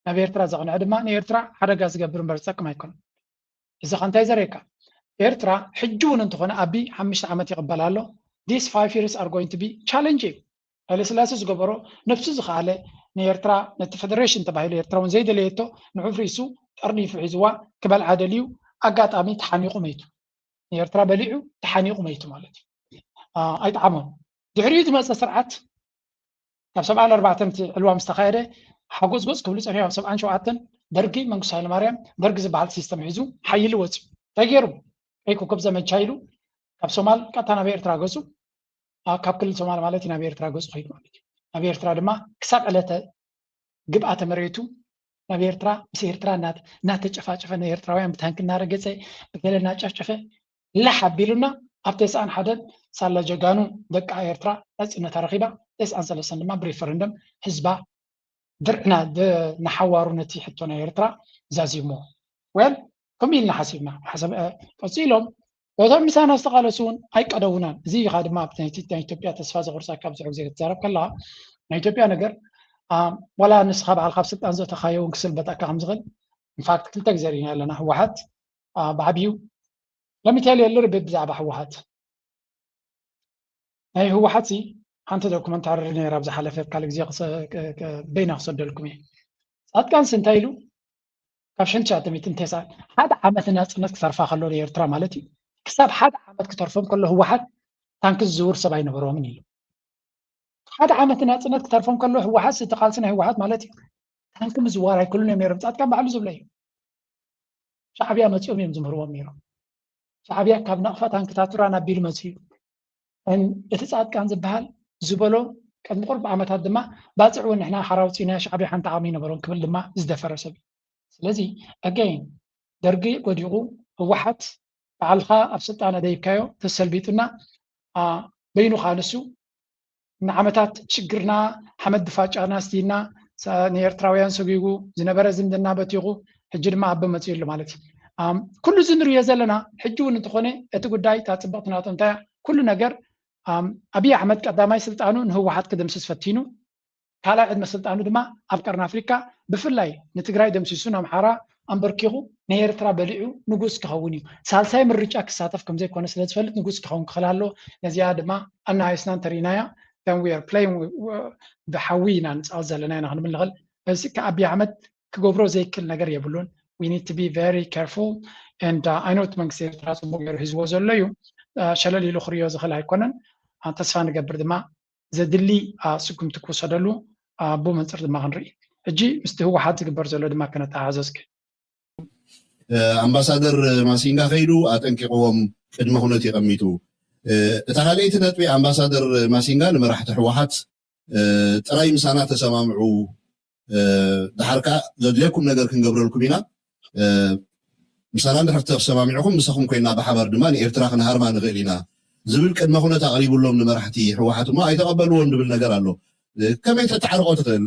ናብ ኤርትራ ዘቕንዐ ድማ ንኤርትራ ሓደጋ ዝገብር እምበር ዝጠቅም ኣይኮነን። እዚ ከ እንታይ ዘርእየካ? ኤርትራ ሕጂ እውን እንተኾነ ኣቢ ሓሙሽተ ዓመት ይቕበል ኣሎ። These five years are going to be challenging። ሃይለ ስላሴ ዝገበሮ ነብሱ ዝኸኣለ ንኤርትራ ነቲ ፌደሬሽን ተባሂሉ ኤርትራ እውን ዘይደለየቶ ንዑፍ ርእሱ ጠርኒፉ ሒዝዋ ክበልዓ ደልዩ ኣጋጣሚ ተሓኒቑ መይቱ። ንኤርትራ በሊዑ ተሓኒቑ መይቱ ማለት እዩ። ኣይጠዓሞን። ድሕሪኡ ዝመፀ ስርዓት ካብ ሰብዓን ኣርባዕተን ዕልዋ ምስ ተኻየደ ሓጎፅጎፅ ክብሉ ፀኒሖም። ኣብ ሰብዓን ሸውዓተን ደርጊ መንግስቱ ሃይለማርያም ደርጊ ዝበሃል ሲስተም ሒዙ ሓይሊ ወፅዩ። እንታይ ገይሩ? ቀይ ኮከብ ዘመቻ ኢሉ ካብ ሶማል ቀጥታ ናብ ኤርትራ ገፁ፣ ካብ ክልል ሶማል ማለት እዩ ናብ ኤርትራ ገፁ ከይዱ ማለት እዩ። ናብ ኤርትራ ድማ ክሳብ ዕለተ ግብኣተ መሬቱ ናብ ኤርትራ ምስ ኤርትራ እናተጨፋጨፈ ንኤርትራውያን ብታንክ እናረገፀ ብገለ እናጨፍጨፈ ላሕ ኣቢሉና ኣብ ተስዓን ሓደን ሳላ ጀጋኑ ደቂ ኤርትራ ናፅነታ ረኺባ፣ ተስዓን ሰለስተን ድማ ብሬፈረንደም ህዝባ ድርዕና ንሓዋሩ ነቲ ሕቶ ናይ ኤርትራ ዛዚሞ። ወል ከምኡ ኢልና ሓሲብና። ቀፂሎም እቶም ምሳና ዝተቓለሱ እውን ኣይቀደውናን። እዚ ኢኻ ድማ ናይ ኢትዮጵያ ተስፋ ዘቑርፀካ ብዙሕ ግዜ ክትዛረብ ከለኻ ናይ ኢትዮጵያ ነገር ዋላ ንስኻ ባዕልካ ኣብ ስልጣን ዘእተኻዮ እውን ክስልበጠካ ከም ዝኽእል ኢንፋክት ክልተ ግዜ ርኢና ኣለና። ህወሓት ብዓብዩ ለሚቴል የልር ብዛዕባ ህወሓት ናይ ህወሓት ሓንቲ ዶኩመንታሪ ነይራ ኣብ ዝሓለፈ ካልእ ግዜ በይና ክሰደልኩም እየ። ፃድቃንስ እንታይ ኢሉ? ካብ ሽሕን ትሽዓተ ሚእትን ተስዓን ሓደ ዓመት ናፅነት ክተርፋ ከሎ ንኤርትራ ማለት እዩ። ክሳብ ሓደ ዓመት ክተርፎም ከሎ ህወሓት ታንኪ ዝዝውር ሰብ ኣይነበሮምን ኢሉ። ሓደ ዓመት ናፅነት ክተርፎም ከሎ ህወሓት እቲ ቃልሲ ናይ ህወሓት ማለት እዩ። ታንኪ ምዝዋር ኣይክእሉን እዮም ነይሮም። ፃድቃን ባዕሉ ዝብሎ እዩ። ሻዕብያ መፂኦም እዮም ዝምህርዎም ነይሮም። ሻዕብያ ካብ ናቕፋ ታንክታቱራን ኣቢሉ መፅኡ እዩ። እቲ ፃድቃን ዝበሃል ዝበሎ ቅድሚ ቁርብ ዓመታት ድማ ባፅዕ እውን ንሕና ሓራ ውፅኢና ሻዕብያ ሓንቲ ዓቕሚ ይነበሮም ክብል ድማ ዝደፈረ ሰብ እዩ። ስለዚ ኣገይን ደርጊ ወዲቑ ህወሓት ባዕልኻ ኣብ ስልጣን ኣደይብካዮ ተሰልቢጡና በይኑ ከዓ ንሱ ንዓመታት ሽግርና ሓመድ ድፋጫና ስቲና ንኤርትራውያን ሰጒጉ ዝነበረ ዝምድና በቲቑ ሕጂ ድማ ኣበ መፂኡ ኣሎ ማለት እዩ። ኩሉ እዚ ንሪኦ ዘለና ሕጂ እውን እንተኾነ እቲ ጉዳይ እታ ፅብቕቲ ናቶ እንታይ ኩሉ ነገር ኣብይ ኣሕመድ ቀዳማይ ስልጣኑ ንህወሓት ክድምስስ ፈቲኑ ካልኣይ ዕድመ ስልጣኑ ድማ ኣብ ቀርኒ ኣፍሪካ ብፍላይ ንትግራይ ደምሲሱ ንኣምሓራ ኣንበርኪኹ ንኤርትራ በሊዑ ንጉስ ክኸውን እዩ። ሳልሳይ ምርጫ ክሳተፍ ከምዘይኮነ ስለዝፈልጥ ንጉስ ክኸውን ክኽእል ኣለዎ። ነዚኣ ድማ ኣናሃይስና እንተርኢናያ then we are playing ብሓዊ ኢና ንፃወት ዘለና ኢና ክንብል ንኽእል። በዚ ከ ኣብይ ኣሕመድ ክገብሮ ዘይክእል ነገር የብሉን። We need to be very careful and I know እቲ መንግስቲ ኤርትራ ፅቡቅ ገይሩ ሒዝዎ ዘሎ እዩ። ሸለል ኢሉ ክሪኦ ዝኽእል ኣይኮነን። ተስፋ ንገብር ድማ ዘድሊ ስጉምቲ ክውሰደሉ ብኡ መንፅር ድማ ክንርኢ። ሕጂ ምስቲ ህወሓት ዝግበር ዘሎ ድማ ክነተሓሕዞ እስኪ። ኣምባሳደር ማሲንጋ ከይዱ ኣጠንቂቕዎም ቅድመ ኩነት የቐሚጡ። እታ ካልኣይቲ ነጥቢ ኣምባሳደር ማሲንጋ ንመራሕቲ ህወሓት ጥራይ ምሳና ተሰማምዑ፣ ድሓር ከኣ ዘድልየኩም ነገር ክንገብረልኩም ኢና፣ ምሳና እንድሕር ተሰማሚዕኹም ምሳኹም ኮይና ብሓባር ድማ ንኤርትራ ክንሃርማ ንኽእል ኢና ዝብል ቅድመ ኩነት ኣቕሪቡሎም ንመራሕቲ ህወሓት እሞ ኣይተቐበልዎን ዝብል ነገር ኣሎ። ከመይ ተተዓርቆ ትኽእል?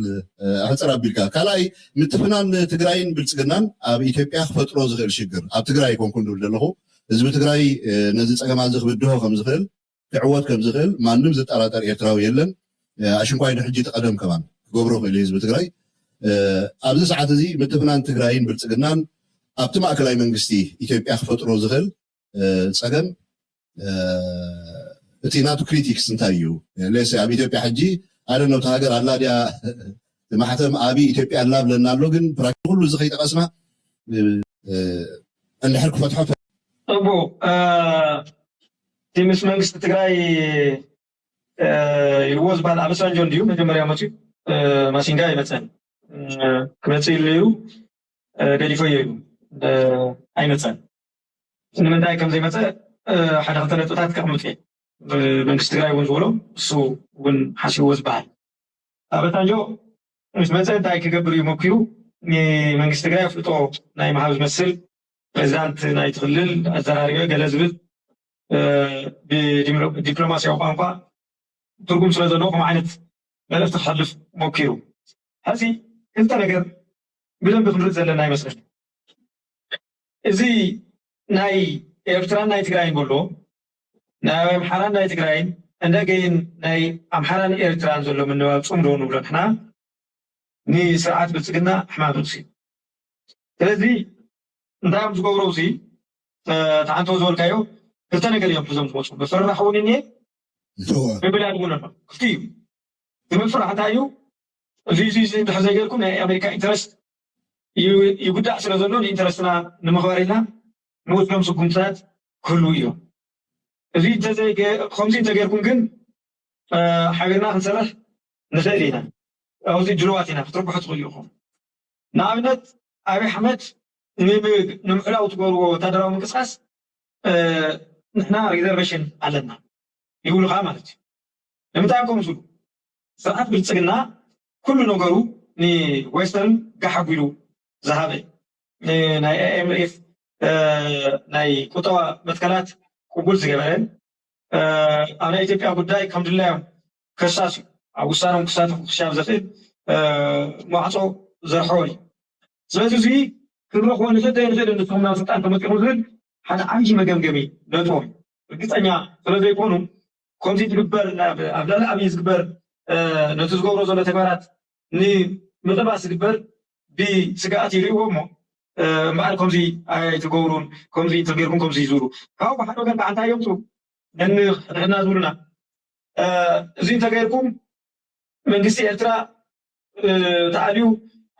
ኣሕፅር ኣቢልካ ካልኣይ ምትፍናን ትግራይን ብልፅግናን ኣብ ኢትዮጵያ ክፈጥሮ ዝኽእል ሽግር ኣብ ትግራይ ኣይኮንኩን ዝብል ዘለኹ ህዝቢ ትግራይ ነዚ ፀገማት እዚ ክብድሆ ከም ዝኽእል ክዕወት ከም ዝኽእል ማንም ዝጠራጠር ኤርትራዊ የለን። ኣሽንኳይ ንሕጂ እቲ ቀደም ከማን ክገብሮ ክእል ህዝቢ ትግራይ ኣብዚ ሰዓት እዚ ምትፍናን ትግራይን ብልፅግናን ኣብቲ ማእከላይ መንግስቲ ኢትዮጵያ ክፈጥሮ ዝኽእል ፀገም እቲ ናቱ ክሪቲክስ እንታይ እዩ? ሌስ ኣብ ኢትዮጵያ ሕጂ ኣደ ነብቲ ሃገር ኣላ ድያ ማሕተም ኣብ ኢትዮጵያ ኣላ ብለና ኣሎ። ግን ፕራክቲ ኩሉ እዚ ከይጠቀስና እንድሕር ክፈትሖ ፅቡቅ እቲ ምስ መንግስቲ ትግራይ ኢልዎ ዝበሃል ኣበሳንጆ እንድዩ መጀመርያ መፅዩ ማሲንጋ ኣይመፀን ክመፅእ ኢሉ ነይሩ ገዲፈዮ ኢሉ ኣይመፀን። ንምንታይ ከም ዘይመፀ ሓደ ክልተ ነጥብታት ከቕምጥ እየ። መንግስቲ ትግራይ እውን ዝበሎ እሱ እውን ሓሲብዎ ዝበሃል ኣበሳንጆ ምስ መፀ እንታይ ክገብር እዩ መኪሩ ንመንግስቲ ትግራይ ኣፍልጦ ናይ ምሃብ ዝመስል ፕሬዚዳንት ናይቲ ክልል ኣዘራሪበ ገለ ዝብል ብዲፕሎማሲያዊ ቋንቋ ትርጉም ስለ ዘለዎ ከምኡ ዓይነት መልእኽቲ ክሕልፍ ሞኪሩ። ሕዚ ክልተ ነገር ብደንቢ ክንርኢ ዘለና ይመስለኒ። እዚ ናይ ኤርትራን ናይ ትግራይን በሎ ናይ ኣምሓራን ናይ ትግራይን እንደገይን ናይ ኣምሓራን ኤርትራን ዘሎ ምንባብ ጽምዶ ንብሎ ንሕና ንስርዓት ብልጽግና ሕማም ርእሲ። ስለዚ እንታይ እዮም ዝገብሩ? እዚ ተዓንቶ ዝበልካዮ ክልተ ነገር እዮም ሒዞም ዝመፁ። ምፍርራሕ እውን እኒኤ፣ ምብላል እውን ኣሎ። ክልቲ እዩ። እቲ ምፍራሕ እንታይ እዩ? እዚ እዚ እዚ እንድሕር ዘይገርኩም ናይ ኣሜሪካ ኢንተረስት ይጉዳእ ስለ ዘሎ ንኢንተረስትና ንምኽባር ኢልና ንወስዶም ስጉምትታት ክህልዉ እዮም። እዚ ከምዚ እንተገርኩም ግን ሓቢርና ክንሰርሕ ንኽእል ኢና። ኣብዚ ድልዋት ኢና ክትርብሑ ትኽእሉ ኢኹም። ንኣብነት ኣብይ ኣሕመድ ንምሕላው ትገብርዎ ወታደራዊ ምንቅስቃስ ንሕና ሪዘርቬሽን ኣለና ይብሉኻ ማለት እዩ። ንምንታይ ከምኡ ዝብሉ? ስርዓት ብልፅግና ኩሉ ነገሩ ንዌስተርን ጋሕ ኣቢሉ ዝሃበ ናይ ኣይኤምኤፍ ናይ ቁጠባ መትከላት ቅቡል ዝገበረን ኣብ ናይ ኢትዮጵያ ጉዳይ ከም ድላዮም ከሳስ እዩ። ኣብ ውሳኖም ክሳተፉ ክሻብ ዘኽእል ማዕፆ ዘርሕዎ እዩ። ስለዚ እዚ ክንረኽቦ ንኽእል ዘይንኽእል ንስኹም ናብ ስልጣን ተመፂኹም ዝብል ሓደ ዓብዪ መገምገሚ ነጥቦ እዩ። ርግፀኛ ስለ ዘይኮኑ ከምዚ ትግበር ኣብ ልዕሊ ኣብይ ዝግበር ነቲ ዝገብሮ ዘሎ ተግባራት ንምቕባስ ዝግበር ብስግኣት ይርእይዎ እሞ እምበኣር ከምዚ ኣይትገብሩን ከምዚ እንተገይርኩም ከምዚ ይዝብሉ ካብኡ ብሓደ ወገን ከዓ እንታይ እዮም ትብሉ ነንሕድሕድና ዝብሉና እዚ እንተገይርኩም መንግስቲ ኤርትራ ተኣልዩ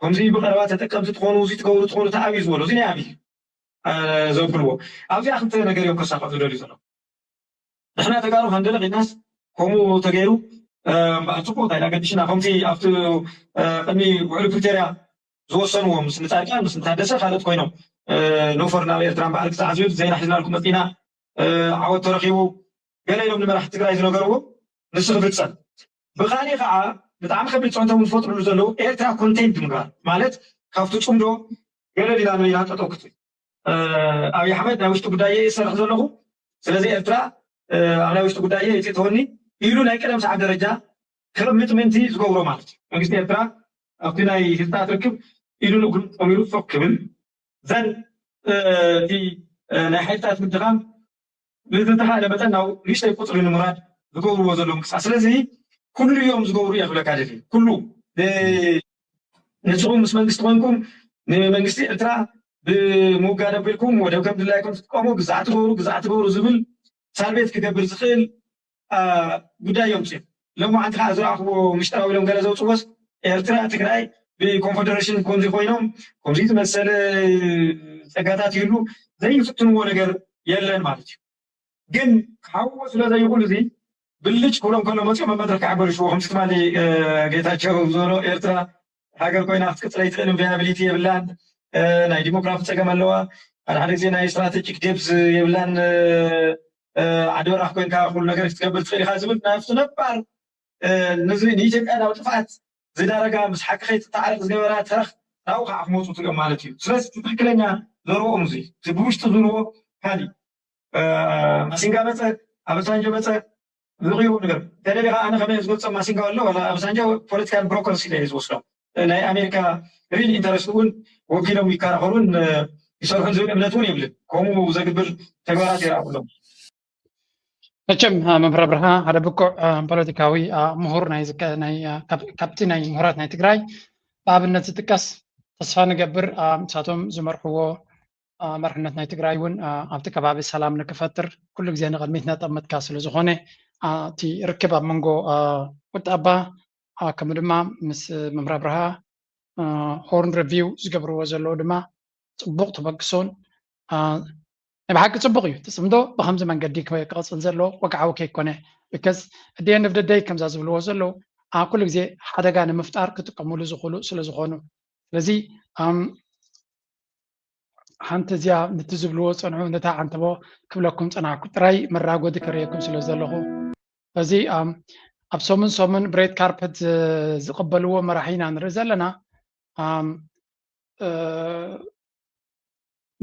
ከምዚ ብቐረባ ተጠቀምቲ ትኾኑ እዚ ትገብሩ ትኾኑ ተኣብዩ ዝበሎ እዚ ናይ ኣብዩ ዘብልዎ ኣብዚኣ ክልተ ነገር እዮም ከሳኸ ዝደልዩ ዘሎ ንሕና ተጋሩ ሃንደለ ኺድናስ ከምኡ ተገይሩ እምበኣር ፅቡቅ እንታይ ኣገዲሽና ከምቲ ኣብቲ ቅድሚ ውዕሊ ፕሪቶርያ ዝወሰንዎ ምስ ንፃድቃን ምስ ንታደሰ ካልኦት ኮይኖም ኖፈር ናብ ኤርትራ እምበኣር ክሳዕ ዝብል ዜና ሒዝናልኩም መፂና ዓወት ተረኪቡ ገለ ኢሎም ንመራሕቲ ትግራይ ዝነገርዎ ንሱ ክፍፀም ብካሊእ ከዓ ብጣዕሚ ከቢድ ፀንቶም ዝፈጥሩሉ ዘለዉ ኤርትራ ኮንቴንት ምግባር ማለት ካብቲ ፅምዶ ገለል ኢላ መሊና ጠጠው ክትብል ኣብይ ኣሕመድ ናይ ውሽጢ ጉዳይ እየ ዝሰርሕ ዘለኹ ስለዚ ኤርትራ ኣብ ናይ ውሽጢ ጉዳይ እየ ይፅእተወኒ ኢሉ ናይ ቀደም ሰዓት ደረጃ ከቕምጥ ምእንቲ ዝገብሮ ማለት እዩ መንግስቲ ኤርትራ ኣብቲ ናይ ህዝብታት ርክብ ኢዱ ንእግሩ ጠሚሩ ፎክ ክብል ዘን እቲ ናይ ሓይልታት ምድኻም ብዝተኻእለ መጠን ናብ ንእሽተይ ቁፅሪ ንምውራድ ዝገብርዎ ዘለዉ ምንቅስቃስ ስለዚ ኩሉ እዮም ዝገብሩ እየ ክብለካ ደሊ ኩሉ ንስኹም ምስ መንግስቲ ኮንኩም ንመንግስቲ ኤርትራ ብምውጋድ ኣቢልኩም ወደብ ከም ድላይኩም ትጥቀሙ ግዛዕ ትገብሩ ግዛዕ ትገብሩ ዝብል ሳልቤት ክገብር ዝኽእል ጉዳይ እዮም ፅም ሎም ዓንቲ ከዓ ዝረኣኽዎ ምሽጥራዊ ኢሎም ገለ ዘውፅዎስ ኤርትራ ትግራይ ብኮንፈደሬሽን ከምዚ ኮይኖም ከምዚ ዝመሰለ ፀጋታት ይህሉ ዘይፍትንዎ ነገር የለን ማለት እዩ ግን ክሓውዎ ስለ ዘይኽእሉ እዚ ብልጭ ክብሎም ከሎ መፂኦም ኣብ መድረክ ክዓበልሽዎ ከምዚ ትማሊ ጌታቸው ዝበሎ ኤርትራ ሃገር ኮይና ክትቅፅል ኣይትኽእልን ቫያብሊቲ የብላን ናይ ዲሞክራፊ ፀገም ኣለዋ ሓደ ሓደ ግዜ ናይ ስትራቴጂክ ዴፕዝ የብላን ዓዲ በራሕ ኮይንካ ኩሉ ነገር ክትገብር ትኽእል ኢኻ ዝብል ናብቲ ነባር ንኢትዮጵያ ናብ ጥፍኣት ዝዳረጋ ምስ ሓቂ ከይትተዓረቅ ዝገበራ ተረኽ ናብኡ ከዓ ክመፁ ትሪኦም ማለት እዩ ስለዚ ትክክለኛ ዘርኦም እዚ እቲ ብውሽጢ ዝብልዎ ካሊእ ማሲንጋ መፀ ኣበሳንጆ መፀ ዝቕይሩ ነገር ተደሊኻ ኣነ ከመይ ዝገልፆ ማሲንጋ ኣሎ ዋላ ኣበሳንጆ ፖለቲካል ብሮከርስ ኢለ ዝወስዶ ናይ ኣሜሪካ ሪል ኢንተረስት እውን ወኪሎም ይከራኸሩን ይሰርሑን ዝብል እምነት እውን የብልን ከምኡ ዘግብር ተግባራት የረኣኩሎም መቸም መምህር ኣብርሃ ሓደ ብቁዕ ፖለቲካዊ ምሁር ካብቲ ናይ ምሁራት ናይ ትግራይ ብኣብነት ዝጥቀስ ተስፋ ንገብር ንሳቶም ዝመርሕዎ መርሕነት ናይ ትግራይ እውን ኣብቲ ከባቢ ሰላም ንክፈጥር ኩሉ ግዜ ንቅድሚት ነጠምትካ ስለ ዝኾነ እቲ ርክብ ኣብ መንጎ ቁጠባ ከምኡ ድማ ምስ መምህር ኣብርሃ ሆርን ሪቪው ዝገብርዎ ዘለዉ ድማ ፅቡቕ ተበግሶን ናይ ብሓቂ ፅቡቕ እዩ ትፅምዶ ብከምዚ መንገዲ ክቕፅል ዘለዎ ወግዓዊ ከይኮነ because at the end of the day ከምዛ ዝብልዎ ዘለዉ ኩሉ ግዜ ሓደጋ ንምፍጣር ክጥቀምሉ ዝኽእሉ ስለ ዝኾኑ ስለዚ ሓንቲ እዚኣ ነቲ ዝብልዎ ዝፀንሑ ነታ ዓንተቦ ክብለኩም ፀናሕኩ ጥራይ መራጎዲ ከርእየኩም ስለ ዘለኹ በዚ ኣብ ሰሙን ሰሙን ብሬድ ካርፐት ዝቕበልዎ መራሒ ኢና ንርኢ ዘለና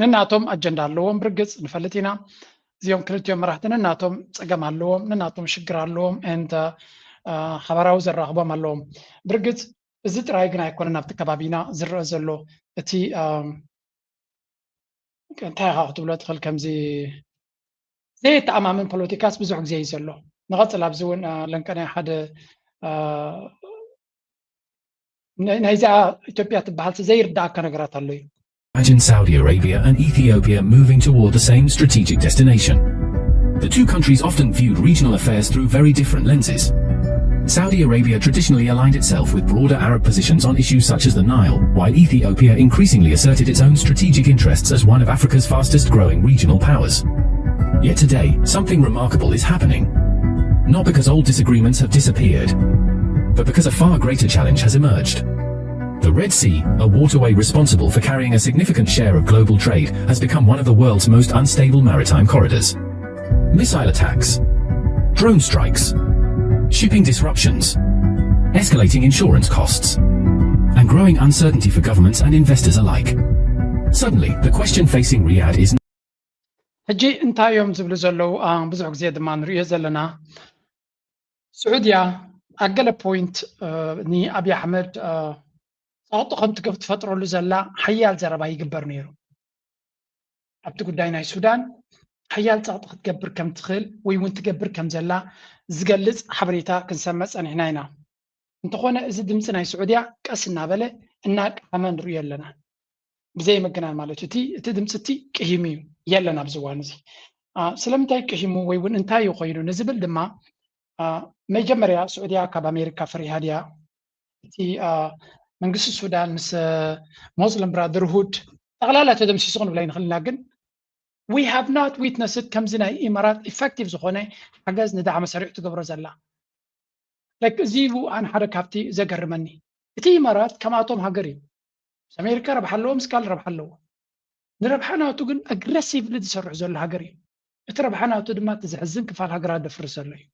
ነናቶም ኣጀንዳ ኣለዎም ብርግፅ ንፈልጥ ኢና እዚኦም ክልቲኦም መራሕቲ ነናቶም ፀገም ኣለዎም፣ ነናቶም ሽግር ኣለዎም፣ and ሓበራዊ ዘራኽቦም ኣለዎም። ብርግፅ እዚ ጥራይ ግን ኣይኮነን ኣብቲ ከባቢና ዝረአ ዘሎ። እቲ እንታይ ኢኻ ክትብሎ ትኽእል፣ ከምዚ ዘየተኣማምን ፖለቲካስ ብዙሕ ግዜ እዩ ዘሎ። ንቐፅል ኣብዚ እውን ለንቀናይ ሓደ ናይዚኣ ኢትዮጵያ ትበሃል ዘይርዳእካ ነገራት ኣሎ እዩ። Imagine Saudi Arabia and Ethiopia moving toward the same strategic destination. The two countries often viewed regional affairs through very different lenses. Saudi Arabia traditionally aligned itself with broader Arab positions on issues such as the Nile, while Ethiopia increasingly asserted its own strategic interests as one of Africa's fastest growing regional powers. Yet today, something remarkable is happening. Not because old disagreements have disappeared, but because a far greater challenge has emerged. The Red Sea, a waterway responsible for carrying a significant share of global trade, has become one of the world's most unstable maritime corridors. Missile attacks, drone strikes, shipping disruptions, escalating insurance costs, and growing uncertainty for governments and investors alike. Suddenly, the question facing Riyadh is ሕጂ እንታይ እዮም ዝብሉ ዘለዉ? ብዙሕ ግዜ ድማ ንሪኦ ዘለና። ስዑድያ ኣብ ገለ ፖይንት ንኣብይ ኣሕመድ ፃቕጡ ከም ትፈጥረሉ ዘላ ሓያል ዘረባ ይግበር ነይሩ። ኣብቲ ጉዳይ ናይ ሱዳን ሓያል ፃቕጢ ክትገብር ከም ትኽእል ወይ እውን ትገብር ከም ዘላ ዝገልፅ ሓበሬታ ክንሰምዕ ፀኒሕና ኢና። እንተኾነ እዚ ድምፂ ናይ ስዑድያ ቀስ እናበለ እናቀሃመ ንሪኦ ኣለና። ብዘይ ምግናን ማለት እቲ እቲ ድምፂ እቲ ቅሂሙ እዩ የለን ኣብዚ እዋን እዚ። ስለምንታይ ቅሂሙ ወይ እውን እንታይ እዩ ኮይኑ ንዝብል ድማ መጀመርያ ስዑድያ ካብ ኣሜሪካ ፈሪሃ ድያ? እቲ መንግስቲ ሱዳን ምስ ሞስሊም ብራደርሁድ ጠቕላላ ተደምሲሱ ክንብላ ይንኽእል ኢና፣ ግን we have not witnessed ከምዚ ናይ ኢማራት ኢፌክቲቭ ዝኾነ ሓገዝ ንዳዕመ ሰሪዕ ትገብሮ ዘላ። እዚ ኣነ ሓደ ካብቲ ዘገርመኒ እቲ ኢማራት ከምኣቶም ሃገር እዩ። ምስ ኣሜሪካ ረብሓ ኣለዎ፣ ምስ ካልእ ረብሓ ኣለዎ። ንረብሓ ናቱ ግን ኣግረሲቭሊ ዝሰርሕ ዘሎ ሃገር እዩ። እቲ ረብሓ ናቱ ድማ እቲ ዘሕዝን ክፋል ሃገራት ደፍርስ ዘሎ እዩ።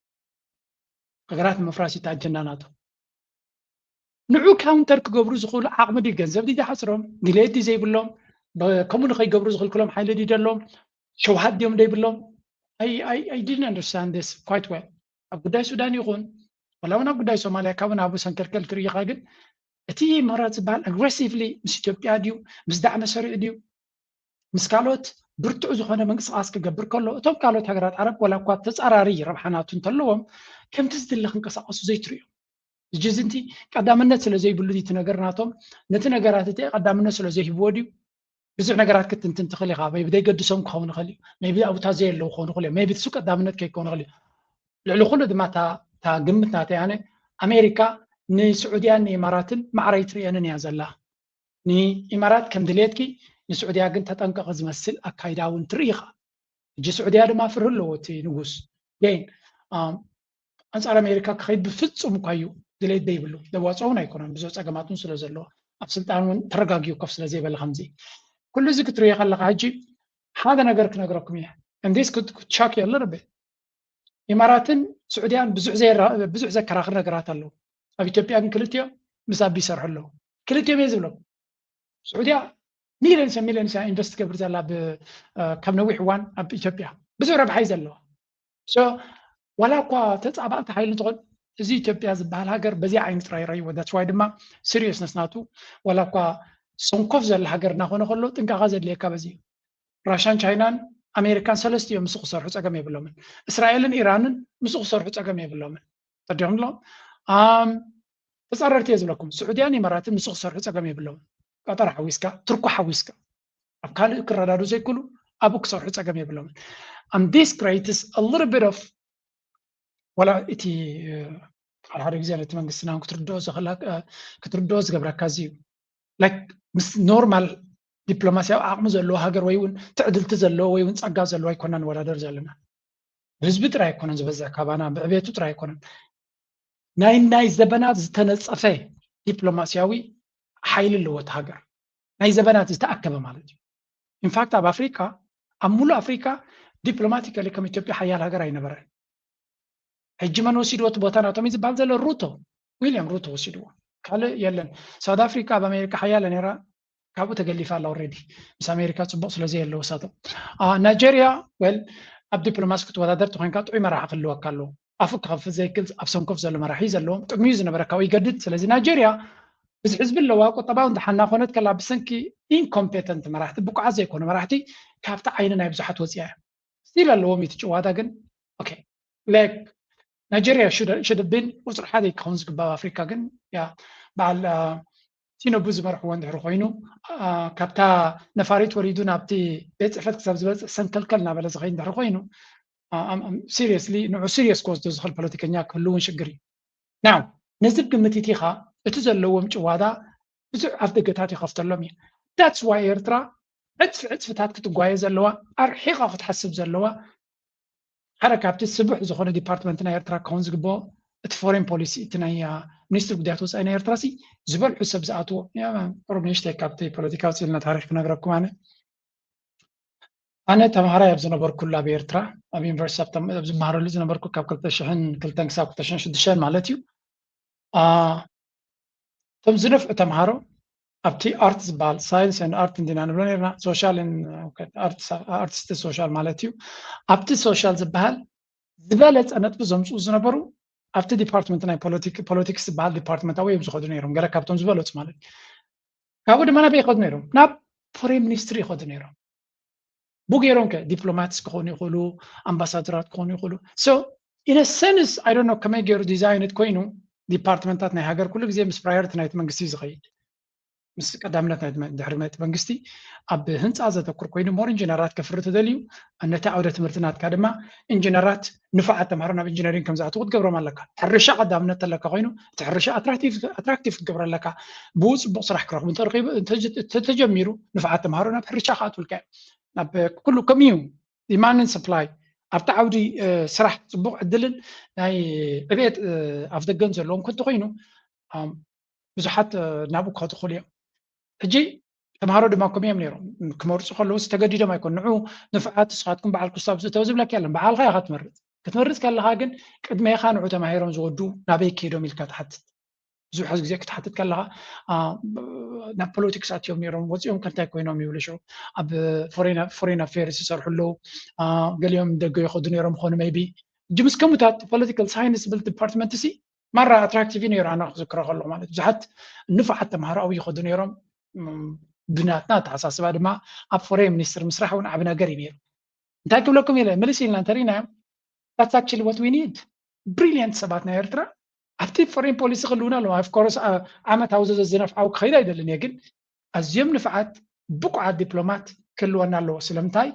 ሃገራት ንምፍራስ እዩ እቲ ኣጀንዳ ናቶም። ንዑ ካውንተር ክገብሩ ዝኽእሉ ዓቕሚ ድዩ፣ ገንዘብ ድዩ ዝሓፅሮም፣ ድሌት ድዩ ዘይብሎም፣ ከምኡ ንኸይገብሩ ዝኽልክሎም ሓይሊ ድዩ ደሎም፣ ሸውሃት ድዮም ደይብሎም? I didn't understand this quite well። ኣብ ጉዳይ ሱዳን ይኹን ወላ እውን ኣብ ጉዳይ ሶማልያ ካብ ናብኡ ሰንከልከል ትርኢ ኢኻ፣ ግን እቲ ኢማራት ዝበሃል ኣግረሲቭሊ ምስ ኢትዮጵያ ድዩ ምስ ዳዕመ ሰሪዑ ድዩ ምስ ካልኦት ብርቱዕ ዝኾነ ምንቅስቃስ ክገብር ከሎ እቶም ካልኦት ሃገራት ዓረብ ዋላ እኳ ተፃራሪ ረብሓ ናቱ እንተለዎም ከምቲ ዝድለ ክንቀሳቀሱ ዘይትርእዮም። ሕጂ እዚ ቀዳምነት ስለ ዘይብሉ ድዩ እቲ ነገር ናቶም ነቲ ነገራት እቲ ቀዳምነት ስለ ዘይህብዎ ድዩ? ብዙሕ ነገራት ክትንትን ትኽእል ኢኻ። ቢ ዘይገድሶም ክኸውን ይኽእል እዩ። ቢ ኣብታ ዘየለዉ ክኾኑ ይኽእል እዮም። ቢ እሱ ቀዳምነት ከይከውን ይኽእል እዩ። ልዕሊ ኩሉ ድማ እታ ግምት ናተይ ኣነ ኣሜሪካ ንስዑድያን ንኢማራትን ማዕረ ኣይትርእየንን እያ ዘላ። ንኢማራት ከም ድልየትኪ ንስዑድያ ግን ተጠንቀቒ ዝመስል ኣካይዳ እውን ትርኢ ኢኻ። ሕጂ ስዑድያ ድማ ፍርሂ ኣለዎ እቲ ንጉስ ን ኣንፃር ኣሜሪካ ክኸይድ ብፍፁም እኳ እዩ ድሌት ዘይብሉ። ዘዋፅኦ እውን ኣይኮነን ብዙሕ ፀገማት እውን ስለ ዘለዎ ኣብ ስልጣን እውን ተረጋጊኡ ኮፍ ስለ ዘይበለ ከምዚ ኩሉ እዚ ክትርእዮ ከለካ ሕጂ ሓደ ነገር ክነግረኩም እየ። እንዲስ ቻክ የለ ርቤ ኢማራትን ስዑድያን ብዙሕ ዘከራኽር ነገራት ኣለዉ። ኣብ ኢትዮጵያ ግን ክልቲኦም ምስ ኣቢ ይሰርሑ ኣለዉ። ክልቲኦም እየ ዝብሎም። ስዑድያ ሚሊዮንስ ሚሊዮንስ ኢንቨስት ትገብር ዘላ ካብ ነዊሕ እዋን ኣብ ኢትዮጵያ ብዙሕ ረብሓ እዩ ዘለዋ። ዋላ እኳ ተፃባእቲ ሓይሊ እንትኾን እዚ ኢትዮጵያ ዝበሃል ሃገር በዚ ዓይነት ራይ ራይዎ that's why ድማ ሲሪየስነስ ናቱ ዋላ እኳ ሰንኮፍ ዘለ ሃገር እናኾነ ከሎ ጥንቃቐ ዘድልየካ በዚ እዩ። ራሻን ቻይናን ኣሜሪካን ሰለስቲ እዮም ምስ ክሰርሑ ፀገም የብሎምን። እስራኤልን ኢራንን ምስ ክሰርሑ ፀገም የብሎምን። ተዲኹም ኣሎ ተፃረርቲ እየ ዝብለኩም። ስዑድያን ኢማራትን ምስ ክሰርሑ ፀገም የብሎምን። ቀጠር ሓዊስካ ትርኩ ሓዊስካ ኣብ ካልእ ክረዳዱ ዘይክሉ ኣብኡ ክሰርሑ ፀገም የብሎምን። And this creates a little bit of ዋላ እቲ ሓደ ሓደ ግዜ ነቲ መንግስትና ክትርድኦ ክትርድኦ ዝገብረካ እዚ እዩ። ምስ ኖርማል ዲፕሎማሲያዊ ዓቕሚ ዘለዎ ሃገር ወይ እውን ትዕድልቲ ዘለዎ ወይ እውን ፀጋ ዘለዎ ኣይኮና ንወዳደር ዘለና። ብህዝቢ ጥራይ ኣይኮነን ዝበዝሕ ካባና ብዕቤቱ ጥራይ ኣይኮነን። ናይ ናይ ዘበናት ዝተነፀፈ ዲፕሎማሲያዊ ሓይሊ ኣለዎ እቲ ሃገር። ናይ ዘበናት ዝተኣከበ ማለት እዩ። ኢንፋክት ኣብ ኣፍሪካ ኣብ ሙሉእ ኣፍሪካ ዲፕሎማቲካሊ ከም ኢትዮጵያ ሓያል ሃገር ኣይነበረን። ሕጂ መን ወሲድዎ እቲ ቦታ ናቶም እዩ ዝበሃል ዘሎ? ሩቶ፣ ዊልያም ሩቶ ወሲድዎ። ካልእ የለን። ሳውት ኣፍሪካ ኣብ ኣሜሪካ ሓያለ ነይራ፣ ካብኡ ተገሊፋ ኣላ ኦልሬዲ። ምስ ኣሜሪካ ፅቡቕ ስለ ዘየለ ወሳቶም ናይጀርያ ወል ኣብ ዲፕሎማሲ ክትወዳደር ተኮይንካ ጥዑይ መራሒ ክህልወካ ኣለዎ። ኣፉ ክኸፍት ዘይክእል ኣብ ሰንኮፍ ዘሎ መራሒ ዘለዎም ጥቕሚ እዩ ዝነበረካ ወይ ይገድድ። ስለዚ ናይጀርያ ብዙሕ ህዝቢ ኣለዋ፣ ቁጠባውን ደሓና ኮነት ከላ ብሰንኪ ኢንኮምፔተንት መራሕቲ፣ ብቁዓት ዘይኮኑ መራሕቲ ካብቲ ዓይኒ ናይ ብዙሓት ወፂያ እያ። ስቲል ኣለዎም እቲ ጭዋዳ ግን okay like ናይጀርያ ሽድብን ቁፅሪ ሓደ ክኸውን ዝግባእ ኣፍሪካ ግን ያ በዓል ቲኖቡ ዝመርሕዎ እንድሕር ኮይኑ ካብታ ነፋሪት ወሪዱ ናብቲ ቤት ፅሕፈት ክሳብ ዝበፅሕ ሰንከልከል እናበለ ዝኸይድ እንድሕር ኮይኑ ሲሪየስሊ ንዑ ሲሪየስ ክወስዶ ዝኽእል ፖለቲከኛ ክህሉ እውን ሽግር እዩ። ናው ነዚ ግምት ኢኻ እቲ ዘለዎም ጭዋዳ ብዙሕ ኣፍ ደገታት ይኸፍተሎም እዩ። that's why ኤርትራ ዕፅፊ ዕፅፍታት ክትጓየ ዘለዋ ኣርሒቓ ክትሓስብ ዘለዋ ሓደ ካብቲ ስቡሕ ዝኾነ ዲፓርትመንት ናይ ኤርትራ ክኸውን ዝግብኦ እቲ ፎሬን ፖሊሲ እቲ ናይ ሚኒስትሪ ጉዳያት ወፃኢ ናይ ኤርትራ ሲ ዝበልሑ ሰብ ዝኣትዎ ቁሩብ ንእሽተይ ካብቲ ፖለቲካ ውፅልና ታሪክ ክነግረኩም ኣነ ኣነ ተምሃራይ ኣብ ዝነበርኩሉ ኣብ ኤርትራ ኣብ ዩኒቨርሲቲ ኣብ ዝመሃረሉ ዝነበርኩ ካብ ክልተ ሽሕን ክልተን ክሳብ ክልተ ሽሕን ሽዱሽተን ማለት እዩ እቶም ዝነፍዑ ተምሃሮ ኣብቲ ኣርት ዝበሃል ሳይንስ ን ኣርት እንዲና ንብሎ ነርና ሶሻል ኣርቲስት ሶሻል ማለት እዩ ኣብቲ ሶሻል ዝበሃል ዝበለፀ ነጥቢ ዘምፅኡ ዝነበሩ ኣብቲ ዲፓርትመንት ናይ ፖለቲክስ ዝበሃል ዲፓርትመንት ኣበይ እዮም ዝኸዱ ነይሮም ገለ ካብቶም ዝበለፁ ማለት ካብኡ ድማ ናበይ ይኸዱ ነይሮም ናብ ፎሬን ሚኒስትሪ ይኸዱ ነይሮም ብገይሮም ከ ዲፕሎማትስ ክኾኑ ይኽእሉ ኣምባሳደራት ክኾኑ ይኽእሉ so in a sense I don't know ከመይ ገይሩ ዲዛይንድ ኮይኑ ዲፓርትመንታት ናይ ሃገር ኩሉ ግዜ ምስ ፕራዮሪቲ ናይቲ መንግስቲ እዩ ዝኸይድ ምስ ቀዳምነት ድሕሪ ናይቲ መንግስቲ ኣብ ህንፃ ዘተኩር ኮይኑ ሞር ኢንጂነራት ከፍሪ ተደልዩ ነቲ ዓውደ ትምህርቲ ናትካ ድማ ኢንጂነራት ንፉዓት ተምሃሮ ናብ ኢንጂነሪንግ ከም ዝኣትዉ ክትገብሮም ኣለካ ሕርሻ ቀዳምነት ተለካ ኮይኑ እቲ ሕርሻ ኣትራክቲቭ ክትገብሮ ኣለካ ብኡ ፅቡቅ ስራሕ ክረኽቡ እንተተጀሚሩ ንፉዓት ተምሃሮ ናብ ሕርሻ ክኣትውልካ ናብ ኩሉ ከምኡ demand and supply ኣብቲ ዓውዲ ስራሕ ፅቡቅ ዕድልን ናይ ዕቤት ኣፍደገን ዘለዎም ከንተ ኮይኑ ብዙሓት ናብኡ ክኸዱ ክኽእሉ እዮም። ሕጂ ተምሃሮ ድማ ከምኡ እዮም ነይሮም ክመርፁ ከለዉ ተገዲዶም ኣይኮን ንዑ ንፍዓት ንስኻትኩም በዓል ክስታብ ዝእተው ዝብለካ የለን በዓልካ ኢኻ ትመርፅ ክትመርፅ ከለኻ ግን ቅድሜኻ ንዑ ተማሂሮም ዝወዱ ናበይ ከይዶም ኢልካ ትሓትት ብዙሕ ግዜ ክትሓትት ከለኻ ናብ ፖለቲክስ ኣትዮም ነይሮም ወፂኦም ከንታይ ኮይኖም ይብሉ ሽዑ ኣብ ፎሬን ኣፌርስ ይሰርሑ ኣለዉ ገሊኦም ደገ ይኸዱ ነይሮም ኾኑ ቢ ጂ ምስ ከሙታት ፖለቲካል ሳይንስ ዝብል ዲፓርትመንት ሲ ማራ ኣትራክቲቭ ነይሩ ኣነ ክዝክሮ ከለኹ ማለት ብዙሓት ንፉዓት ተምሃሮ ኣብኡ ይኸዱ ነይሮም ብናትና ኣተሓሳስባ ድማ ኣብ ፎሬን ሚኒስትር ምስራሕ እውን ዓብ ነገር እዩ ነይሩ እንታይ ክብለኩም ኢለ ምልስ ኢልና እንተሪኢናዮም that's actually what we need brilliant ሰባት ናይ ኤርትራ ኣብቲ ፎሬን ፖሊሲ ክህልውና ኣለዎ of course ዓመታዊ ዘዘዝነፍዓዊ ክኸይድ ኣይደልን እየ ግን ኣዝዮም ንፍዓት ብቁዓት ዲፕሎማት ክህልወና ኣለዎ ስለምንታይ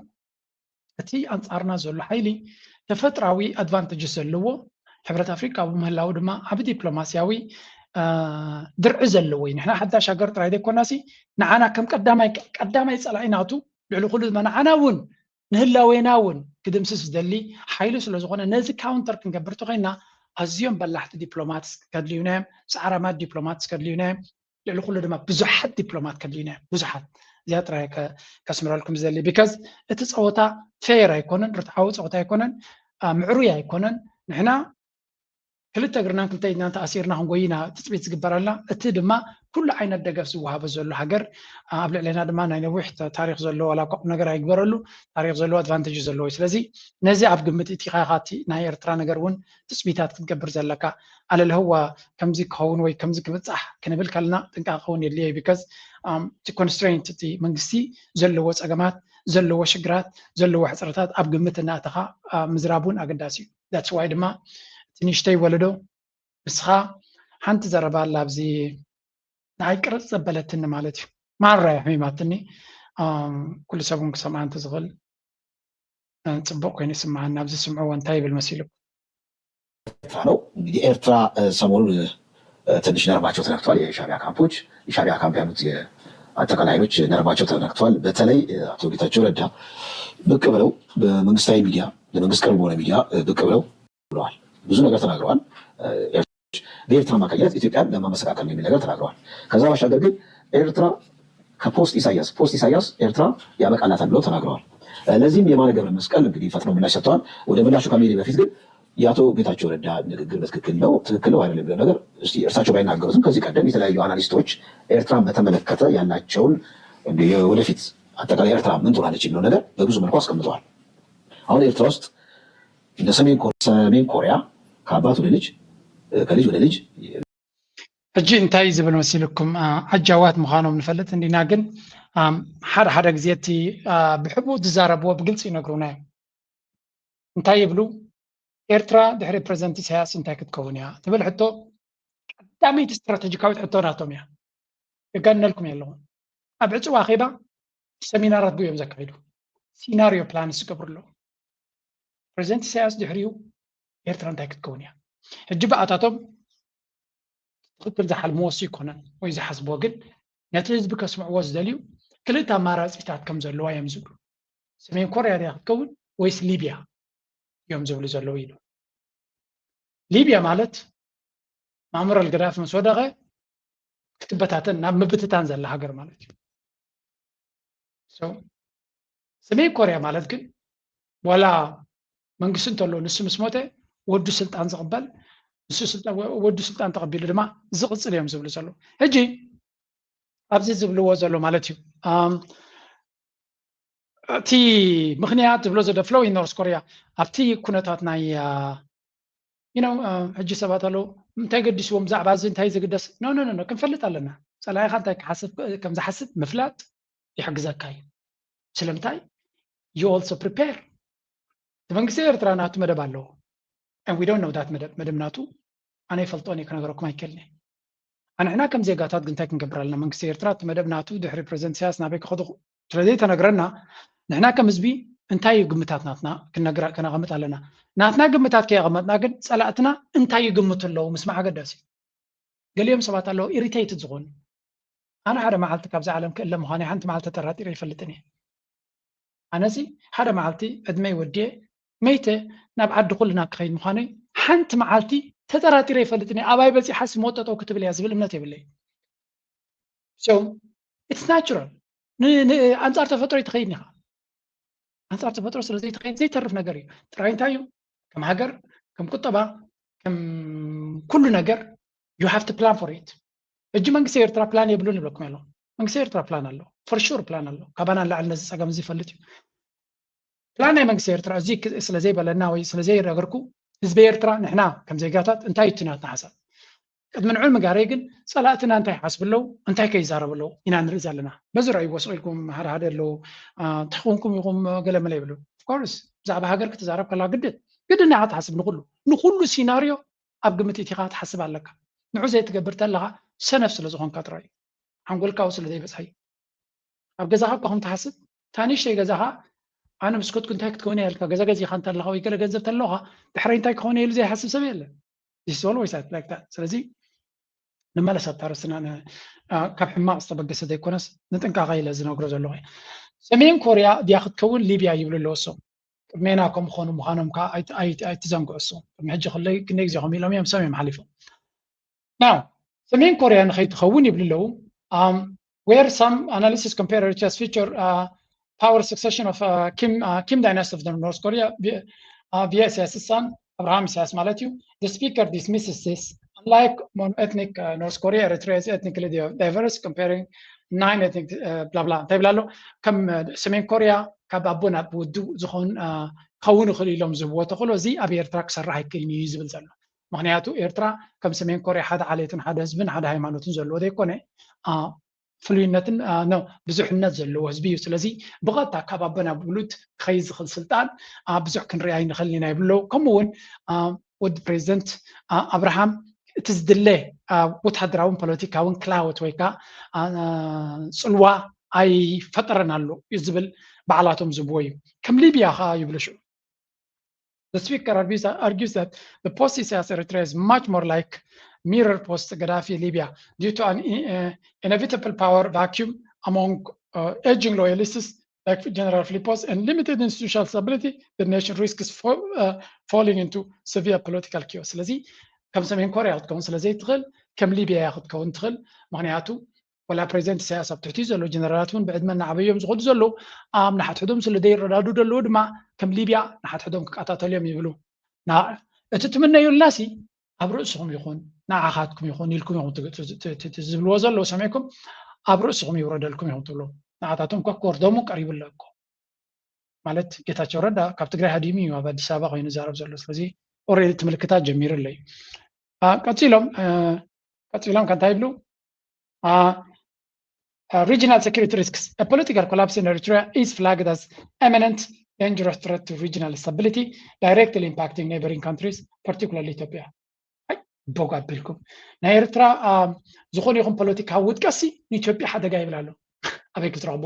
እቲ ኣንጻርና ዘሎ ሓይሊ ተፈጥራዊ ኣድቫንተጅስ ዘለዎ ሕብረት ኣፍሪካ ብምህላው ድማ ዓብ ዲፕሎማስያዊ ድርዒ ዘለዎ እዩ ንሕና ሓዳሽ ሃገር ጥራይ ዘይኮናሲ ንዓና ከም ቀዳማይ ጸላኢ ናቱ ልዕሊ ኩሉ ድማ ንዓና እውን ንህላዌና እውን ክድምስስ ዝደሊ ሓይሊ ስለ ዝኾነ ነዚ ካውንተር ክንገብር ተኾይና ኣዝዮም በላሕቲ ዲፕሎማትስ ከድልዩና እዮም፣ ፃዕራማት ዲፕሎማትስ ከድልዩና እዮም፣ ልዕሊ ኩሉ ድማ ብዙሓት ዲፕሎማት ከድልዩና እዮም። ብዙሓት እዚኣ ጥራይ ከስምረልኩም ዝደሊ because እቲ ፀወታ ፌር ኣይኮነን፣ ርትዓዊ ፀወታ ኣይኮነን፣ ምዕሩይ ኣይኮነን። ንሕና ክልተ እግርናን ክልተ ኢድናን ተኣሲርና ክንጎይና ትፅቢት ዝግበረልና። እቲ ድማ ኩሉ ዓይነት ደገፍ ዝወሃቦ ዘሎ ሃገር ኣብ ልዕሌና ድማ ናይ ነዊሕ ታሪክ ዘለዎ ዋላ እኳ ነገር ኣይግበረሉ ታሪክ ዘለዎ ኣድቫንቴጅ ዘለዎ እዩ። ስለዚ ነዚ ኣብ ግምት እቲኻ ኢኻ እቲ ናይ ኤርትራ ነገር እውን ትፅቢታት ክትገብር ዘለካ። ኣለለህዋ ከምዚ ክኸውን ወይ ከምዚ ክብፃሕ ክንብል ከለና ጥንቃቐ ክኸውን የድልየ እዩ። ቢካዝ እቲ ኮንስትሬንት እቲ መንግስቲ ዘለዎ ፀገማት ዘለዎ ሽግራት ዘለዎ ሕፅረታት ኣብ ግምት እናእተኻ ምዝራብ እውን ኣገዳሲ እዩ። ዳትስ ዋይ ድማ እቲ ንእሽተይ ወለዶ ንስኻ ሓንቲ ዘረባ ኣላ ኣብዚ ንዓይ ቅርፅ ዘበለትኒ ማለት እዩ። ማራ እያ ሕሚማትኒ። ኩሉ ሰብ እውን ክሰምዓ እንተዝኽእል ፅቡቅ ኮይኑ ይስምዓኒ። ኣብዚ ስምዕዎ እንታይ ይብል መሲሉ? ኤርትራ ነው እንግዲህ ኤርትራ ሰሞኑን ትንሽ ነርቫቸው ተነክቷል። የሻቢያ ካምፖች የሻቢያ ካምፕ ያሉት አጠቃላይ ኃይሎች ነርቫቸው ተነክቷል። በተለይ አቶ ጌታቸው ረዳ ብቅ ብለው በመንግስታዊ ሚዲያ ለመንግስት ቅርብ በሆነ ሚዲያ ብቅ ብለው ብለዋል። ብዙ ነገር ተናግረዋል። በኤርትራ አማካኝነት ኢትዮጵያን ለማመሰቃቀል የሚል ነገር ተናግረዋል። ከዛ ባሻገር ግን ኤርትራ ከፖስት ኢሳያስ ፖስት ኢሳያስ ኤርትራ ያበቃላታል ብለው ተናግረዋል። ለዚህም የማነ ገብረ መስቀል እንግዲህ ፈጥነው ምላሽ ሰጥተዋል። ወደ ምላሹ ከመሄዴ በፊት ግን የአቶ ጌታቸው ረዳ ንግግር በትክክል ነው ትክክል ነው አይደለም የሚለው ነገር እስቲ እርሳቸው ባይናገሩትም ከዚህ ቀደም የተለያዩ አናሊስቶች ኤርትራን በተመለከተ ያላቸውን ወደፊት አጠቃላይ ኤርትራ ምን ትሆናለች የሚለው ነገር በብዙ መልኩ አስቀምጠዋል። አሁን ኤርትራ ውስጥ እንደ ሰሜን ኮ- ሰሜን ኮሪያ ከአባት ወደ ልጅ እ፣ ከልጅ ወደ ልጅ ሕጂ እንታይ ዝብል መሲልኩም? አ፣ ዓጃዋት ምዃኖም ንፈልጥ እንዲና፣ ግን ኣም፣ ሓደ ሓደ ግዜ እቲ አ፣ ብሕቡእ ዝዛረብዎ ብግልፂ ይነግሩና እዮም። እንታይ ይብሉ? ኤርትራ ድሕሪ ፕሬዚደንት ኢሳያስ እንታይ ክትከውን እያ ትብል ሕቶ ቀዳመይቲ ስትራቴጂካዊት ሕቶ ናቶም እያ። የጋነልኩም የለውን። ኣብ ዕፅዋ ኼባ ሰሚናራት ብኡ እዮም ዘካይዱ፣ ሲናሪዮ ፕላንስ ዝገብሩ ኣለዉ። ፕሬዚደንት ኢሳያስ ድሕሪኡ ኤርትራ እንታይ ክትከውን እያ? ሕጂ ብኣታቶም ትኽክል ዝሓልምዎ እሱ ይኮነን ወይ ዝሓስብዎ፣ ግን ነቲ ህዝቢ ከስምዕዎ ዝደልዩ ክልተ ኣማራፂታት ከም ዘለዋ እዮም ዝብሉ። ሰሜን ኮርያ ድያ ክትከውን ወይስ ሊብያ እዮም ዝብሉ ዘለዉ ኢሉ። ሊብያ ማለት ማእሙር ኣልገዳፊ ምስ ወደቐ ክትበታተን ናብ ምብትታን ዘላ ሃገር ማለት እዩ። So፣ ሰሜን ኮርያ ማለት ግን ዋላ መንግስቲ እንተሎ ንሱ ምስ ሞተ ወዱ ስልጣን ዝቕበል ንሱ ስልጣን ወ- ወዱ ስልጣን ተቐቢሉ ድማ ዝቕፅል እዮም ዝብሉ ዘለዉ። ሕጂ ኣብዚ ዝብልዎ ዘሎ ማለት እዩ ኣም፣ እቲ ምኽንያት ዝብሎ ዘሎ ፍሎዊን ኖርስ ኮርያ ኣብቲ ኩነታት ናይ you know ሕጂ ሰባት ኣለዉ እንታይ ገዲስዎም ብዛዕባ እዚ እንታይ ዝግደስ no no no ክንፈልጥ ኣለና። ፀላኢኻ እንታይ ክሓስብ ከም ዝሓስብ ምፍላጥ ይሕግዘካ እዩ። ስለምንታይ you also prepare እቲ መንግስቲ ኤርትራ ናቱ መደብ ኣለዎ and we don't know that መደብ መደብ ናቱ ኣነ ይፈልጦን እየ ክነገረኩም ኣይክእልን እየ። ኣንሕና ከም ዜጋታት ግን እንታይ ክንገብር ኣለና? መንግስቲ ኤርትራ እቲ መደብ ናቱ ድሕሪ ፕሬዚደንት ኢሳያስ ናበይ ክኸዱ ስለ ዘይተነግረና ንሕና ከም ህዝቢ እንታይ እዩ ግምታት ናትና ክነግራ ከነቐምጥ ኣለና። ናትና ግምታት ከየቐመጥና ግን ጸላእትና እንታይ ይግምቱ ኣለዉ ምስማዕ ኣገዳሲ እዩ። ገሊኦም ሰባት ኣለዉ ኢሪቴትድ ዝኾኑ ኣነ ሓደ መዓልቲ ካብዚ ዓለም ክእለ ምዃነይ ሓንቲ መዓልቲ ተጠራጢረ ይፈልጥን እየ። ኣነሲ ሓደ መዓልቲ ዕድመይ ወድየ መይተ ናብ ዓዲ ኩልና ክኸይድ ምዃነይ ሓንቲ መዓልቲ ተጠራጢረ ይፈልጥን እየ። ኣባይ በፂሓ ስሞጠጠው ክትብል እያ ዝብል እምነት የብለይ። So it's natural ኣንፃር ተፈጥሮ ይትኸይድ ኢኻ። ኣንፃር ተፈጥሮ ስለ ዘይትኸይድ ዘይተርፍ ነገር እዩ። ጥራይ እንታይ እዩ ከም ሃገር ከም ቁጠባ ከም ኩሉ ነገር you have to plan for it። ሕጂ መንግስቲ ኤርትራ ፕላን የብሉን ይብለኩም ኣሎ። መንግስቲ ኤርትራ ፕላን ኣሎ for sure ፕላን ኣሎ። ካባና ንላዕሊ ነዚ ፀገም እዚ ይፈልጥ እዩ። ፕላን ናይ መንግስቲ ኤርትራ እዚ ስለ ዘይበለና ወይ ስለ ዘይነገርኩ ህዝቢ ኤርትራ ንሕና ከም ዜጋታት እንታይ እዩ እቲ ናትና ሓሳብ ቅድሚ ንዑ ምጋረይ ግን ፀላእትና እንታይ ይሓስቡ ኣለዉ እንታይ ከይዛረቡ ኣለዉ ኢና ንርኢ ዘለና። በዚ ረእይዎ ስቕ ኢልኩም ሓደ ሓደ ኣለዉ ተኾንኩም ኢኹም ገለመለ ይብሉ። Of course ብዛዕባ ሃገር ክትዛረብ ከላ ግድን ግድን ኢኻ ትሓስብ ንኩሉ ንኩሉ ሲናርዮ ኣብ ግምት ኢቲኻ ትሓስብ ኣለካ። ንዑ ዘይትገብር ተለኻ ሰነፍ ስለ ዝኾንካ ጥራይ ሓንጎልካ ስለ ዘይበፅሐ እዩ። ኣብ ገዛኻ እኳ ከም ትሓስብ እታ ንእሽተይ ገዛኻ ኣነ ምስ ከድኩ እንታይ ክትከውን እያ ኢልካ ገዛ ገዚኻ እንተለኻ ወይ ገለ ገንዘብ ተለኻ ድሕረይ እንታይ ክኸውን እየ ኢሉ ዘይሓስብ ሰብ የለን። This is always like that። ስለዚ ንመለስ ኣብታ ርእስና ን- አ፣ ካብ ሕማቕ ዝተበገሰ ዘይኮነስ ንጥንቃቐ ኢለ ዝነግሮ ዘለኹ እየ። ሰሜን ኮርያ ድያ ክትከውን ሊብያ ይብሉ ኣለዉ እሶም። ቅድሜና ከም ዝኾኑ ምዃኖም ከዓ ኣይት- ኣይት- ኣይትዘንግዑ እሶም። ቅድሚ ሕጂ ክለይ ክንደይ ግዜ ከም ኢሎም እዮም ሰም እዮም ሓሊፎም። Now ሰሜን ኮርያ ንኸይትኸውን ይብሉ ኣለዉ። Um, where some analysis compare Eritrea's future uh, power succession of uh, Kim, uh, Kim dynasty of the North Korea via, uh, via Isaias son, Abraham Isaias ማለት እዩ። The speaker dismisses this. Unlike monoethnic uh, North Korea, Eritrea is ethnically di- diverse, comparing nine ethnic uh, blah blah እንታይ ይብላ ኣሎ ከም uh, ሰሜን ኮርያ ካብ ኣቦ ናብ ውዱ ዝኾን uh, ክኸውን ይኽእል ኢሎም ዝብዎ ተኽእሎ እዚ ኣብ ኤርትራ ክሰርሕ ኣይክእልን እዩ ዝብል ዘሎ። ምክንያቱ ኤርትራ ከም ሰሜን ኮርያ ሓደ ዓሌትን ሓደ ህዝብን ሓደ ሃይማኖትን ዘለዎ ዘይኮነ uh, ፍሉይነትን uh, no ብዙሕነት ዘለዎ ህዝቢ እዩ። ስለዚ ብቐጥታ ካብ ኣቦ ናብ ውሉድ ክኸይድ ዝኽእል ስልጣን uh, ብዙሕ ክንርኢ ኣይንኽእልን ኢና ይብሉ። ከምኡ እውን uh, ወዲ ፕሬዚደንት uh, ኣብርሃም እቲ ዝድለ uh, ወታደራውን ፖለቲካውን ክላወት ወይ ከዓ uh, ፅልዋ ኣይፈጠረን ኣሎ እዩ ዝብል ባዕላቶም ዝብዎ እዩ። ከም ሊብያ ከዓ ይብሉ ሽዑ The speaker argues, argues that the post Isaias Eritrea is much more like mirror post Gaddafi Libya due to an uh, inevitable power vacuum among uh, aging loyalists like General Filippo's and limited institutional stability, the nation risks for, uh, falling into severe political chaos. ስለዚ ከም ሰሜን ኮርያ ክትከውን ስለ ዘይትኽእል ከም ሊብያ ክትከውን ትኽእል። ምክንያቱ ወላ ፕሬዚደንት ኢሳያስ ኣብ ትሕቲ ዘሎ ጀነራላት እውን ብዕድመ እናዓበዮም ዝኸዱ ዘለዉ ኣብ ንሓድሕዶም ስለ ዘይረዳዱ ዘለዉ ድማ ከም ሊብያ ንሓድሕዶም ክቀታተሉ እዮም ይብሉ። እቲ ትምነዩላሲ ኣብ ርእስኹም ይኹን ንዓኻትኩም ይኹን ኢልኩም ኢኹም ዝብልዎ ዘለዉ ሰሚዕኩም ኣብ ርእስኹም ይውረደልኩም ኢኹም ትብሉ። ንዓታቶም እኳ ክወርዶም ቀሪቡ ኣሎ እኮ። ማለት ጌታቸው ረዳ ካብ ትግራይ ሃዲሙ እዩ ኣብ ኣዲስ ኣበባ ኮይኑ ዝዛረብ ዘሎ። ስለዚ already እቲ ምልክታት ጀሚሩ ኣሎ እዩ። አ፣ ቀፂሎም አ፣ ቀፂሎም ከ እንታይ ይብሉ? Uh, uh, regional security risks. A political collapse in Eritrea is flagged as imminent dangerous threat to regional stability, directly impacting neighboring countries, particularly Ethiopia. ኣይ፣ ቦግ ኣቢልኩም። ናይ ኤርትራ አ፣ ዝኾነ ይኹን ፖለቲካዊ ውድቀሲ ንኢትዮጵያ ሓደጋ ይብል ኣሎ። ኣበይ ክትረኽቦ?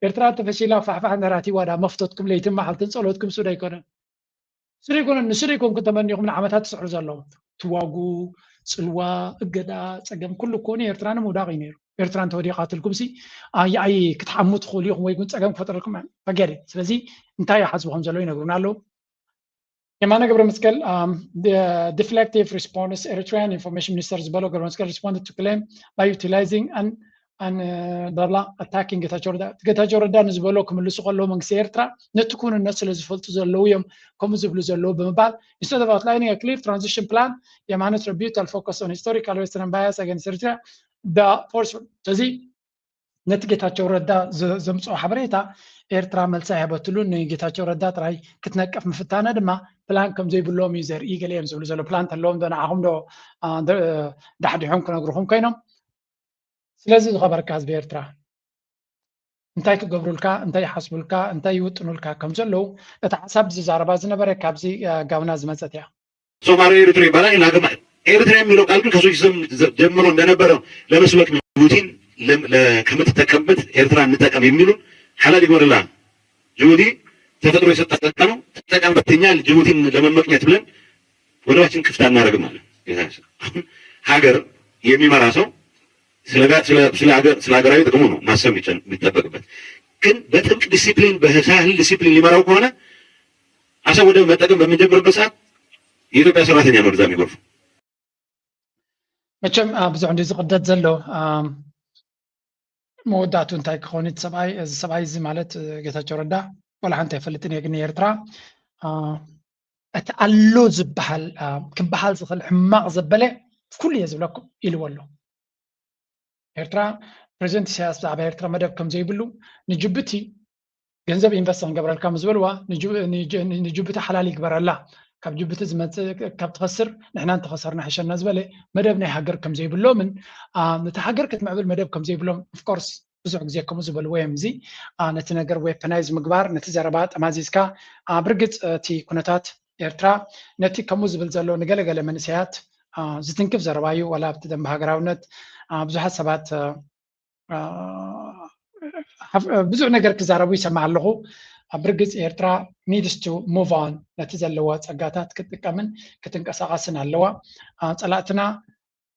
ኤርትራ ተፈሺላ ፋሕፋሕ ነራቲዋ ዳ መፍቶትኩም ለይትን መዓልትን ጸሎትኩም ሱድ ኣይኮነን። ሱድ ኣይኮነን፣ ንሱድ ኣይኮንኩም ተመኒኹም ንዓመታት ትስዕሩ ዘለኹም። ትዋጉ፣ ጽልዋ፣ እገዳ፣ ጸገም ኩሉ እኮ ንኤርትራ ንምውዳቕ እዩ ነይሩ። ኤርትራ እንተወዲቓትልኩም ሲ ኣይ ኣይ ክትሓሙ ትኽእሉ ኢኹም ወይ ግን ጸገም ክፈጥረልኩም ፈገደ። ስለዚ እንታይ ይሓስቡ ከም ዘለዉ ይነግሩና ኣለዉ። የማነ ገብረ መስቀል um, the deflective response Eritrean information minister ዝበሎ ገብረ መስቀል responded to claim by utilizing an an uh, blah blah attacking ጌታቸው ረዳ። ጌታቸው ረዳ ንዝበሎ ክምልሱ ከለዉ መንግስቲ ኤርትራ ነቲ ኩንነት ስለ ዝፈልጡ ዘለዉ እዮም ከምኡ ዝብሉ ዘለዉ ብምባል instead of outlining a clear transition plan የማነ rebuttal focus on historical western bias against Eritrea the force ስለዚ ነቲ ጌታቸው ረዳ ዘምፅኦ ሓበሬታ ኤርትራ መልሲ ኣይሃበትሉን። ንጌታቸው ረዳ ጥራይ ክትነቅፍ ምፍታና ድማ ፕላን ከም ዘይብሎም እዩ ዘርኢ። ገለ እዮም ዝብሉ ዘሎ ፕላን ተለዎም ዶ ንዓኹም ዶ ዳሕዲሖም ክነግርኹም ኮይኖም። ስለዚ ዝኸበርካ ህዝቢ ኤርትራ እንታይ ክገብሩልካ፣ እንታይ ይሓስቡልካ፣ እንታይ ይውጥኑልካ ከም ዘለዉ እቲ ሓሳብ ዝዛረባ ዝነበረ ካብዚ ጋብና ዝመፀት እያ። ሶማሌ ኤርትራ ይባላል። ይናገር ኤርትራ የሚለው ቃል ግን ከሱ ጀምሮ እንደነበረ ለመስበክ ጅቡቲን ከምትጠቀምበት ኤርትራ እንጠቀም የሚሉን ሓላል ይግበርላ። ጅቡቲ ተፈጥሮ የሰጣት ጸጋ ነው፣ ትጠቀምበት። እኛ ጅቡቲን ለመመቅኘት ብለን ወደባችን ክፍት አናደርግም አለ። አሁን ሀገር የሚመራ ሰው ስለ ሀገራዊ ጥቅሙ ነው ማሰብ የሚጠበቅበት። ግን በጥብቅ ዲሲፕሊን፣ በሳህል ዲሲፕሊን ሊመራው ከሆነ አሰብ ወደብ መጠቀም በምንጀምርበት ሰዓት የኢትዮጵያ ሰራተኛ ነው ወደዛ የሚጎርፈው። መቸም ብዙሕ እንዲ ዝቅደድ ዘሎ መወዳእቱ እንታይ ክኸውን እቲ ሰብኣይ እዚ ሰብኣይ እዚ ማለት ጌታቸው ረዳ ወላ ሓንቲ ኣይፈልጥን እየ ግን ኤርትራ እቲ ኣሎ ዝበሃል ክበሃል ዝኽእል ሕማቕ ዘበለ ኩሉ እየ ዝብለኩም ኢልዎ ኣሎ። ኤርትራ ፕሬዚደንት ኢሳያስ ብዛዕባ ኤርትራ መደብ ከም ዘይብሉ ንጅቡቲ ገንዘብ ኢንቨስት ክንገብረልካ ምስ በልዋ ንጅቡቲ ሓላል ይግበረላ ካብ ጅቡቲ ዝመፅእ ካብ ትኸስር ንሕና እንተኸሰርና ሕሸና ዝበለ መደብ ናይ ሃገር ከም ዘይብሎምን ነቲ ሃገር ክትምዕብል መደብ ከም ዘይብሎም ኦፍኮርስ ብዙሕ ግዜ ከምኡ ዝበልዎ እዮም። እዚ ነቲ ነገር ዌፐናይዝ ምግባር ነቲ ዘረባ ጠማዚዝካ ብርግፅ እቲ ኩነታት ኤርትራ ነቲ ከምኡ ዝብል ዘሎ ንገለገለ መንእሰያት ዝትንክፍ ዘረባ እዩ። ዋላ ኣብቲ ደንበ ሃገራውነት ብዙሓት ሰባት ብዙሕ ነገር ክዛረቡ ይሰማዕ ኣለኹ። ብርግፅ ኤርትራ needs to move on ነቲ ዘለዋ ፀጋታት ክትጥቀምን ክትንቀሳቐስን ኣለዋ። ፀላእትና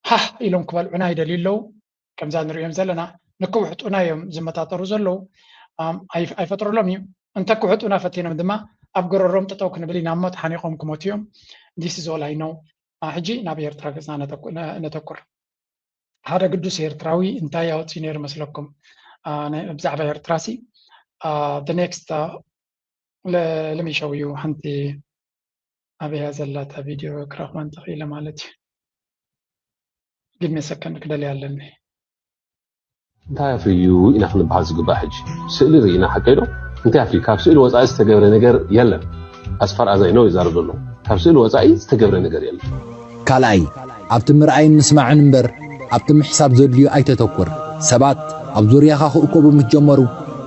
ሃህ ኢሎም ክበልዑና ይደልዩ ኣለዉ። ከምዛ ንሪኦም ዘለና ንክውሕጡና እዮም ዝመጣጠሩ ዘለዉ። ኣይፈጥሩሎም እዩ። እንተ ክውሕጡና ፈቲኖም ድማ ኣብ ጎረሮም ጠጠው ክንብል ኢና እሞ ተሓኒቖም ክሞቱ እዮም። This is all I know። ሕጂ ናብ ኤርትራ ገፅና ነተኩር። ሓደ ግዱስ ኤርትራዊ እንታይ ኣውፅኡ ነይሩ መስለኩም? ብዛዕባ ኤርትራ ሲ the next let me show you ሓንቲ ኣበያ ዘላ እታ ቪድዮ ክረኽባ እንተኽኢለ ማለት እዩ። Give me a second ክደልያ ኣለኒ። እንታይ ኣፍርዩ ኢና ክንበሃል ዝግባእ ሕጂ? ስእሊ ርኢና ሓቀይ ዶ? እንታይ ኣፍርዩ? ካብ ስእሊ ወፃኢ ዝተገብረ ነገር የለን። As far as I know ይዛረብ ዘሎ ካብ ስእሊ ወፃኢ ዝተገብረ ነገር የለን። ካልኣይ ኣብቲ ምርኣይን ምስማዕን እምበር ኣብቲ ምሕሳብ ዘድልዩ ኣይተተኩር። ሰባት ኣብ ዙርያኻ ክእከቡ ምስ ጀመሩ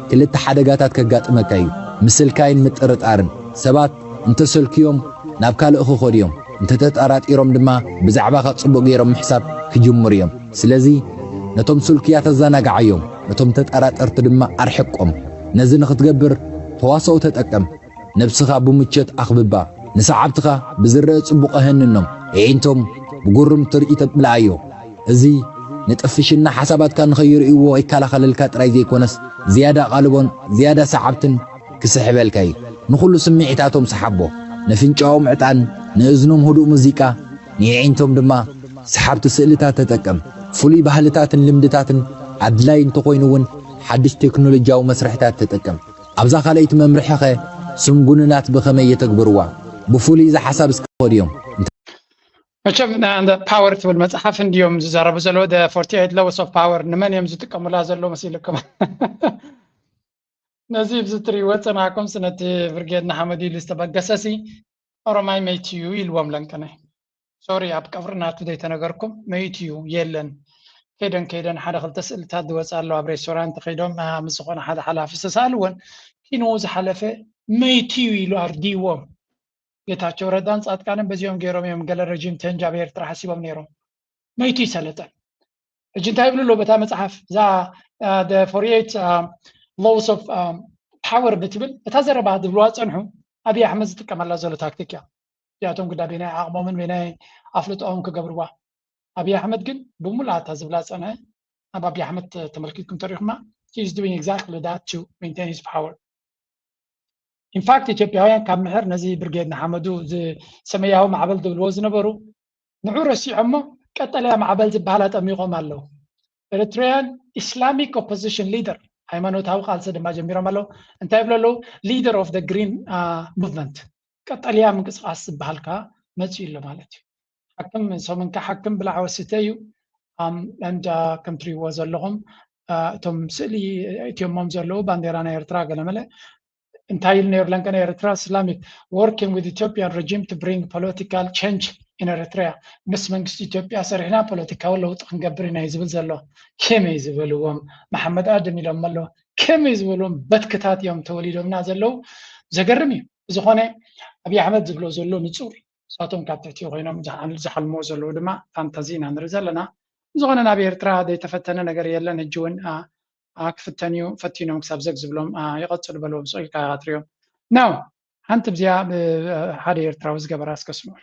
ክልተ ሓደጋታት ከጋጥመካ እዩ። ምስልካይን ምጥርጣርን። ሰባት እንተሰልክዮም ናብ ካልእ ክኸዱ እዮም። እንተተጠራጢሮም ድማ ብዛዕባኻ ጽቡቕ ገይሮም ምሕሳብ ክጅምሩ እዮም። ስለዚ ነቶም ስልክያት ኣዘናግዓዮም፣ ነቶም ተጠራጠርቲ ድማ ኣርሕቆም። ነዚ ንኽትገብር ተዋስኦ ተጠቀም። ነብስኻ ብምቾት ኣኽብባ። ንሰዓብትኻ ብዝረኣ ጽቡቕ ኣሀንኖም። ኣዒንቶም ብግሩም ትርኢት ኣምልኣዮ። እዚ ንጥፍሽና ሓሳባትካ ንኸይርእይዎ ይከላኸለልካ ጥራይ ዘይኮነስ ዝያዳ ኣቓልቦን ዝያዳ ሰዓብትን ክስሕበልካ እዩ። ንኹሉ ስምዒታቶም ሰሓቦ። ነፍንጫኦም ዕጣን፣ ንእዝኖም ህዱእ ሙዚቃ፣ ንየዒንቶም ድማ ሰሓብቲ ስእልታት ተጠቀም። ፍሉይ ባህልታትን ልምድታትን ኣድላዪ እንተኾይኑ እውን ሓድሽ ቴክኖሎጂያዊ መስርሕታት ተጠቀም። ኣብዛ ካልኣይቲ መምርሒኸ ስም ጉንናት ብኸመይ የተግብርዋ? ብፍሉይ እዚ ሓሳብ እስከ ከድዮም። መቸም ፓወር ትብል መፅሓፍ እንድዮም ዝዛረቡ ዘለዉ the forty eight laws of power ንመን እዮም ዝጥቀሙላ ዘለዉ መሲልኩም? ነዚ ብዚ ትሪእዎ ጸናሕኩም ስነቲ ብርጌድ ንሓመድ ኢሉ ዝተበገሰ ሲ ኦሮማይ መይቱ እዩ ኢልዎም ለንቀነ። ሶሪ ኣብ ቀብሪ ናቱ ዘይተነገርኩም መይቱ እዩ የለን። ከይደን ከይደን ሓደ ክልተ ስእልታት ዝወፅ ኣሎ ኣብ ሬስቶራንት ከይዶም ምስ ዝኾነ ሓደ ሓላፊ ዝተሳእልዎን ኪንኡ ዝሓለፈ መይቱ እዩ ኢሉ ኣርዲዎም። ጌታቸው ረዳን ጻድቃንን በዚኦም ገይሮም እዮም ገለ ረጂም ቸንጅ ኣብ ኤርትራ ሓሲቦም ነይሮም። መይቱ ይሰለጠን ሕጂ እንታይ ይብሉ ኣለዉ በታ መጽሓፍ እዛ forty eight laws of power ብትብል እታ ዘረባ ዝብልዋ ዝጸንሑ ኣብይ ኣሕመድ ዝጥቀመላ ዘሎ ታክቲክ እያ። እዚኣቶም ግዳ በናይ ዓቕሞምን በናይ ኣፍልጦኦም ክገብርዋ ኣብይ ኣሕመድ ግን ብሙሉኣ እታ ዝብላ ዝጸንሐ ኣብ ኣብይ ኣሕመድ ተመልኪትኩም ተሪኹማ is doing exactly that to maintain his power. ኢንፋክት ኢትዮጵያውያን ካብ ምሕር ነዚ ብርጌድ ንሓመዱ ሰመያዊ ማዕበል ዝብልዎ ዝነበሩ ንዑ ረሲዖሞ ቀጠልያ ማዕበል ዝበሃል ኣጠሚቖም ኣለዉ። ኤሪትሪያን ኢስላሚክ ኦፖዚሽን ሊደር ሃይማኖታዊ ቃልሲ ድማ ጀሚሮም ኣለዉ። እንታይ ይብሉ ኣለዉ? Leader of the green movement ቀጠልያ ምንቅስቃስ ዝበሃል ከኣ መፂኡ ኣሎ ማለት እዩ። ሓክም ሰሙንካ ሓክም ብላዕ ወስተ እዩ። And ከም ትሪእዎ ዘለኹም እቶም ስእሊ እትዮሞም ዘለዉ ባንዴራ ናይ ኤርትራ ገለመለ እንታይ ኢሉ ነይሩ ለንቀነ ኤርትራ ኢስላሚክ working with Ethiopian regime to bring political change in Eritrea ምስ መንግስቲ ኢትዮጵያ ሰሪሕና ፖለቲካዊ ለውጢ ክንገብር ኢና እዩ ዝብል ዘሎ። ከመይ ዝበልዎም መሓመድ ኣደም ኢሎም ኣሎ። ከመይ ዝበልዎም በትክታት እዮም ተወሊዶምና ዘለዉ። ዘገርም እዩ። ብዝኾነ ኣብይ ኣሕመድ ዝብሎ ዘሎ ንጹር እዩ። ንሳቶም ካብ ትሕቲ ኮይኖም ዝሓልምዎ ዘለዉ ድማ ፋንታዚ ኢና ንርኢ ዘለና። ዝኾነ ናብ ኤርትራ ዘይተፈተነ ነገር የለን። ሕጂ እውን ክፍተን እዩ። ፈቲኖም ክሳብ ዘግ ዝብሎም ይቐፅሉ በልዎም። ስቕ ኢልካ ኢኻ ትሪኦም። ናው ሓንቲ ብዚኣ ሓደ ኤርትራዊ ዝገበራ እስከ ስምዑ።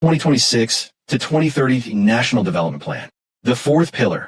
twenty twenty-six to twenty thirty National Development Plan, the fourth pillar.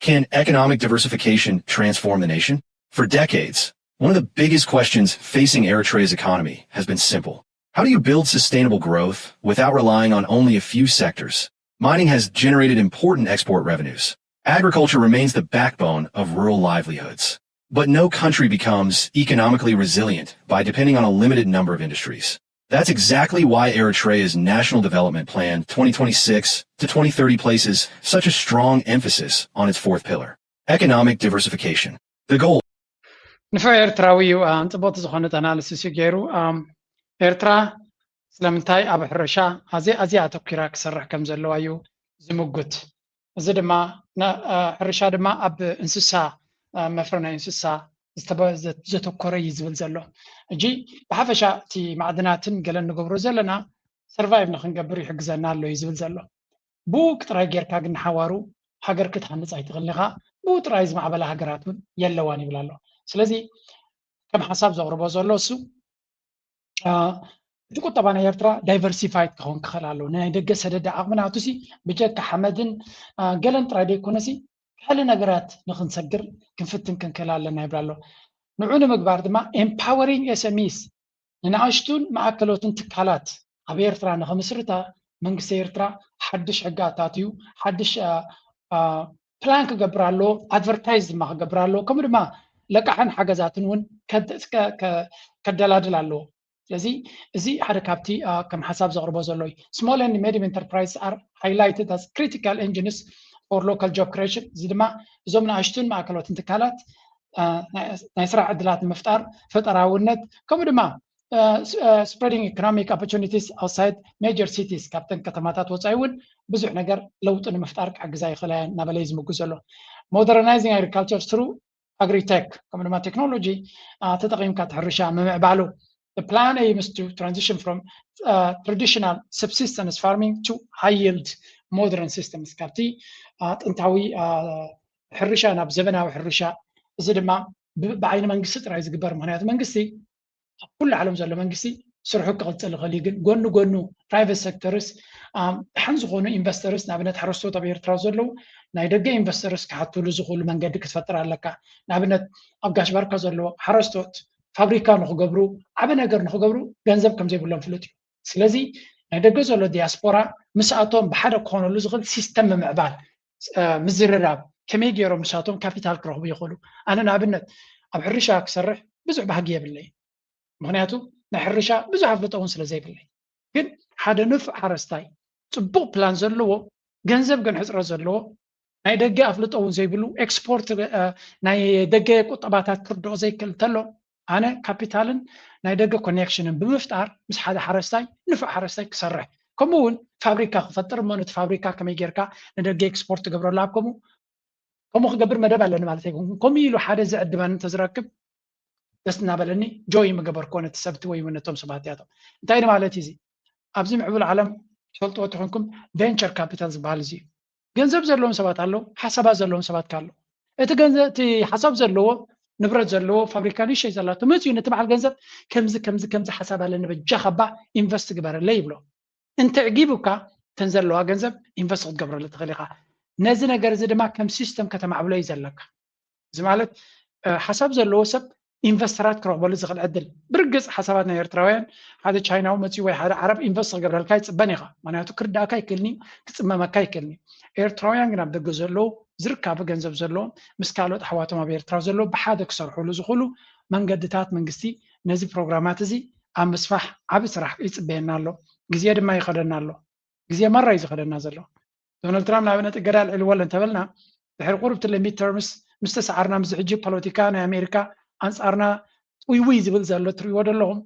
Can economic diversification transform the nation? For decades, one of the biggest questions facing Eritrea's economy has been simple. How do you build sustainable growth without relying on only a few sectors? Mining has generated important export revenues. Agriculture remains the backbone of rural livelihoods. But no country becomes economically resilient by depending on a limited number of industries. That's exactly why Eritrea's National Development Plan twenty twenty-six to twenty thirty places such a strong emphasis on its fourth pillar, economic diversification. The goal ንፉዕ ኤርትራዊ እዩ። ጽቡቕቲ ዝኾነት ኣናሊሲስ እዩ ገይሩ። ኤርትራ ስለምንታይ ኣብ ሕርሻ ኣዝያ ኣዝያ ኣተኲራ ክሰርሕ ከም ዘለዋ እዩ ዝምጉት። እዚ ድማ ሕርሻ ድማ ኣብ እንስሳ መፍረ ናይ እንስሳ ዘተኮረ እዩ ዝብል ዘሎ። ሕጂ ብሓፈሻ እቲ ማዕድናትን ገለን ንገብሮ ዘለና ሰርቫይቭ ንክንገብር ይሕግዘና ኣሎ እዩ ዝብል ዘሎ። ብኡ ጥራይ ጌርካ ግን ንሓዋሩ ሃገር ክትሃንፅ ኣይትኽእልን ኢኻ። ብኡ ጥራይ ዝማዕበላ ሃገራት እውን የለዋን ይብል ኣሎ። ስለዚ ከም ሓሳብ ዘቕርቦ ዘሎ እሱ እቲ ቁጠባ ናይ ኤርትራ ዳይቨርሲፋይድ ክኸውን ክኽእል ኣለዎ። ናይ ደገ ሰደዳ ዓቕሚ ናቱ ሲ ብጀካ ሓመድን ገለን ጥራይ ደይኮነ ሲ ካልእ ነገራት ንክንሰግር ክንፍትን ክንክእል ኣለና ይብል ኣሎ። ንዑ ንምግባር ድማ empowering S M Es ንንኣሽቱን ማእከሎትን ትካላት ኣብ ኤርትራ ንክምስርታ መንግስቲ ኤርትራ ሓድሽ ሕጊ ኣታትዩ ሓድሽ ፕላን ክገብር ኣለዎ፣ ኣድቨርታይዝ ድማ ክገብር ኣለዎ። ከምኡ ድማ ለቃሕን ሓገዛትን እውን ከደላድል ኣለዎ። ስለዚ እዚ ሓደ ካብቲ ከም ሓሳብ ዘቕርቦ ዘሎ እዩ። Small and medium enterprises are highlighted as critical engines for local job creation። እዚ ድማ እዞም ንኣሽቱን ማእከሎትን ትካላት ናይ ስራሕ ዕድላት ንምፍጣር ፈጠራውነት ከምኡ ድማ spreading economic opportunities outside major cities ካብተን ከተማታት ወፃኢ እውን ብዙሕ ነገር ለውጢ ንምፍጣር ክሕግዛ ይኽእላ እየን እናበለ እዩ ዝምጉ ዘሎ። Modernizing agriculture through agritech ከምኡ ድማ ቴክኖሎጂ ተጠቒምካ እቲ ሕርሻ ምምዕባሉ። The plan aims to transition from traditional subsistence farming to high yield modern systems ካብቲ ጥንታዊ ሕርሻ ናብ ዘበናዊ ሕርሻ። እዚ ድማ ብዓይኒ መንግስቲ ጥራይ ዝግበር ምክንያቱ መንግስቲ ኣብ ኩሉ ዓለም ዘሎ መንግስቲ ስርሑ ክቕፅል ይኽእል እዩ። ግን ጎኑ ጎኑ ፕራይቨት ሴክተርስ ደሓን ዝኾኑ ኢንቨስተርስ ንኣብነት ሓረስቶት ኣብ ኤርትራ ዘለዉ ናይ ደገ ኢንቨስተርስ ክሓትሉ ዝኽእሉ መንገዲ ክትፈጥር ኣለካ። ንኣብነት ኣብ ጋሽ ባርካ ዘለዉ ሓረስቶት ፋብሪካ ንክገብሩ ዓበ ነገር ንክገብሩ ገንዘብ ከም ዘይብሎም ፍሉጥ እዩ። ስለዚ ናይ ደገ ዘሎ ዲያስፖራ ምስኣቶም ብሓደ ክኾነሉ ዝኽእል ሲስተም ምምዕባል ምዝርራብ ከመይ ገይሮም ንሳቶም ካፒታል ክረኽቡ ይኽእሉ። ኣነ ንኣብነት ኣብ ሕርሻ ክሰርሕ ብዙሕ ባህጊ የብለይ። ምክንያቱ ናይ ሕርሻ ብዙሕ ኣፍልጦ እውን ስለ ዘይብለይ። ግን ሓደ ንፉዕ ሓረስታይ ፅቡቕ ፕላን ዘለዎ ገንዘብ ግን ሕፅረት ዘለዎ ናይ ደገ ኣፍልጦ እውን ዘይብሉ ኤክስፖርት ናይ ደገ ቁጠባታት ክርድኦ ዘይክእል እንተሎ ኣነ ካፒታልን ናይ ደገ ኮኔክሽንን ብምፍጣር ምስ ሓደ ሓረስታይ፣ ንፉዕ ሓረስታይ ክሰርሕ፣ ከምኡ እውን ፋብሪካ ክፈጥር እሞ ነቲ ፋብሪካ ከመይ ጌርካ ንደገ ኤክስፖርት ትገብረሉ ኣብ ከምኡ ከምኡ ክገብር መደብ ኣለኒ ማለት ኣይኮንኩን። ከምኡ ኢሉ ሓደ ዝዕድመኒ እንተዝረክብ ደስ እናበለኒ ጆይ ምገበርኮ ነቲ ሰብቲ ወይ እውን ነቶም ሰባት እያቶም። እንታይ ማለት እዚ? ኣብዚ ምዕቡል ዓለም ትፈልጥዎ ትኾንኩም ቬንቸር ካፒታል ዝበሃል እዚ እዩ። ገንዘብ ዘለዎም ሰባት ኣለዉ፣ ሓሳባት ዘለዎም ሰባት ከ ኣለዉ። እቲ ገንዘብ እቲ ሓሳብ ዘለዎ ንብረት ዘለዎ ፋብሪካ ንእሽተይ ዘላቶ መፅኡ ነቲ በዓል ገንዘብ ከምዚ ከምዚ ከምዚ ሓሳብ ኣለኒ በጃኻ እባ ኢንቨስት ግበረለይ ይብሎ። እንተዕጊቡካ እተን ዘለዋ ገንዘብ ኢንቨስት ክትገብረሉ ትኽእል ኢኻ። ነዚ ነገር እዚ ድማ ከም ሲስተም ከተማዕብሎ እዩ ዘለካ። እዚ ማለት ሓሳብ ዘለዎ ሰብ ኢንቨስተራት ክረኽበሉ ዝኽእል ዕድል። ብርግፅ ሓሳባት ናይ ኤርትራውያን ሓደ ቻይናዊ መፅኡ ወይ ሓደ ዓረብ ኢንቨስት ክገብረልካ ይፅበን ኢኻ። ምክንያቱ ክርዳእካ ይክእልኒ፣ ክፅመመካ ይክእልኒ። ኤርትራውያን ግን ኣብ ደገ ዘለዉ ዝርካበ ገንዘብ ዘለዎም ምስ ካልኦት ኣሕዋቶም ኣብ ኤርትራ ዘለዉ ብሓደ ክሰርሕሉ ዝኽእሉ መንገድታት መንግስቲ ነዚ ፕሮግራማት እዚ ኣብ ምስፋሕ ዓቢ ስራሕ ይፅበየና ኣሎ። ግዜ ድማ ይኸደና ኣሎ። ግዜ ማራ እዩ ዝኸደና ዘሎ። ዶናልድ ትራምፕ ንኣብነት እገዳ ኣልዒልዎ ኣሎ እንተበልና ድሕሪ ቁሩብ ትለ ሚድ ተርምስ ምስ ተሰዓርና ምስ ሕጂ ፖለቲካ ናይ ኣሜሪካ ኣንፃርና ውይውይ ዝብል ዘሎ ትሪእዎ ዘለኹም።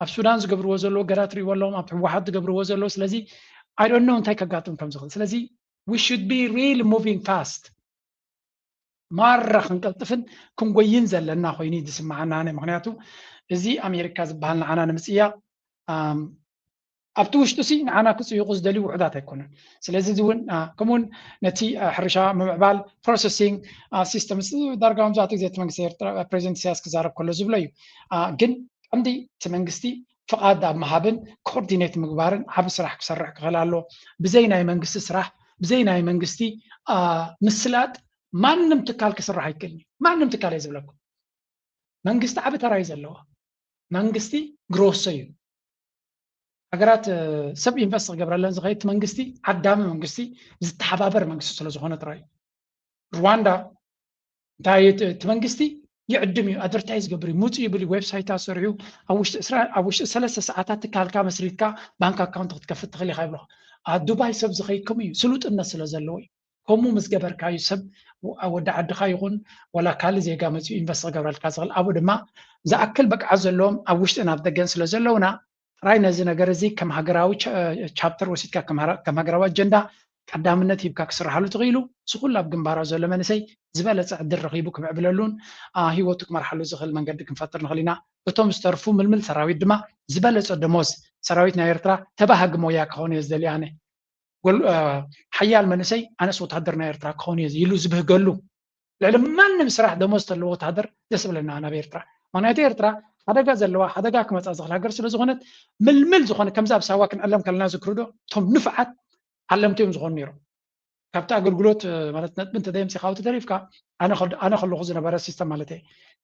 ኣብ ሱዳን ዝገብርዎ ዘለዉ እገዳ ትሪእዎ ኣለኹም፣ ኣብ ህወሓት ዝገብርዎ ዘለዉ። ስለዚ I don't know እንታይ ከጋጥም ከም ዝኽእል። ስለዚ we should be really moving fast። ማራ ክንቀልጥፍን ክንጎይን ዘለና ኮይኑ እዩ ዝስምዓና ኣነ። ምክንያቱ እዚ ኣሜሪካ ዝበሃል ንዓና ንምፅያቕ ኣብቲ ውሽጡ ሲ ንዓና ክፅይቑ ዝደልዩ ውሑዳት ኣይኮኑን። ስለዚ እዚ እውን ከምኡውን ነቲ ሕርሻ ምምዕባል ፕሮሰሲንግ ሲስተምስ ዳርጋ መብዛሕትኡ ግዜ እቲ መንግስቲ ኤርትራ ፕሬዚደንት ኢሳያስ ክዛረብ ከሎ ዝብሎ እዩ። ግን ቀንዲ እቲ መንግስቲ ፍቓድ ኣብ ምሃብን ኮኦርዲኔት ምግባርን ዓቢ ስራሕ ክሰርሕ ክኽእል ኣሎ። ብዘይ ናይ መንግስቲ ስራሕ ብዘይ ናይ መንግስቲ ምስላጥ ማንም ትካል ክስራሕ ኣይክእልን እዩ። ማንም ትካል እየ ዝብለኩም። መንግስቲ ዓቢ ተራ እዩ ዘለዎ። መንግስቲ ግሮሶ እዩ። ሃገራት ሰብ ኢንቨስት ክገብረለን ዝኸይድ እቲ መንግስቲ ዓዳሚ መንግስቲ ዝተሓባበር መንግስቲ ስለ ዝኾነ ጥራይ እዩ። ሩዋንዳ እንታይ እቲ መንግስቲ ይዕድም እዩ፣ ኣድቨርታይዝ ገብር እዩ፣ ምውፅእ ይብል እዩ፣ ዌብሳይት ኣሰርሑ ኣብ ውሽጢ ሰለስተ ሰዓታት ትካልካ መስሪትካ ባንክ ኣካውንት ክትከፍት ትኽእል ኢኻ ይብሎ። ኣብ ዱባይ ሰብ ዝኸይድ ከምኡ እዩ፣ ስሉጥነት ስለ ዘለዎ እዩ። ከምኡ ምስ ገበርካዩ ሰብ ወዲ ዓድኻ ይኹን ወላ ካልእ ዜጋ መፅኡ ኢንቨስት ክገብረልካ ዝኽእል ኣብኡ ድማ ዝኣክል ብቅዓት ዘለዎም ኣብ ውሽጥን ኣብ ደገን ስለ ዘለውና ጥራይ ነዚ ነገር እዚ ከም ሃገራዊ ቻፕተር ወሲድካ ከም ሃገራዊ ኣጀንዳ ቀዳምነት ሂብካ ክስርሓሉ ትኽእሉ እዚ ኩሉ ኣብ ግንባራ ዘሎ መንእሰይ ዝበለፀ ዕድል ረኺቡ ክምዕብለሉን ሂወቱ ክመርሓሉ ዝኽእል መንገዲ ክንፈጥር ንኽእል ኢና። እቶም ዝተርፉ ምልምል ሰራዊት ድማ ዝበለፀ ደሞዝ ሰራዊት ናይ ኤርትራ ተባሃጊ ሞያ ክኸውን እየ ዝደሊ ኣነ። ሓያል መንእሰይ ኣነስ ወታደር ናይ ኤርትራ ክኸውን እየ ኢሉ ዝብህገሉ ልዕሊ ማንም ስራሕ ደሞዝ ተለዎ ወታደር ደስ ብለና ናብ ኤርትራ። ምክንያቱ ኤርትራ ሓደጋ ዘለዋ ሓደጋ ክመፃ ዝኽእል ሃገር ስለ ዝኾነት ምልምል ዝኾነ ከምዚ ኣብ ሳዋ ክንዕለም ከለና ዝክርዶ እቶም ንፍዓት ዓለምቲ እዮም ዝኾኑ ነይሮም። ካብቲ ኣገልግሎት ማለት ነጥቢ እንተዘየምፂኻዊ ተሪፍካ ኣነ ከለኹ ዝነበረ ሲስተም ማለት እየ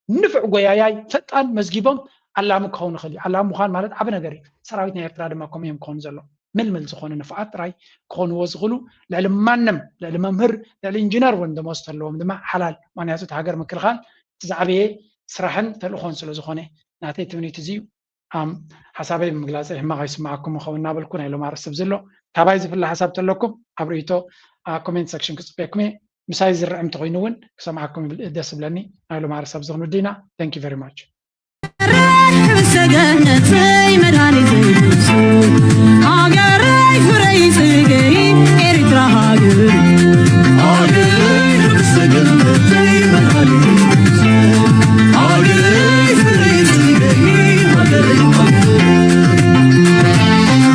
ንፍዕ ጎያያይ ፈጣን መዝጊቦም ዓላሚ ክኸውን ይኽእል እዩ። ዓላሚ ምዃን ማለት ዓቢ ነገር እዩ። ሰራዊት ናይ ኤርትራ ድማ ከምኡ እዮም ክኾኑ ዘሎ ምልምል ዝኾኑ ንፍዓት ጥራይ ክኾንዎ ዝኽእሉ ልዕሊ ማንም ልዕሊ መምህር ልዕሊ ኢንጂነር እውን ደሞዝ ተለዎም ድማ ሓላል ምክንያቱ እቲ ሃገር ምክልኻል እቲ ዝዓበየ ስራሕን ተልእኾን ስለ ዝኾነ ናተይ ትምኒት እዚ እዩ። ሓሳበይ ብምግላፀይ ሕማቕ ኣይስማዓኩም ይኸውን እናበልኩ ናይ ሎም ኣርእስቲ ኣብዚ ኣሎ ካባይ ዝፍለ ሓሳብ ተለኩም ኣብ ርእይቶ ኮሜንት ሰክሽን ክፅበየኩም እየ። ምሳይ ዝርዕም እንተኮይኑ እውን ክሰምዓኩም ደስ ዝብለኒ። ናይ ሎም ኣርእስቲ ኣብዚ ክንውዲ ኢና። Thank you very much። ሰገነተይ መድኃኒት ኢየሱስ ሃገረይ ፍረይ ጽገይ ኤርትራ ሃገር